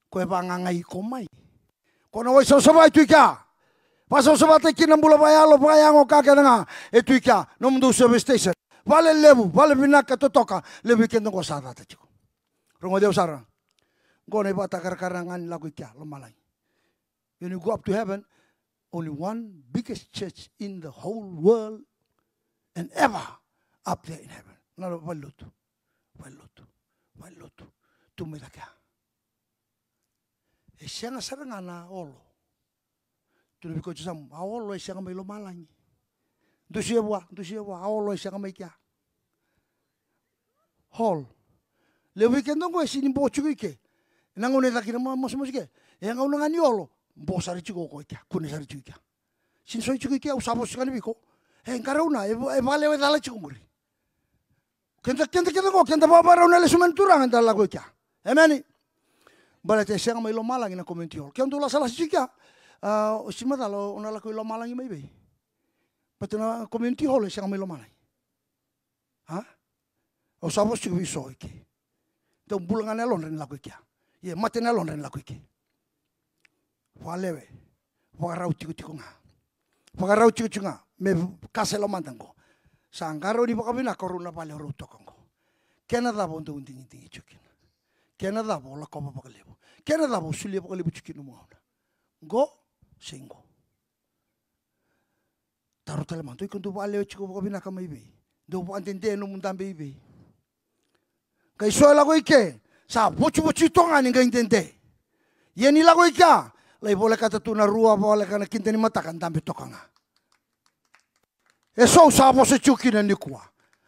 Koya e vagagai iko mai. Ko na wai savasava e tu i kea. Vakasavasavataki kina na bula vakayalo, vakayago, ka kece ga e tu i kea. Nomudou service station. Vale levu, vale vinaka totoka, levu i keda qo sa cata tiko. Rogoci au sara. Qo na ivakatakarakara ga ni lako i kea, lomalagi. When you go up to heaven, only one biggest church in the whole world and ever up there in heaven. Na valenilotu, valenilotu, valenilotu. Tu mai cake ya. E sega sara ga na olo. Tukuna vei koya tu sa, a olo e sega mai lomalagi. Dusia vua, dusia vua, a olo e sega mai kea. Hall. Levu i keda qo e sega ni bo tiko i ke. Na gauna e caka kina ma-, masumasu i ke. E gauna ga ni olo, bo sara tiko o koya i kea, kune sara tiko i kea. Sega ni soi tiko i kea, au sa vosa tiko ga vei iko. E qarauna, e va-, e vakalewe cala tiko qori. Keda, keda, keda qo, keda vakavakarau na lesu mai na Turaga, da lako i kea. Emeni. Baleta e sega mai lomalagi na community hall. Ke o dou lasalasa tiko i kea, a, o si macala o na lako i lomalagi mai vei? Baleta na community hall e sega mai lomalagi. A? Au sa vosa tiko vei so i ke. Dau bula ga na yalodra ni lako i kea. Ia, mate na yalodra ni lako i ke. Vakalewe. Vakarau tikotiko ga. Vakarau tikotiko ga. Me kasa e lomada qo. Sa qarauni vakavinaka o rau na vale o rau toka qo. Kena cava o dau digidigi tiko kina? Kena cava o lakova vakalevu? Kena cava o solia vakalevu tiko kina nomu gauna? Qo, se qo? Taro tale mada, o iko dau vakalewe tiko vakavinaka mai vei? Dau vakadede nomu dabe i vei? Qai so e lako i ke, sa vocivoci toka ga ni qai dede. Ia ni lako i kea, lai volekata tu na rua voleka na kida ni mataka, dabe toka ga. E so au sa vosa tiko kina nikua.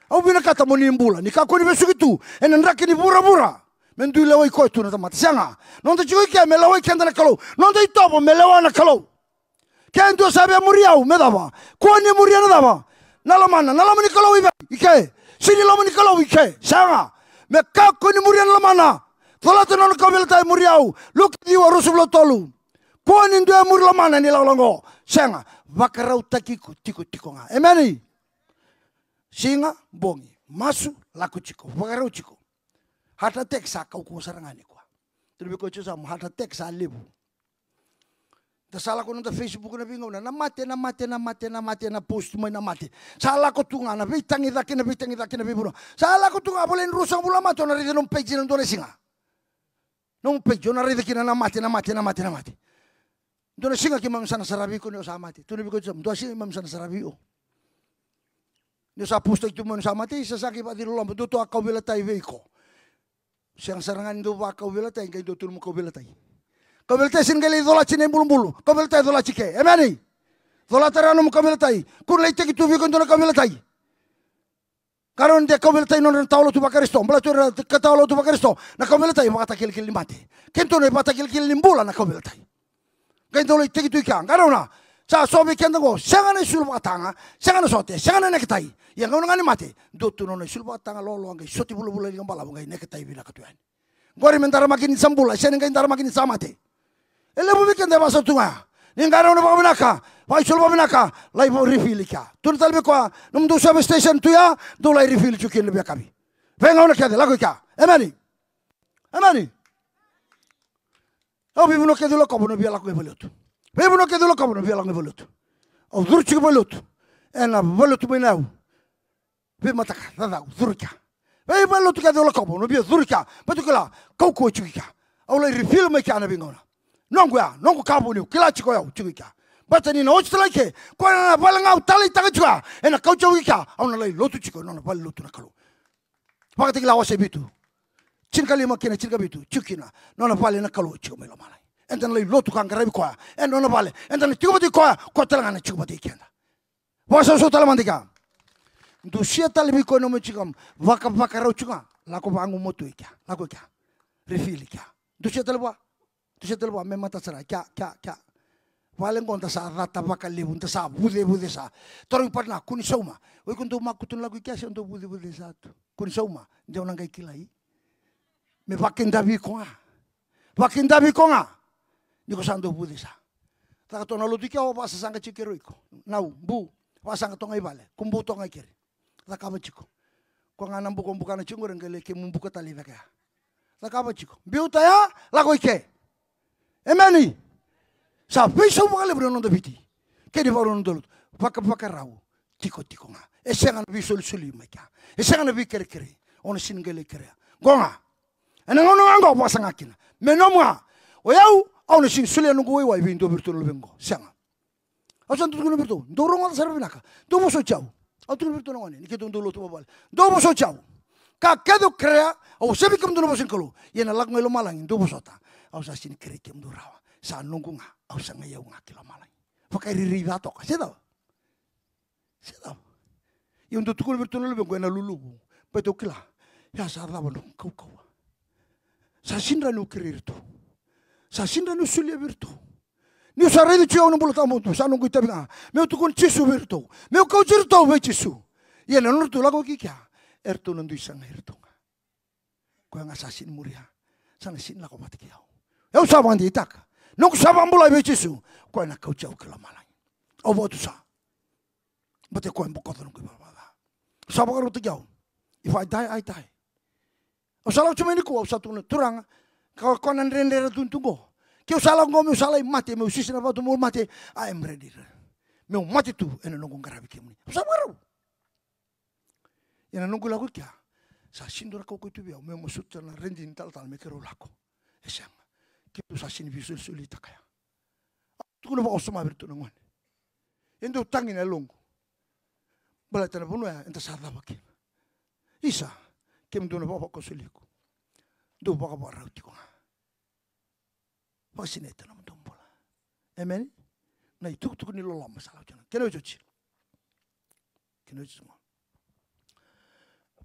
Au vinakata mo ni bula, ni kakua ni vesuki tu ena draki ni vuravura. Me dui lewai koya tu na tamata. Sega. Noda tiko i kea me lewai keda na Kalou. Noda itovo me lewa na Kalou. Ke dua sa via muri au, me cava? Kua ni muria na cava? Na lomana. Na loma ni Kalou i vei? I ke. Sega ni loma ni Kalou i ke. Sega. Me kakua ni muria na lomana. Colata na nona kauveilatai, muri au. Luke ciwa, ruasagavulu ka tolu. Kua ni dua e muri lomana ena ilakolako qo. Sega. Vakarautaki iko tikotiko ga. Emeni. Siga, bogi, masu, lako tiko, vakarau tiko. Heart attack sa kaukauwa sara ga nikua. Tukuna vei koya tu sa, heart attack sa levu. Da sa lako noda Facebook na veigauna, na mate, na mate, na mate, na mate, na post mai na mate. Sa lako tu ga na veitagicaki, na veitagicaki, na veivanua. Sa lako tu ga, voleka ni ruasagavulu na mate, o na raica nomu page na dua na siga. Nomu page, o na raica kina na mate, na mate, na mate, na mate. Dua na siga keimami sa na saravi iko ni o sa mate. Tukuna vei koya tu sa, dua siga keimami sa na saravi iko. Ni o sa post-taki tu mai ni o sa mate, isa sa qai vakaciloloma, dua tu a kauveilatai vei iko. Sega sara ga ni dau vakauveilatai, qai dua tu nomu kauveilatai. Kauveilatai sega ni qai lai colati na ibulubulu. Kauveilatai colati ke. Emeni. Cola tara nomu kauveilatai. Kua ni lai tekiduru vei iko e dua na kauveilatai. Qarauna de kauveilatai nodra tawa lotu vaKarisito. Baleta ira na tawa lotu vaKarisito, na kauveilatai e ivakatakilakilatai ni mate. Keitou na ivakatakilakilatai ni bula na kauveilatai. Qai dau lai tekiduru i kea. Qarauna, sa so vei keda qo, sega na isulu vakataga, sega na sote, sega na neketai. Ia gauna ga ni mate, dua tu na nona isulu vakataga loaloa, qai sote vulavula e liga balavu, qai neketai vinaka tu yani. Qori me daramaki ni sa bula, sega ni qai daramaki ni sa mate. E levu vei keda e vakasauri tu ga. Ni qarauna vakavinaka, vakaisulu vakavinaka, lai refill i kea. Tukuna tale vei koya, nomudou service station tu ya, dou lai refill tiko kina na veiyakavi. Veigauna kece, lako i kea. Emeni. Emeni. Au veivanua kece au lakova au na via lako ga i valenilotu. Veivanua kece au lakova au na via lako ga i valenilotu. Au curu tiko i valenilotu. Ena valenilotu mai na yau. Veimataka, caucau, curu i kea. Veivalenilotu kece au lakova au na via curu i kea. Baleta au kila, kaukauwa tiko i kea. Au lai refill mai kea na veigauna. Noqu ya, noqu ka vou niu kila tiko o yau tiko i kea. Baleta ni na oti tale i ke, koya na vale ga au taleitaka tiko ya, ena kauti au i kea, au na lai lotu tiko ena nona valenilotu na Kalou. Vakatakila wase vitu, tinikalima kei na tinikavitu, tiko kina nona vale na Kalou tiko mai lomalagi. Eda na lai lotu ka qaravi koya ena nona vale, eda na tiko vata kei koya, koya tale ga na tiko vata kei keda. Vakasausau tale mada i kea. Dusia tale vei koya na nomu tiko, vakavakarau tiko ga. Lako vagumatua i kea, lako i kea. Refill i kea. Dusia tale vua. Dusia tale vua, me mata sara, kea, kea, kea. Vale qo da sa cata vakalevu, da sa vucevucesa. Tarogi partner, kua ni sauma. O iko dau makutu ni lako i kea se dau vucevucesa tu? Kua ni sauma, de o na qai kilai. Me vakakidavi iko ga. Vakakidavi iko ga. Ni ko sa dau vucesa. Caka toka na lotu i kea, o vakasasaqa tiko kei iko. Nau, bu, vakasaqa toka ga i vale. Kubou toka ga i keri. Cakava tiko. Koya ga na buka o bukana tiko qori, qai lai kemu buka tale i cake ya. Cakava tiko. Biuta ya, lako i ke. Emeni. Sa veisau vakalevu na noda Viti kei na ivakarau ni noda lotu. Vakavakarau tikotiko ga. E sega na veisolisoli mai kea. E sega na veikerekere. O na sega ni qai lai kerea. Qo ga. Ena gauna ga qo vakasaga kina. Me nomu ga. O yau, au na sega ni solia noqu waiwai vei dua vei iratou na luvequ qo. Sega. Au sa dau tukuna vei iratou, dou rogoca sara vinaka. Dou vosoti au. Au tukuna vei iratou na gone ni keitou dau lotu vakavale. Dou vosoti au. Ka kece au kerea, au wasea vei kemudou na vosa ni Kalou. Ia na lako ga i lomalagi, dou vosota. Au sa sega ni kerei kemudou rawa. Sa noqu ga, au sagai au ga ki lomalagi. Vakairairai ca toka, se cava? Se cava? Ia au dau tukuna vei iratou na luvequ ena luluvu. Baleta au kila. Ia sa cava noqu kaukauwa? Sa sega ni rawa niu kerei iratou. Sa sega ni rawa niu solia vei iratou. Niu sa raica tiko au na bula tawamudu, sa noqu itavi ga meu tukuna Jisu vei iratou. Meu kauti iratou vei Jisu. Ia na nodratou lako ki kea, eratou na dui sagai iratou ga. Koya ga sa sega ni muria, sa na sega ni lako vata kei au. Au sa vakadeitaka. Noqu sa vakabulai vei Jisu. Koya na kauti au ki lomalagi. Au vakatusa. Baleta koya e bokoca noqu ivalavala ca. Sa vakarautaki au. If I die, I die. Au sa lako tu mai nikua, au sa tukuna, Turaga, ka koya na dredre era tu tu qo. Ke au sa lako qo meu sa lai mate, meu sisi na vatu meu mate, I am ready. Meu mate tu ena noqu qaravi kemuni. Au sa vakarau. Ia na noqu lako i kea, sa sega ni dua na kaukauwa tu vei au meu masuta na red line talatala me keirau lako. E sega. Keitou sa sega ni veisolisolitaka ya. Au tukuna vakawasoma vei iratou na gone. E dau tagi na yaloqu. Baleta na vanua ya eda sa cava kina. Isa, kemudou na vakavakasoliku, dou vakavakarau tiko ga. Vakasinaita na nomudou bula. Emeni. Na itukutuku ni loloma sa lako tiko ga. Kena iotioti. Kena iotioti ga.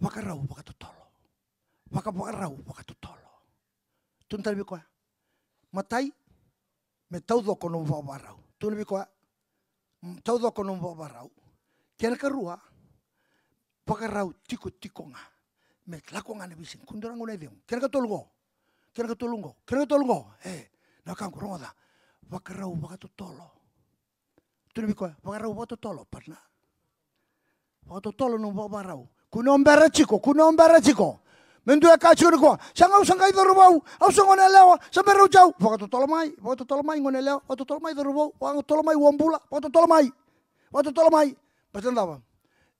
Vakarau vakatotolo. Vakavakarau vakatotolo. Tukuna tale vei koya. Matai, me taucoko nomu vakavakarau. Tukuna vei koya. Mm, taucoko nomu vakavakarau. Kena karua, vakarau tikotiko ga. Me lako ga na veisiga. Kua ni dua na gauna e cegu. Kena katolu qo. Kena katolu qo. Kena katolu qo. E, na wekaqu, rogoca. Vakarau vakatotolo. Tukuna vei koya, vakarau vakatotolo, partner. Vakatotolo nomu vakavakarau. Kua ni o bera tiko, kua ni o bera tiko. Me dua e kaya tiko nikua, sa ga au sa qai cauravou, au sa gone yalewa, sa bera oti au. Vakatotolo mai, vakatotolo mai gone yalewa, vakatotolo mai cauravou, vakatotolo mai uabula, vakatotolo mai. Vakatotolo mai. Baleta na cava?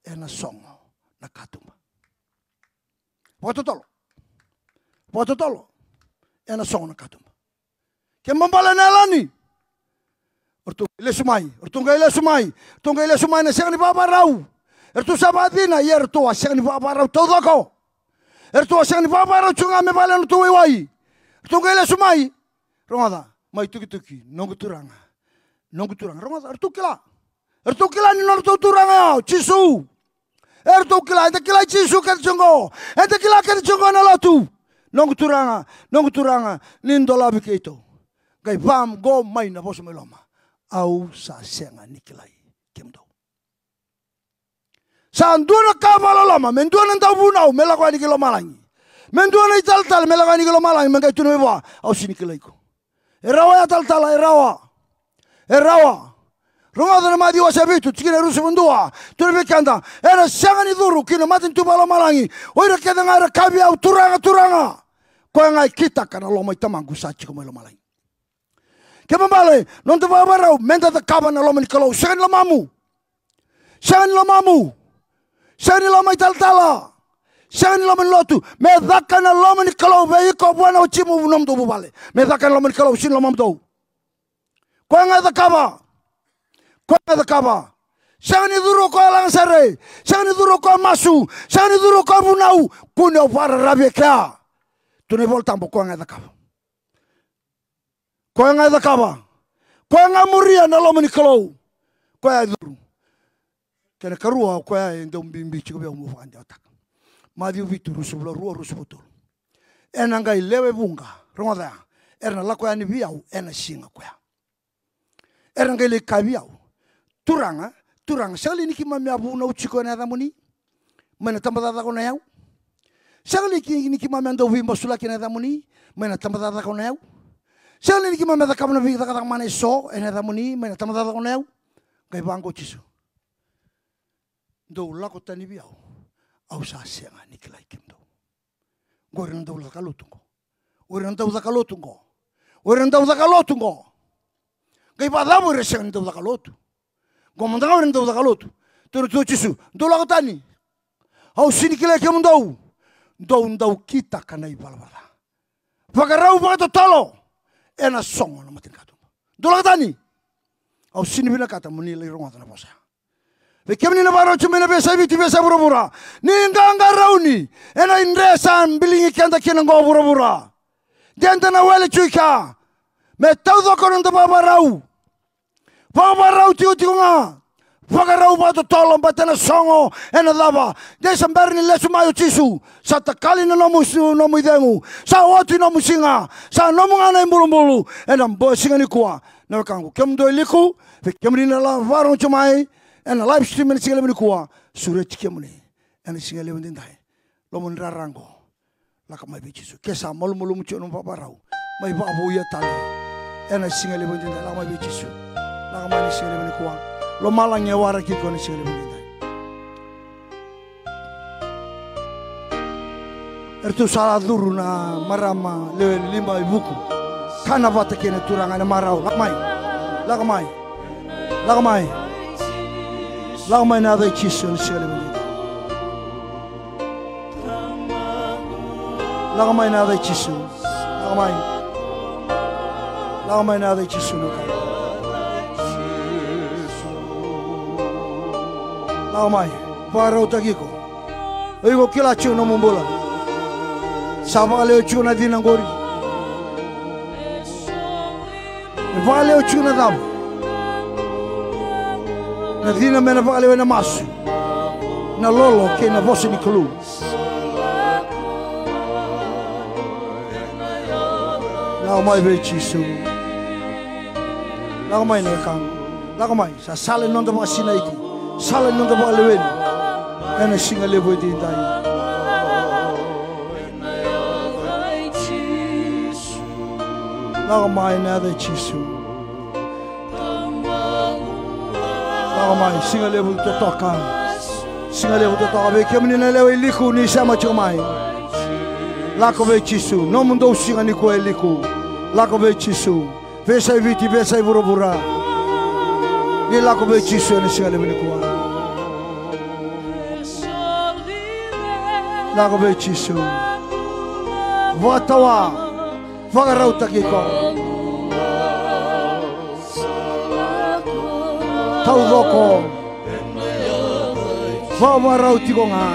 Ena sogo na katuba. Vakatotolo. Vakatotolo. Ena sogo na katuba. Ke babala na yalani. Eratou qai lesu mai, eratou qai lesu mai, eratou qai lesu mai na sega ni vakavakarau. Eratou sa vakacina, ia eratou a sega ni vakavakarau taucoko. Eratou a sega ni vakavakarau tiko ga me vale na nodratou waiwai. Eratou qai lesu mai. Rogoca, mai tukituki, noqu Turaga. Noqu Turaga, rogoca, eratou kila. Eratou kila ni nodratou Turaga ya o Jisu. Eratou kila, eda kila Jisu kece tiko qo. Eda kila kece tiko qo na lotu. Noqu Turaga, noqu Turaga, ni dolavi keitou. Qai vaqo mai na vosa mai loma. Au sa sega ni kilai kemudou. Sa dua na ka vakaloloma, me dua na dauvunau me lako yani ki lomalagi. Me dua na italatala me lako yani ki lomalagi, me qai tukuna mai vua, au sega ni kilai iko. E rawa ya talatala, e rawa. E rawa. Rogoca na Maciu wase vitu, tikina e ruasagavulu ka dua, tukuna vei keda, ena sega ni curu ki na matanitu vakalomalagi o ira kece ga era kaya vei au, Turaga, Turaga. Koya ga e kitaka na loma i Tamaqu sa tiko mai lomalagi. Kena ibalebale, noda vakavakarau, meda cakava na loma ni Kalou, sega ni lomamu. Sega ni lomamu. Sega ni loma i talatala. Sega ni loma ni lotu. Me caka na loma ni Kalou vei iko vua na watimu, nomudou vuvale. Me caka na loma ni Kalou, sega ni lomamudou. Koya ga e cakava. Koya ga e cakava. Sega ni curu o koya lagasere. Sega ni curu o koya masu. Sega ni curu o koya vunau. Kua ni o vakararavi e kea. Tukuna na iVolatabu, koya ga e cakava. Koya ga e cakava. Koya ga e muria na loma ni Kalou. Koya e curu. Kena ikarua, o koya e dau bibi tiko vei au meu vakadewataka. Maciu vitu, ruasagavulu ka rua, ruasagavulu ka tolu. Ena qai lewe vuqa, rogoca ya, era na lako yani vei au ena siga koya. Era qai lai kaya vei au, Turaga, Turaga, sega li ni keimami a vunau tiko ena yacamuni mai na tabacakacaka o Nayau? Sega li ni keimami a dau veimasulaki ena yacamuni mai na tabacakacaka o Nayau? Sega li ni keimami a cakava na veicakacaka mana eso ena yacamuni mai na tabacakacaka o Nayau? Qai vaqo o Jisu, dou lako tani vei au, au sa sega ni kilai kemudou. Qori na dau caka lotu qo. O ira na dau caka lotu qo. O ira na dau caka lotu qo. Qai vakacava o ira sega ni dau caka lotu? Qo mada ga o ira na dau caka lotu. Tukuna tu o Jisu, dou lako tani. Au sega ni kilai kemudou. Dou dau kitaka na ivalavala ca. Vakarau vakatotolo ena sogo na matanikatuba. Dou lako tani. Au sega ni vinakata mo ni lai rogoca na vosa. Vei kemuni na vakarau tiko mai na veiyasai Viti, veiyasai vuravura, ni qaqarauni ena idre sa biligi keda kina qo vuravura. De da na wele tiko i kea. Me taucoko na noda vakavakarau. Vakavakarau tikotiko ga. Vakarau vakatotolo, baleta na sogo ena cava. De sa bera ni lesu mai o Jisu, sa takali na nomu su-, nomu icegu. Sa oti nomu siga. Sa nomu ga na ibulubulu ena bo-, siga nikua. Na wekaqu, kemudou e Liku, vei kemuni na la vakarorogo tiko mai ena live stream ena siga levu nikua, sureti kemuni ena siga levu edaidai. Lomani rara qo. Lako mai vei Jisu. Ke sa malumalumu tiko na nomu vakavakarau, mai vakavouya tale ena siga levu edaidai. Lako mai vei Jisu. Lako mai ena siga levu nikua. Lomalagi e waraki iko ena siga levu edaidai. Eratou sa la curu na marama lewe lima i vuku. Kana vata kei na Turaga ena marau. Lako mai. Lako mai. Lako mai. Lako mai ena yaca i Jisu ena siga levu edaidai. Lako mai ena yaca i Jisu. Lako mai. Lako mai ena yaca i Jisu na ka. Lako mai. Vakarautaki iko. O iko kila tiko na nomu bula. Sa vakalewe tiko na cina qori. E vakalewe tiko na cava? Na cina me na vakalewe na masu, na lolo kei na vosa ni Kalou. Lako mai vei Jisu. Lako mai na wekaqu. Lako mai. Sa sala ni noda vakasinaiti, sala ni noda vakaleweni ena siga levu edaidai. Lako mai ena yaca i Jisu. Lako mai, siga levu totoka. Siga levu totoka vei kemuni na lewe i Liku ni sema tiko mai. Lako vei Jisu, nomudou siga nikua e Liku. Lako vei Jisu. Veiyasai Viti, veiyasai vuravura. Ni lako vei Jisu ena siga levu nikua. Lako vei Jisu. Vakatawa. Vakarautaki iko. Taucoko. Vakavakarau tiko ga.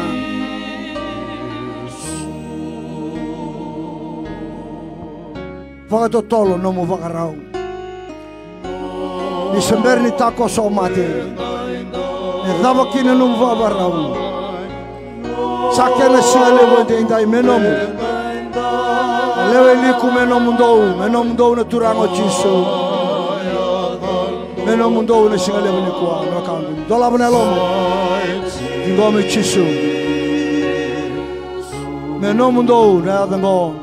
Vakatotolo nomu vakarau. Ni se bera ni takoso o mate, Cava kina nomu vakavakarau? Sa kena siga levu edaidai me nomu. Lewe liku me nomudou, me nomudou na Turaga o Jisu. Me nomudou na siga levu nikua, na wekaqu. Dolava na yalomu. Ciqomi Jisu. Me nomudou na yaca qo.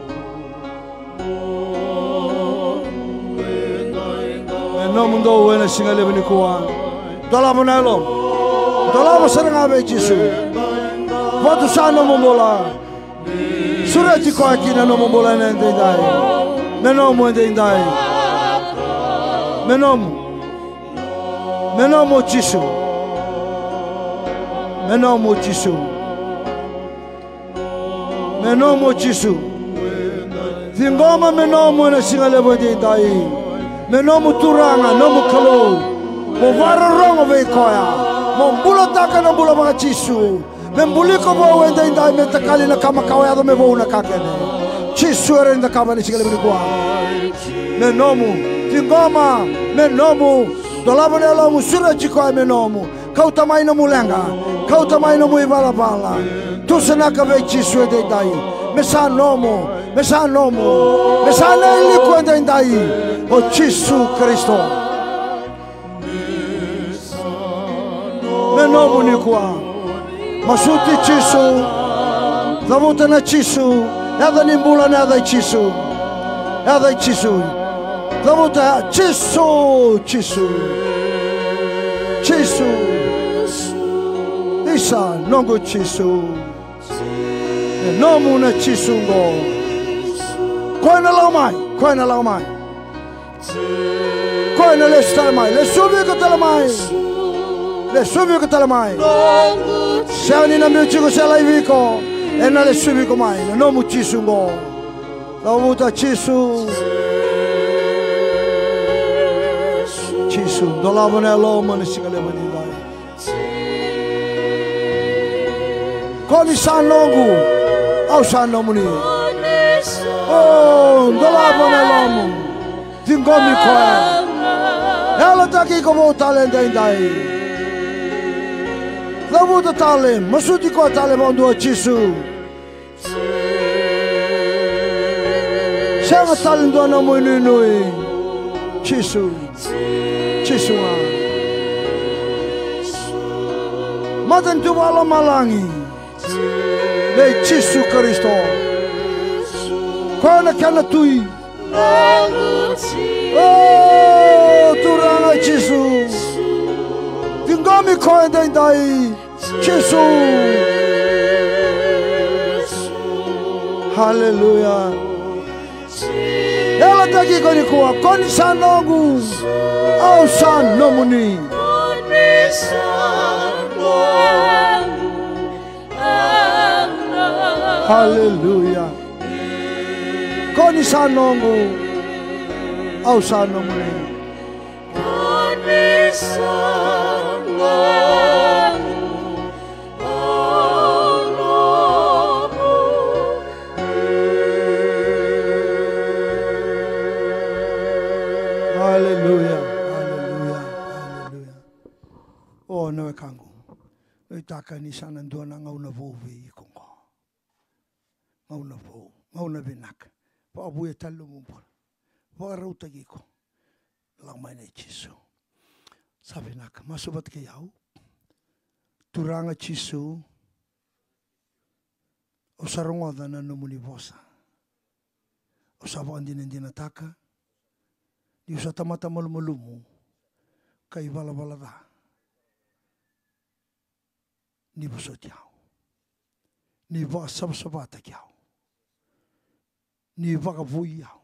Me nomudou ena siga levu nikua. Dolava na yalomu. Dolava sara ga vei Jisu. Vatu sa nomu bula. Sureti koya ki na nomu bula ena edaidai. Me nomu edaidai. Me nomu. Me nomu o Jisu. Me nomu o Jisu. Me nomu o Jisu. Ciqoma me nomu ena siga levu edaidai. Me nomu Turaga, nomu Kalou. Mo vakarorogo vei koya. Mo bulataka na bula vaka-Jisu. Me buli iko vou edaidai, me takali na ka makawa, yaco me vou na ka kece. Jisu era ni cakava ena siga levu nikua. Me nomu, ciqoma, me nomu, dolava na yalomu, sureti koya me nomu. Kauta mai nomu leqa, kauta mai nomu ivalavala. Tusanaka vei Jisu edaidai. Me sa nomu, me sa nomu, me sa na iliku edaidai. O Jisu Karisito. Me nomu nikua. Masuti Jisu. Cavuta na Jisu. Yaca ni bula na yaca i Jisu. Yaca i Jisu. Cavuta Jisu, Jisu. Jisu. Isa noqu Jisu. Me nomu na Jisu qo. Koya na lako mai, koya na lako mai. Koya na lesu tale mai, lesuvi iko tale mai. Lesuvi iko tale mai. Sega ni na biu tiko se laivi iko. Ena lesuvi iko mai na nomu Jisu qo. Cavuta Jisu. Jisu, dolava na yalomu ena siga levu edaidai. Ko ni sa noqu, au sa nomuni. O, dolava na yalomu. Ciqomi koya. Yalataki iko vou tale edaidai. Cavuta tale, masuti koya tale vakadua o Jisu. Sega tale dua nomu inuinui. Jisu. Jisu ga. Matanitu vakalomalagi. Vei Jisu Karisito. Koya na kena Tui. O, Turaga Jisu. Ciqomi koya edaidai. Jisu. Haleluya. Yalataki iko nikua, ko ni sa noqu, au sa nomuni. Haleluya. Ko ni sa noqu, au sa nomuni. Haleluya, haleluya, haleluya. O, na wekaqu, nuitaka ni sa na dua na gauna vou vei iko qo. Gauna vou, gauna vinaka. Vakavouya tale nomu bula. Vakarautaki iko. Lako mai nei Jisu. Sa vinaka, masu vata kei au. Turaga Jisu, au sa rogoca na nomuni vosa. Au sa vakadinadinataka niu sa tamata malumalumu ka ivalavala ca. Ni vosoti au. Ni vakasavasavataki au. Ni vakavoui au.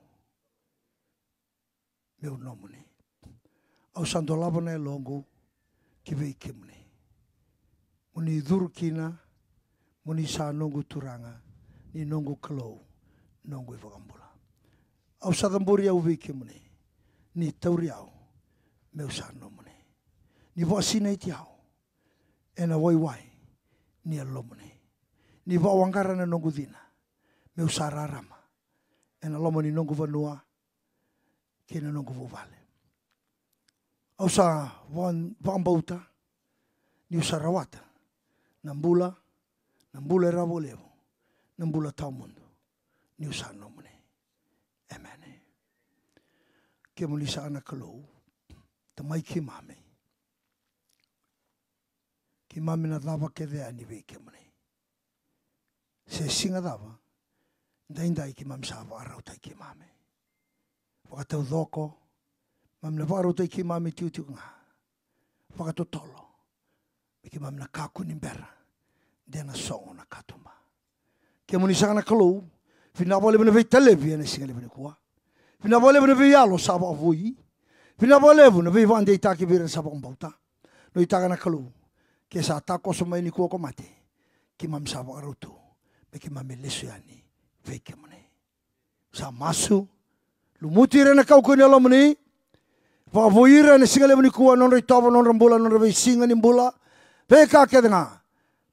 Meu nomuni. Au sa dolava na yaloqu ki vei kemuni. Mo ni curu kina, mo ni sa noqu Turaga, ni noqu Kalou, noqu iVakabula. Au sa cabori au vei kemuni. Ni tauri au meu sa nomuni. Ni vakasinaiti au ena waiwai ni Yalomuni. Ni vakawaqara na noqu cina meu sa rarama ena loma ni noqu vanua kei na noqu vuvale. Au sa va-, vakabauta Niu sa rawata na bula, na bula e rawa vakalevu, na bula tawamudu. Niu sa nomuni. Emeni. Kemuni saka na Kalou, Tamai keimami. Keimami na cava kece yani vei kemuni. Se siga cava, daidai keimami sa vakarautaki keimami. Vakataucoko, keimami na vakarautaki keimami tikotiko ga. Vakatotolo, me keimami na kakua ni bera de na sogo na katuba. Kemuni saka na Kalou, vinaka vakalevu na veitalevi ena siga levu nikua. Vinaka vakalevu na veiyalo sa vakavoui. Vinaka vakalevu na veivakadeitaki vei ira na sa vakabauta. Nuitaka na Kalou, ke sa takoso mai nikua ko mate, keimami sa vakarau tu me keimami lesu yani vei kemuni. Sa masu. Lumuti ira ena kaukauwa ni Yalomuni. Vakavoui ira ena siga levu nikua, nodra itovo, nodra bula, nodra veisiga ni bula, veika kece ga,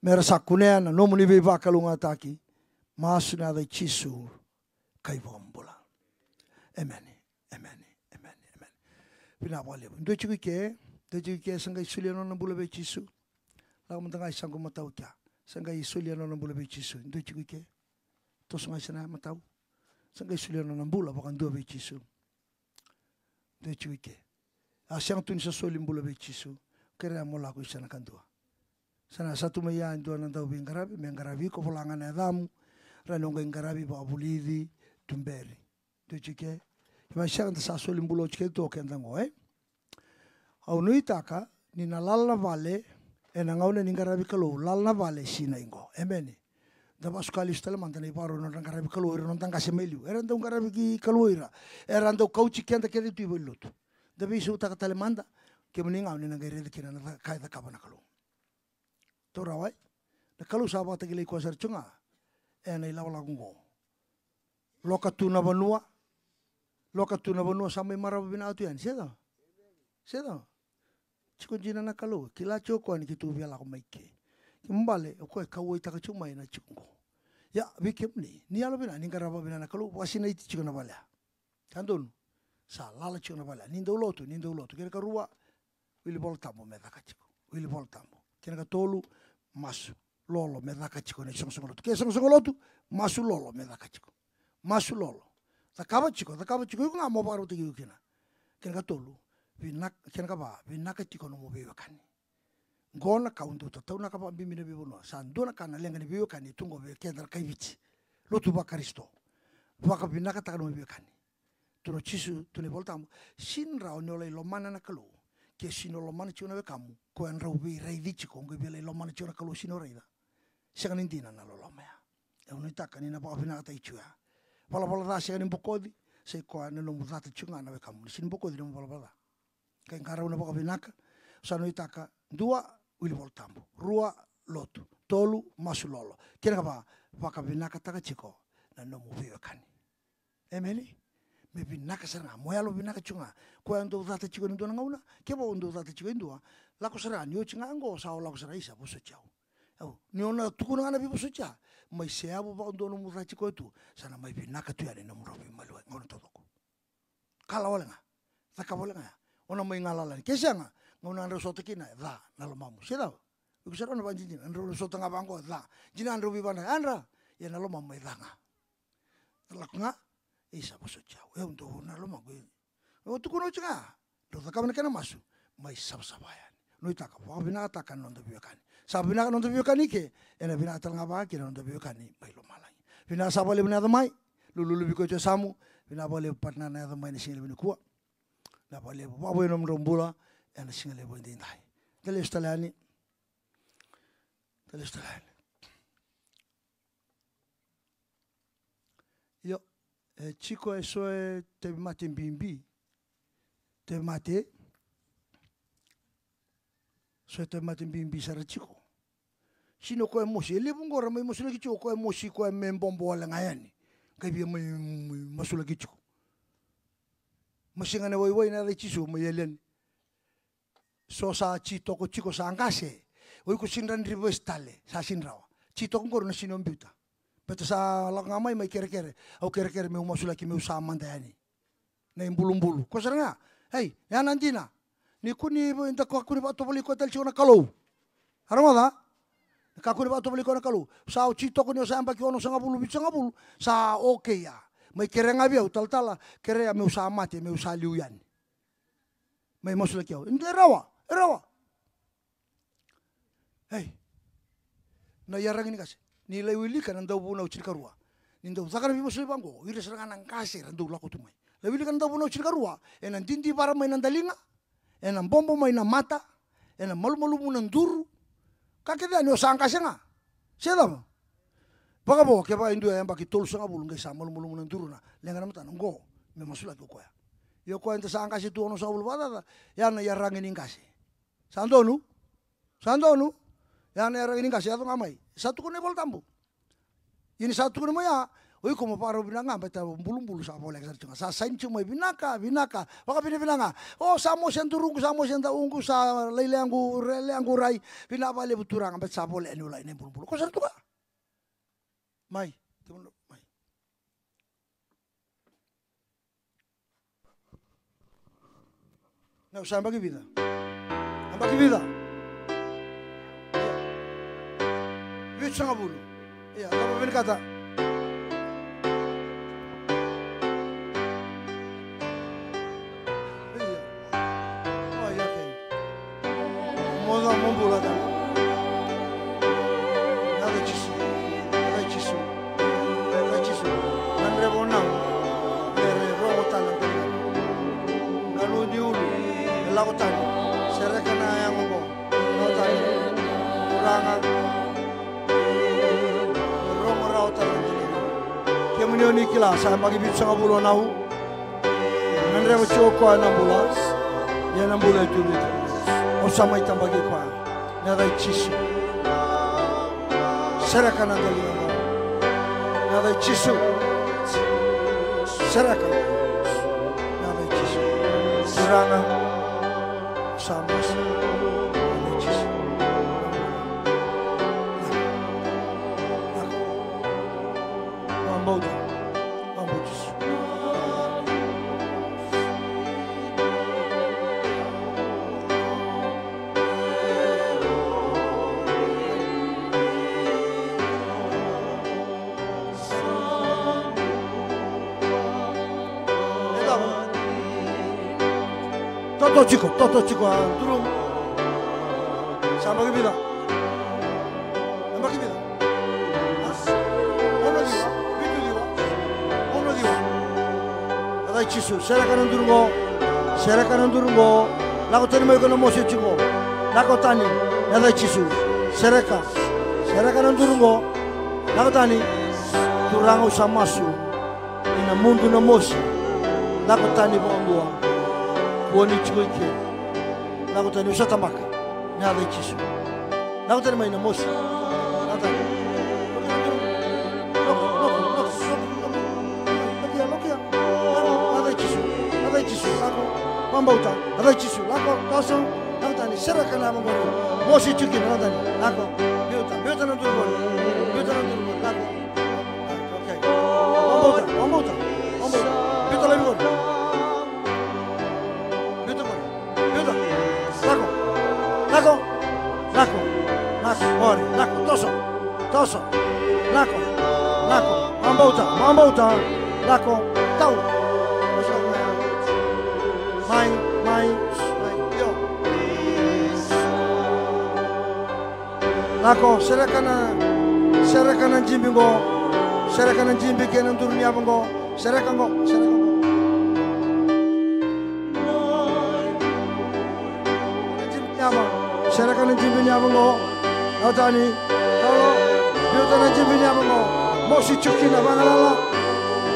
me ra sa kunea na nomuni veivakalougatataki. Masu ena yaca i Jisu, ka iVakabula. Emeni. Emeni. Emeni. Emeni. Vinaka vakalevu. Dua tiko i ke, dua tiko i ke sa qai solia nona bula vei Jisu. Lako mada ga i saqu matau kea. Sa qai solia nona bula vei Jisu. Dua tiko i ke. Toso ga i sana matau. Sa qai solia nona bula vakadua vei Jisu. Dua tiko i ke. A sega tu ni sa soli bula vei Jisu. Kerea mo lako i sana kadua. Sa na sa tu mai ya e dua na dauveiqaravi, me qaravi iko, vola ga na yacamu. Ra ni o qai qaravi, vakavulici, tuberi. Dua tiko i ke. Mai sega da sa soli bula oti kece tu o keda qo, e? Au nuitaka ni na lala na vale ena gauna ni qaravi Kalou, lala na vale sinai qo. Emeni. Da vakasuka lesu tale mada na ivakarau ni nodra qaravi Kalou ira na noda qase mai liu. Era dau qaravi ki Kalou ira. Era dau kauti keda kece tu i valenilotu. Da veisautaka tale mada, kemuni ga o ni na qai raica kina na ca-, ka e cakava na Kalou. Taura wai, na Kalou sa vakatakilai koya sara tiko ga ena ilakolako qo. Loka tu na vanua, loka tu na vanua sa mai marau vinaka tu yani, se ca? Se ca? Tiko dina na Kalou, kila tiko o koya ni keitou via lako mai ke. Kena ibalebale, o koya e kauwaitaka tiko mai na tiko qo. Ia, vei kemuni, ni yalovinaka, ni qarava vinaka na Kalou, vakasinaiti tiko na vale ya. Ka donu, sa lala tiko na vale ya. Ni dau lotu, ni dau lotu. Kena ikarua, wili Vola Tabu me caka tiko. Wili Vola Tabu. Kena ikatolu, masu lolo me caka tiko na isoqosoqo lotu. Ke soqosoqo lotu, masu lolo me caka tiko. Masu lolo. Cakava tiko, cakava tiko iko ga mo vakarautaki iko kina. Kena ikatolu, vinaka, kena ikava, vinaka tiko nomu veiwekani. Qo na ka au dau tataunaka vakabibi ena veivanua. Sa dua na ka na leqa ni veiwekani e tu qo vei keda na kai Viti. Lotu vaKarisito. Vakavinakataka nomu veiwekani. Tukuna o Jisu, tukuna na iVola Tabu, sega ni rawa ni o lai lomana na Kalou ke sega ni o lomana tiko na wekamu, koya drau veiraici tiko, o qai via lai lomana tiko na Kalou sega ni o raica. Sega ni dina na loloma ya. Au nuitaka ni na vakavinakataki tiko ya. Valavala ca sega ni bokoci, sa i koya na nomu cata tiko ga na wekamu, ni sega ni bokoci na nomu valavala ca. Qai qarauna vakavinaka. Sa nuitaka, dua, wili Vola Tabu. Rua, lotu. Tolu, masu lolo. Kena ikava, vakavinakataka tiko na nomu veiwekani. Emeni. Me vinaka sara ga, mo yalovinaka tiko ga. Koya o dau cata tiko ena dua na gauna, kevaka o dau cata tiko e dua, lako sara ga, ni oti ga qo sa o lako sara, isa, vosoti au. Au, ni o na tukuna ga na veivosoti ya, mai seyavu vakadua nomu ca tiko e tu, sa na mai vinaka tu yani na nomudrau veimaliwai, gauna taucoko. Kala wale ga. Cakava wale ga ya. O na mai galala yani. Ke sega, gauna drau sota kina, e ca na lomamu. Se cava? Iko sara na vakadinadina, drau sota ga vaqo, ca. Dina drau veivakadra, yadra. Ia na lomamu e ca ga. Na lako ga, isa, vosoti au. E au dau na lomaqu. E au tukuna oti ga. Drau cakava na kena masu. Mai savasava yani. Nuitaka, vakavinakataka na noda veiwekani. Sa vinaka na noda veiwekani ke, ena vinaka tale ga vaka kina na noda veiwekani mai lomalagi. Vinaka saka vakalevu na yaco mai. Lululu vei koya tu e yasamu. Vinaka vakalevu partner na yaco mai na siga levu nikua. Vinaka vakalevu. Vakavoui na nomudrau bula ena siga levu edaidai. Da lesu tale yani. Da lesu tale yani. Io, e tiko eso e tauvimate bibi. Tauvimate. So e tauvimate bibi sara tiko. Sega ni o koya e mosi, e levu qo ra mai masulaki tiko, o koya e mosi, o koya me bobo wale ga yani. Qai via mai, mai masulaki tiko. Masiga na waiwai ena yaca i Jisu, mai yali yani. So sa jitoko tiko sa qase. O iko sega ni rawa ni reverse tale, sa sega ni rawa. Jitoko qori na sega ni o biuta. Baleta sa lako ga mai, mai kerekere. Au kerekere meu masulaki, meu sa mada yani. Na ibulubulu. Ko sara ga. Ei, ya na dina. Ni kua ni, da kua ni vakatovolei koya tale tiko na Kalou. A rogoca? Na kakua ni vakatovolei koya na Kalou. Sa oti toka ni o sa yabaki onosagavulu, vitusagavulu, sa okei ya. Mai kerea ga vei au talatala, kerea meu sa mate, meu sa liu yani. Mai masulaki au. E rawa, e rawa. Ei. Na iyaragi ni qase. Ni lai wilika na Dauvunau tinikarua. Ni dau caka na veimasulaki vaqo, o ira sara ga na qase era dau lako tu mai. Lai wilika na Dauvunau tinikarua, ena didivara mai na daliga, ena bobo mai na mata, ena malumalumu na duru. Ka kece yani o sa qase ga. Se cava? Vakavo, kevaka e dua e yabaki tolusagavulu qai sa malumalumu na duru na leqa na matana, qo me masulaki o koya. Ia o koya eda sa qase tu onosagavulu vakacaca, ya na iyaragi ni qase. Sa donu? Sa donu? Ya na iyaragi ni qase, yaco ga mai. Sa tukuna na iVolatabu. Ia ni sa tukuna mai ya, o iko mo vakarau vinaka ga, baleta o bulubulu sa voleka sara tiko ga. Sa saini tiko mai, vinaka, vinaka, vakavinavinaka ga. O, sa mosi a duruqu, sa mosi a dauqu, sa lailai yaqu, re-, lailai yaqu rai, vinaka vakalevu Turaga, baleta sa voleka ni o lai na ibulubulu. Ko sara tu ga. Mai, mai. Na, sa yabaki vica? Yabaki vica? Vitusagavulu. Ia, cava vinakata? Ia. Oi, okei. Mo ca mo bula tale. Yaca i Jisu. Yaca i Jisu. Yaca i Jisu. Gadreva o Nau. Era rogo tale na tale. Galu ni ulu. E lako tale. Sereka na yago qo. Lako tale. Turaga. Rogo rawa tale na tale. Kemuni o ni kila, sa yabaki vitusagavulu o Nau. Gadreva tiko o koya na bula. Ia na bula e tu vei koya. Au sa mai tabaki koya. Na yaca i Jisu. Sereka na daliga qo. Na yaca i Jisu. Sereka. Na yaca i Jisu. Turaga. Sa masu. Na yaca i Jisu. Lako. Lako. Vakabauta. Vakabauta Jisu. Toto tiko, toto tiko, a, duru. Sa yabaki vica? Yabaki vica? Ono ciwa, vitu ciwa, ono ciwa. Yaca i Jisu, sereka na duru qo, sereka na duru qo. Lako tani mai ko na mosi tiko. Lako tani, yaca i Jisu. Sereka, sereka na duru qo. Lako tani, Turaga au sa masu. Ena mudu na mosi. Lako tani vakadua. Kua ni tiko i ke. Lako tani, au sa tabaka. Na yaca i Jisu. Lako tani mai na mosi. Lako tani. Lako, lako, lako, lako. Lokia, lokia. Lako, yaca i Jisu. Yaca i Jisu. Lako. Vakabauta. Yaca i Jisu. Lako, toso. Lako tani. Sereka na yava qori. Mosi tiko kina. Lako tani. Lako. Biuta. Biuta na duru qori. Biuta na duru qori. Lako. Okei. Vakabauta, vakabauta, vakabauta. Biuta laivi qori. Biuta qori. Biuta. Lako. Lako. Lako. Lako. Qori. Lako. Toso. Toso. Lako. Lako. Vakabauta, vakabauta. Lako. Tau. Mai, mai, mai. Io. Lako, sereka na, sereka na jibi qo. Sereka na jibi kei na duru ni yava qo. Sereka qo, sereka qo. Jibi ni yava. Sereka na jibi ni yava qo. Lako tani. Tolo. Biuta na jibi ni yava qo. Mosi tiko kina, vagalala.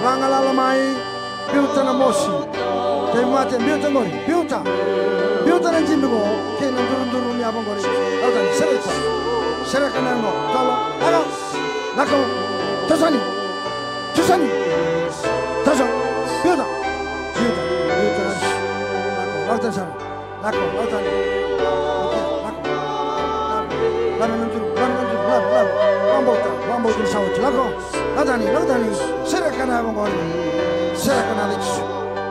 Vagalala mai. Biuta na mosi. Tauvimate, biuta qori, biuta. Biuta na jibi qo, kei na duruduru ni yava qori. Lako tani, sereka. Sereka na yago, tolo, lako. Lako. Toso yani. Toso yani. Toso. Biuta. Biuta. Biuta na mosi. Lako. Lako tani sara. Lako, lako tani. Lako. Lave na duru, lave na duru, lave, lave. Vakabauta, vakabauta ni sa oti. Lako, lako tani, lako tani. Sereka na yava qori. Sereka na yaca i Jisu.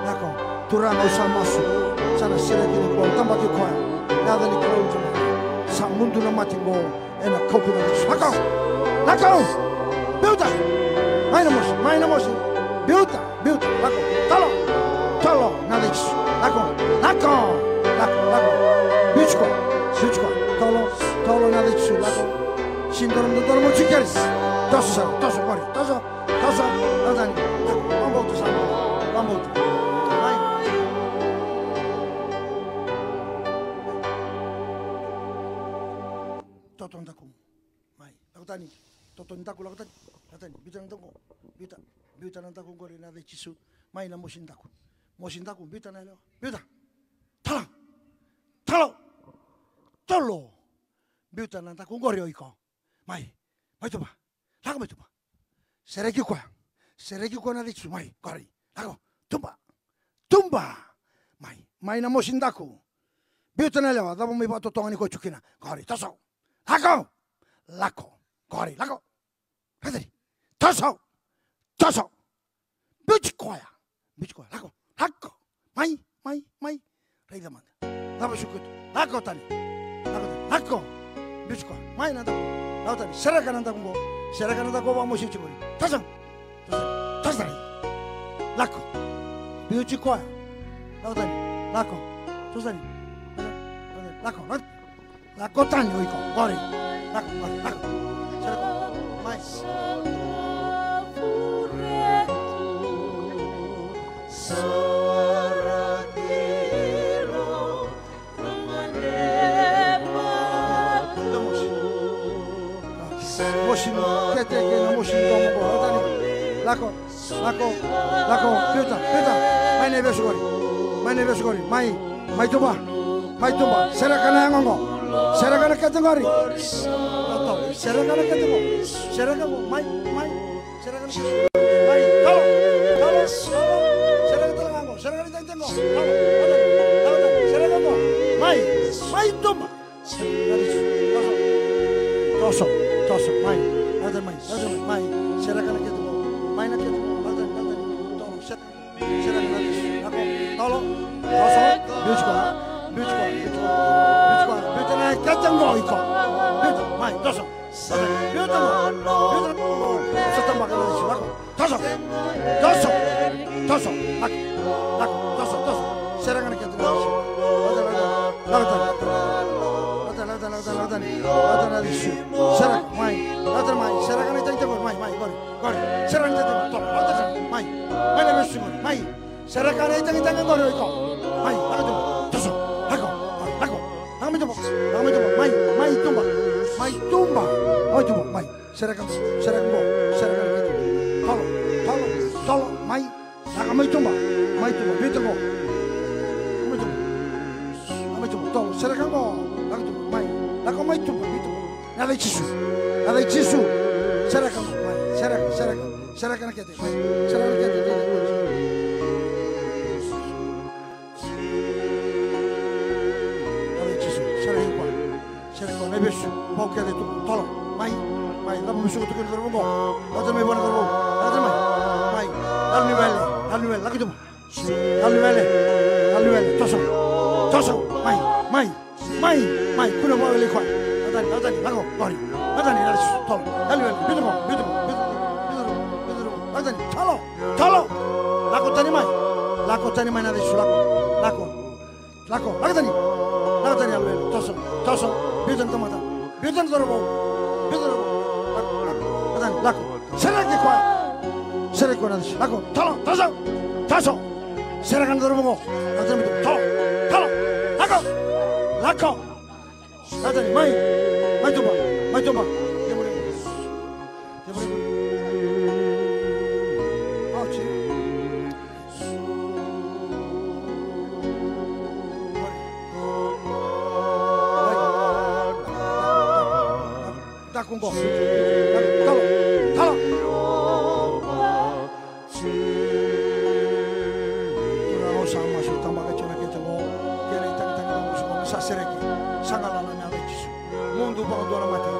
Lako, Turaga au sa masu. Sa na sereki nikua, au tabaki koya. Yaca ni Kalou Jisu. Sa mudu na mate qo ena kaukaua ni Jisu. Lako! Lako! Biuta! Mai na mosi, mai na mosi. Biuta, biuta, lako. Talo! Talo, ena yaca i Jisu. Lako! Lako! Lako, lako. Biuti koya, biuti koya. Talo, talo, ena yaca i Jisu. Lako. Sega ni dodonu mo jikeri. Toso sara, toso qori, toso. Toso, lako tani. Vakabauta sara. Vakabauta. Mai. Toto daku. Mai. Lako tani. Toto ni daku, lako tani. Lako tani. Biuta na daku. Biuta. Biuta na daku qori ena yaca i Jisu. Mai na mosi daku. Mosi daku, biuta na yalewa. Biuta. Talo. Talo. Talo. Biuta na daku qori o iko. Mai. Mai tuba. Lako mai tuba. Sereki koya. Sereki koya ena yaca i Jisu. Mai, qori. Lako. Tuba. Tuba. Mai. Mai na mosi daku. Biuta na yalewa. Cava mai vakatotogani koya tu kina. Qori. Toso. Lako. Lako. Qori. Lako. Raica ni. Toso. Toso. Biuti koya. Biuti koya. Lako. Lako. Mai, mai, mai. Raica mada. Cava suka tu. Lako tani. Lako tani. Lako. Biuti koya. Mai na daku. Lako tani. Sereka na daku qo. Sereka na daku vakamosi tiko qori. Toso. Toso tani. Toso tani. Lako. Biuti koya. Lako tani. Lako. Toso tani. Lako. Lako. Lako tani o iko, qori. Lako, lako, lako. Sara ko, mai. Mosi. Mosi, kete kei na mosi, lako tani. Lako. Lako, lako, biuta, biuta. Mai na ivesu qori. Mai na ivesu qori. Mai, mai tuba. Mai tuba. Sereka na yago qo. Sereka na kete qori. Sereka na kete qo. Sereka qo. Mai, mai. Sereka na kete. Mai, talo, talo, talo. Sereka tale ga qo. Sereka na kete qo. Talo, talo, talo, talo. Sereka qo. Mai, mai tuba. Toso, toso, mai. Lako tani mai, lako tani mai, mai. Sereka na kete qo. Mai na kete qo. Lako tani, lako tani. Tolo, sereka. Sereka na kete. Lako. Tolo. Toso. Biuti koya. Biuti koya. Biuti koya. Biuti koya. Biuta na kete qo iko. Biuta. Mai. Toso. Biuta qo. Biuta qo. Sa tabaka na kete. Lako. Toso. Toso. Toso. Lako. Lako. Toso. Toso. Sereka na kete. Lako tani. Lako tani. Lako tani. Lako tani. Lako tani. Lako tani. Lako tani. Sereka. Mai. Lako tani mai. Sereka na itagitagi qori. Mai. Mai. Qori. Qori. Sereka na itagitagi qori. Lako tani. Mai. Mai na vesu qori. Mai. Sereka na itagitagi qori o iko. Mai. Lako tani. Toso. Lako. Lako. Lako mai tuba. Lako mai tuba. Mai. Mai tuba. Mai tuba. Mai tuba. Mai. Sereka, sereka qo, sereka na kete. Tolo, tolo, tolo, mai. Lako mai tuba, mai tuba, biuta qo. Mai tuba. Lako mai tuba, tolo, sereka qo. Lako tuba, mai. Lako mai tuba, biuta qo. Na yaca i Jisu. Na yaca i Jisu. Sereka qo, mai. Sereka, sereka. Sereka na kete, mai. Sereka na kete. Na yaca i Jisu. Sereka qo. Sere ko na ivesu vou kece tu. Tolo. Mai. Mai. Cava mai suka tu kina na cauravou qo? Lako tani mai vua na cauravou. Lako tani mai. Mai. Yalo ni wele. Yalo ni wele. Lako tu. Yalo ni wele. Yalo ni wele. Toso. Toso. Mai. Mai. Mai. Mai. Kua ni vakawelei koya. Lako tani. Lako tani. Lako. Qori. Lako tani. Yalo ni Jisu. Tolo. Yalo ni wele. Biuta qo. Biuta qo. Biuta qo. Biuta qo. Biuta qo. Lako tani. Tolo. Tolo. Lako tani mai. Lako tani mai na Jisu. Lako. Lako. Lako, lako tani. Lako tani, yalo ni wele. Toso, toso. Biuta na tamata. Biuta na cauravou. Biuta na cauravou. Lako, lako. Lako tani, lako. Sereki koya. Sereki koya na Jisu. Lako, tolo, toso. Toso. Sereka na cauravou qo. Lako tani, tolo, tolo. Lako. Lako. Lako tani, mai. Mai tuba. Mai tuba. Auti. Daku qo. Talo, talo. Turaga, au sa masu, tabaka tiko na kete qo. Kei na itagitagi qo, masu qo, sa sereki. Sa galala ena yaca i Jisu. Mudu vakadua na mate.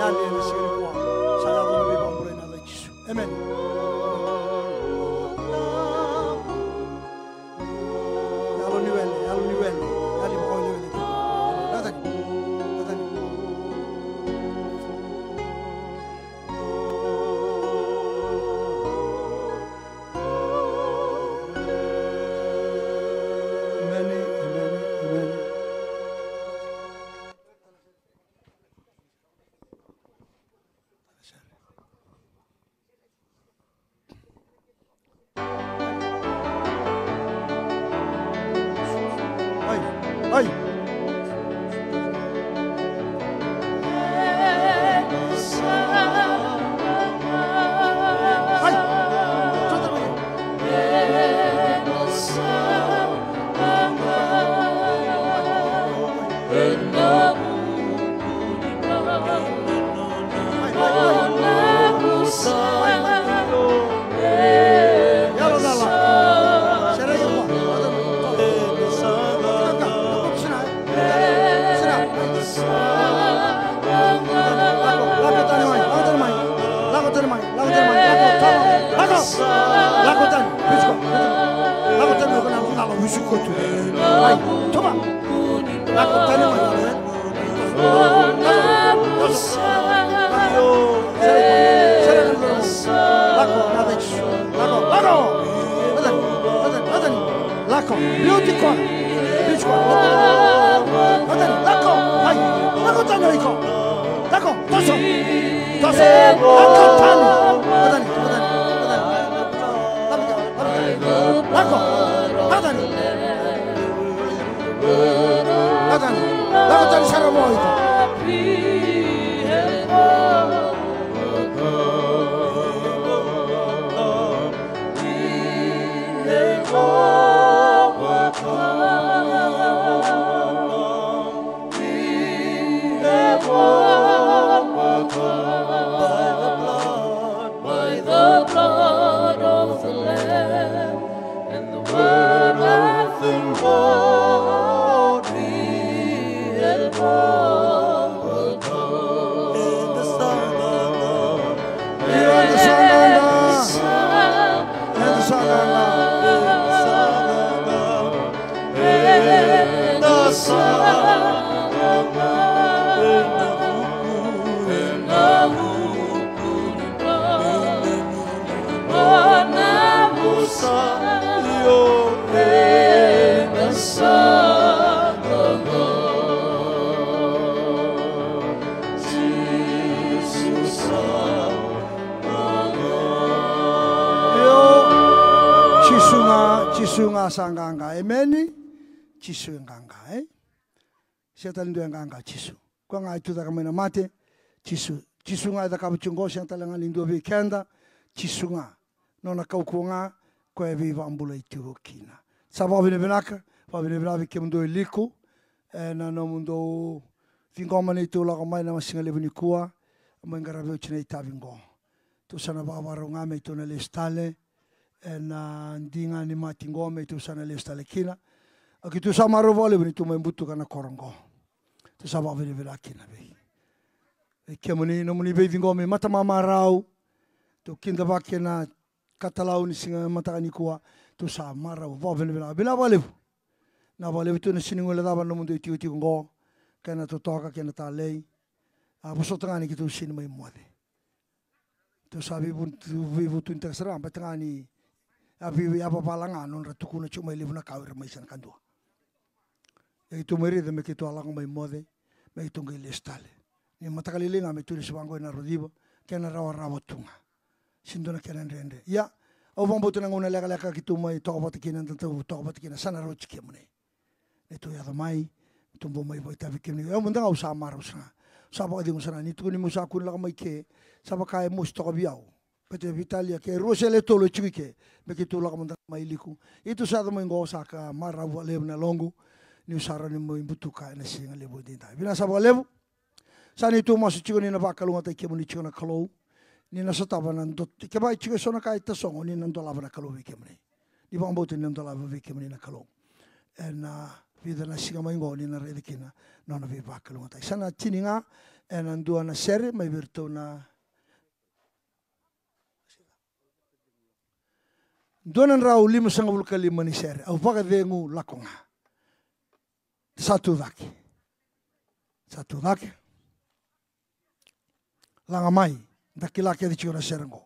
Yali ena siga nikua. Sa yaco na veivakabulai ena yaca i Jisu. Amen. Yalo ni wele, yalo ni wele, yalo ni wele. Lako tani, lako tani. Lako tani, biuti koya. Lako tani mai ko na lako, lako, biuti koya tu. Ai, toma. Lako tani mai, lako, e. Lako, lako, lako. Lako, lako. Lako, lako, lako. Lako, biuti koya. Biuti koya. Lako, lako. Ai, lako tani o iko. Lako, toso. Toso. Lako tani. Lako tani, lako tani, lako tani. Lako, lako tani. Lako tani. Lako tani sara vua o iko. By the blood of the Lamb and the word of the Lord, we have overcome. In the Son of God. In the Son of God. In the Son of God. Io, Jisu ga, Jisu ga sa qaqa. Emeni. Jisu e qaqa, e? Sega tale ni dua e qaqa, Jisu. Koya ga e tucake mai na mate, Jisu. Jisu ga e cakava tiko qo, sega tale ga ni dua vei keda, Jisu ga. Nona kaukauwa ga, koya e veivakabulai tiko kina. Sa vakavinavinaka, vakavinavinaka vei kemudou e Liku, ena nomudou ciqoma neitou lako mai na siga levu nikua, mai qaravi oti na itavi qo. Tou sa na vakavakarau ga me tou na lesu tale, ena diga ni mati qo me tou sa na lesu tale kina. A keitou sa marau vakalevu ni tou mai butuka na koro qo. Tou sa vakavinavinaka kina vei, vei kemuni, nomuni veiciqomi matamamarau. Tou kidavaki ena katalau ni siga mataka nikua. Tou sa marau vakavinavinaka, vinaka vakalevu. Vinaka vakalevu tu na sega ni guilecava na nomudou itikotiko qo, kei na totoka, kei na talei. A vosota ga ni keitou sega ni mai moce. Tou sa veivu-, veivutunitaka sara ga, baleta ga ni a vei-, a vavala ga nodra tukuna tiko mai levu na ka o ira mai se na kadua. Ia keitou mai raica me keitou a lako mai moce, me keitou qai lesu tale. Ni mataka lailai ga me tou lesu vaqo ena rociva kei na rawarawa tu ga. Sega ni dua na kena dredre. Ia, au vakabauta na gauna lekaleka keitou mai toka vata kina, da tou toka vata kina, sa na rauti kemuni. Neitou yaco mai, neitou bau mai vakaitavi kemuni. Au mada ga au sa marau sara ga. Au sa vakacegu sara ga, ni tukuni meu sa kua ni lako mai ke, sa vaka e mosi toka vei au. Baleta e veitalia ke, rua se le tolu e tiko i ke, me keitou lako mada ga mai Liku. Ia keitou sa yaco mai qo, sa ka marau vakalevu na yaloqu, niu sa rawa ni mai butuka ena siga levu edaidai. Vinaka sara vakalevu. Sa neitou masu tiko ni na vakalougatataki kemuni tiko na Kalou. Ni na sotava na do-, kevaka e tiko eso na ka e tasogo, ni na dolava na Kalou vei kemuni. Ni vakabauta ni na dolava vei kemuni na Kalou. Ena vica na siga mai qo ni na raica kina na nona veivakalougatataki. Sa na tini ga ena dua na sere mai vei iratou na dua na drau limasagavulu ka lima ni sere, Au Vakacegu Lako Ga. Sa tu cake. Sa tu cake. Laga mai, da kila kece tiko na sere qo.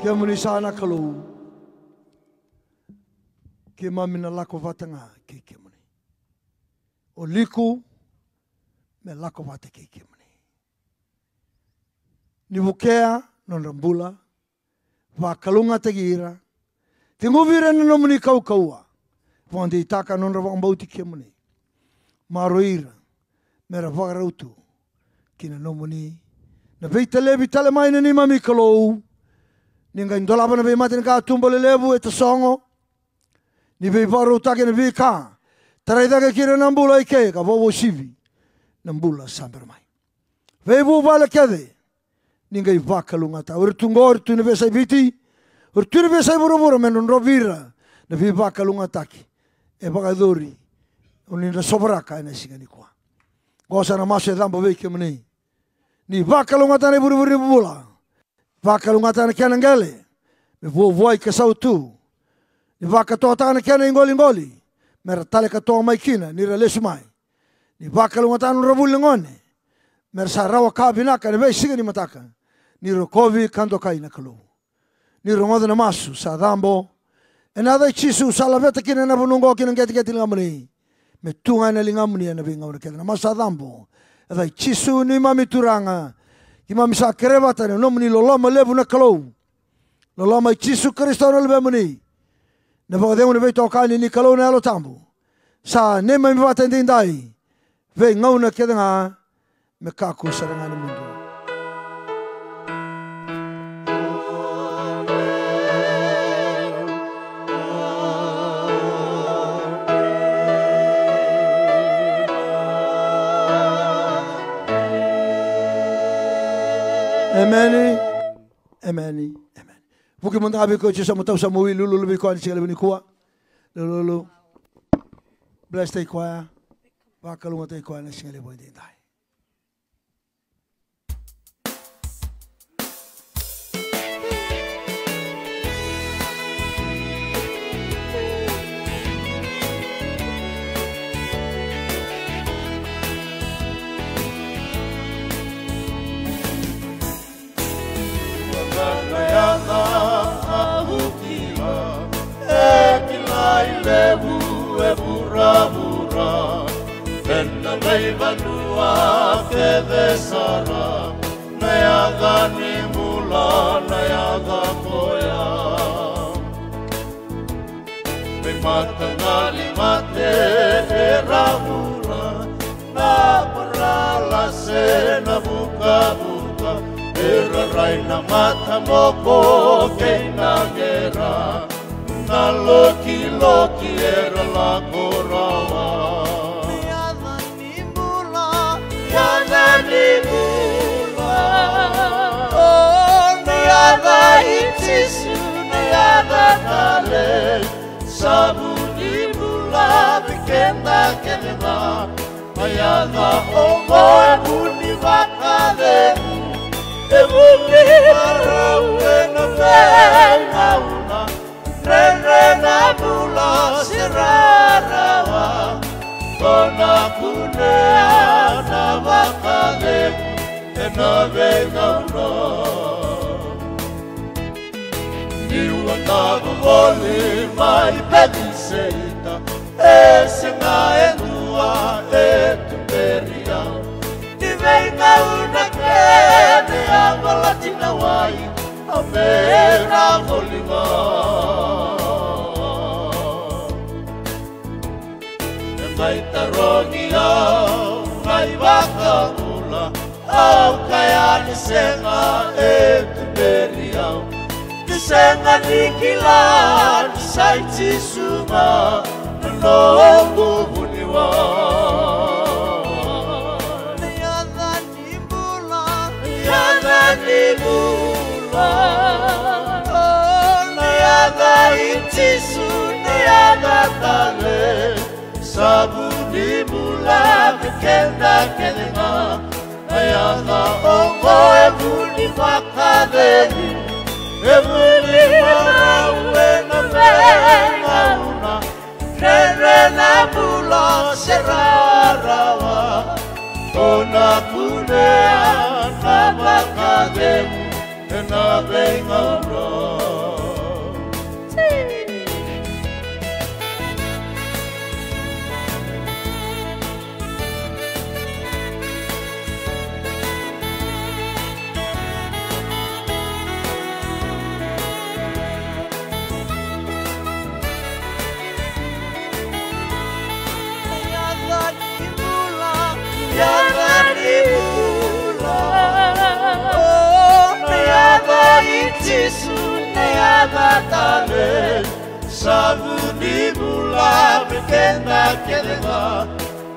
Kemuni sa na Kalou, keimami na lako vata ga kei kemuni. O Liku me lako vata kei kemuni. Ni vukea nodra bula, vakalougatataki ira, teguvi ira na nomuni kaukauwa, vakadeitaka nodra vakabauti kemuni. Maroroi ira me ra vakarau tu ki na nomuni. Na veitalevi tale mai na neimami Kalou, ni qai dolava na veimatanikatuba lelevu e tasogo, ni veivakarautaki ena veika tarai cake kina na bula eke ka vakauasivi na bula sa bera mai. Veivuvale kece ni qai vakalougatataka. O ira tu qo, o ira tu na veiyasai Viti, o ira tu na veiyasai vuravura, me drodrovi ira na veivakalougatataki e vakayacori, o ni na sovaraka ena siga nikua. Qo sa na masu e cabo vei kemuni. Ni vakalougatataka na ivurevure ni bula. Vakalougatataka na kena qele me vuavuai ka sautu. Ni vakatoataka na kena iqoliqoli me ra tale ka toka mai kina ni ra lesu mai. Ni vakalougatataka na nodra vuli na gone me ra sa rawa ka vinaka ena veisiga ni mataka. Ni rokovi ka dokai na Kalou. Ni rogoca na masu sa cabo. Ena yaca i Jisu sa laveta kina na vanua oqo ki na qeteqete ligamuni, me tu ga ena ligamuni ena veigauna kece. Na masu sa cabo. Yaca i Jisu neimami Turaga. Keimami sa kerea vata na nomuni loloma levu na Kalou, loloma i Jisu Karisito na Luvemuni, na vakacegu ni veitokani ni Kalou na Yalo Tabu, sa neimami vata edaidai, veigauna kece ga, me kakua sara ga ni mudu. Emeni. Emeni. Emeni. Vuki mada ga vei koya e sa matau sa mawi, lululu vei koya na siga levu nikua. Lululu. Bless-taki koya. Vakalougatataki koya na siga levu edaidai. Na yaca au kila, e kilai levu e vuravura, ena veivanua kece sara, na yaca ni bula, na yaca koya. Veimataqali mate era vura, na paralase, na vukavuka, era rai na mataboko kei na gera, na lokiloki era lako rawa. Ni bula, yaca ni bula. O, na yaca i Jisu, na yaca tale. Savu ni bula vei keda kece ga. Na yaca oqo e vu ni vakacegu, e vu ni marau ena veigauna. Dredre na bula se rarawa, ko na kunea na vakacegu ena veigauna. Niu a tavuvoli mai Peciseita, e sega e dua e tuberi au. Ni veigauna kece a valati na wai, a mera voli ga. E mai tarogi au na iVakabula, au kaya ni sega e tuberi au. Ni sega ni kila ni sa i Jisu ga na noqu vuniwai. Na yaca ni bula, yaca ni bula. O, na yaca i Jisu, na yaca tale. Savu ni bula vei keda kece ga. Na yaca oqo e vu ni vakacegu, e vu ni marau ena veigauna. Dredre na bula se rarawa, ko na kunea na vakacegu ena veigauna. Jisu na yaca talei, sa vu ni bula vei keda kece ga.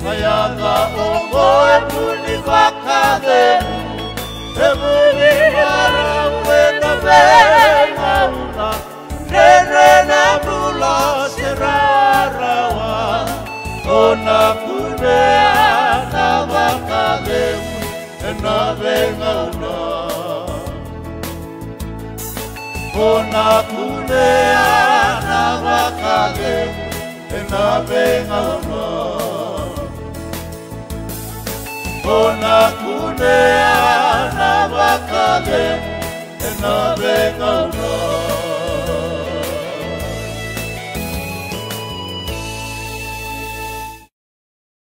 Na yaca oqo e vu ni vakacegu, e vu ni marau ena veigauna, dredre na bula se rarawa. O na kunea na vakacegu ena veigauna. O na kunea na vakacegu ena veigauna. O na kunea na vakacegu ena veigauna.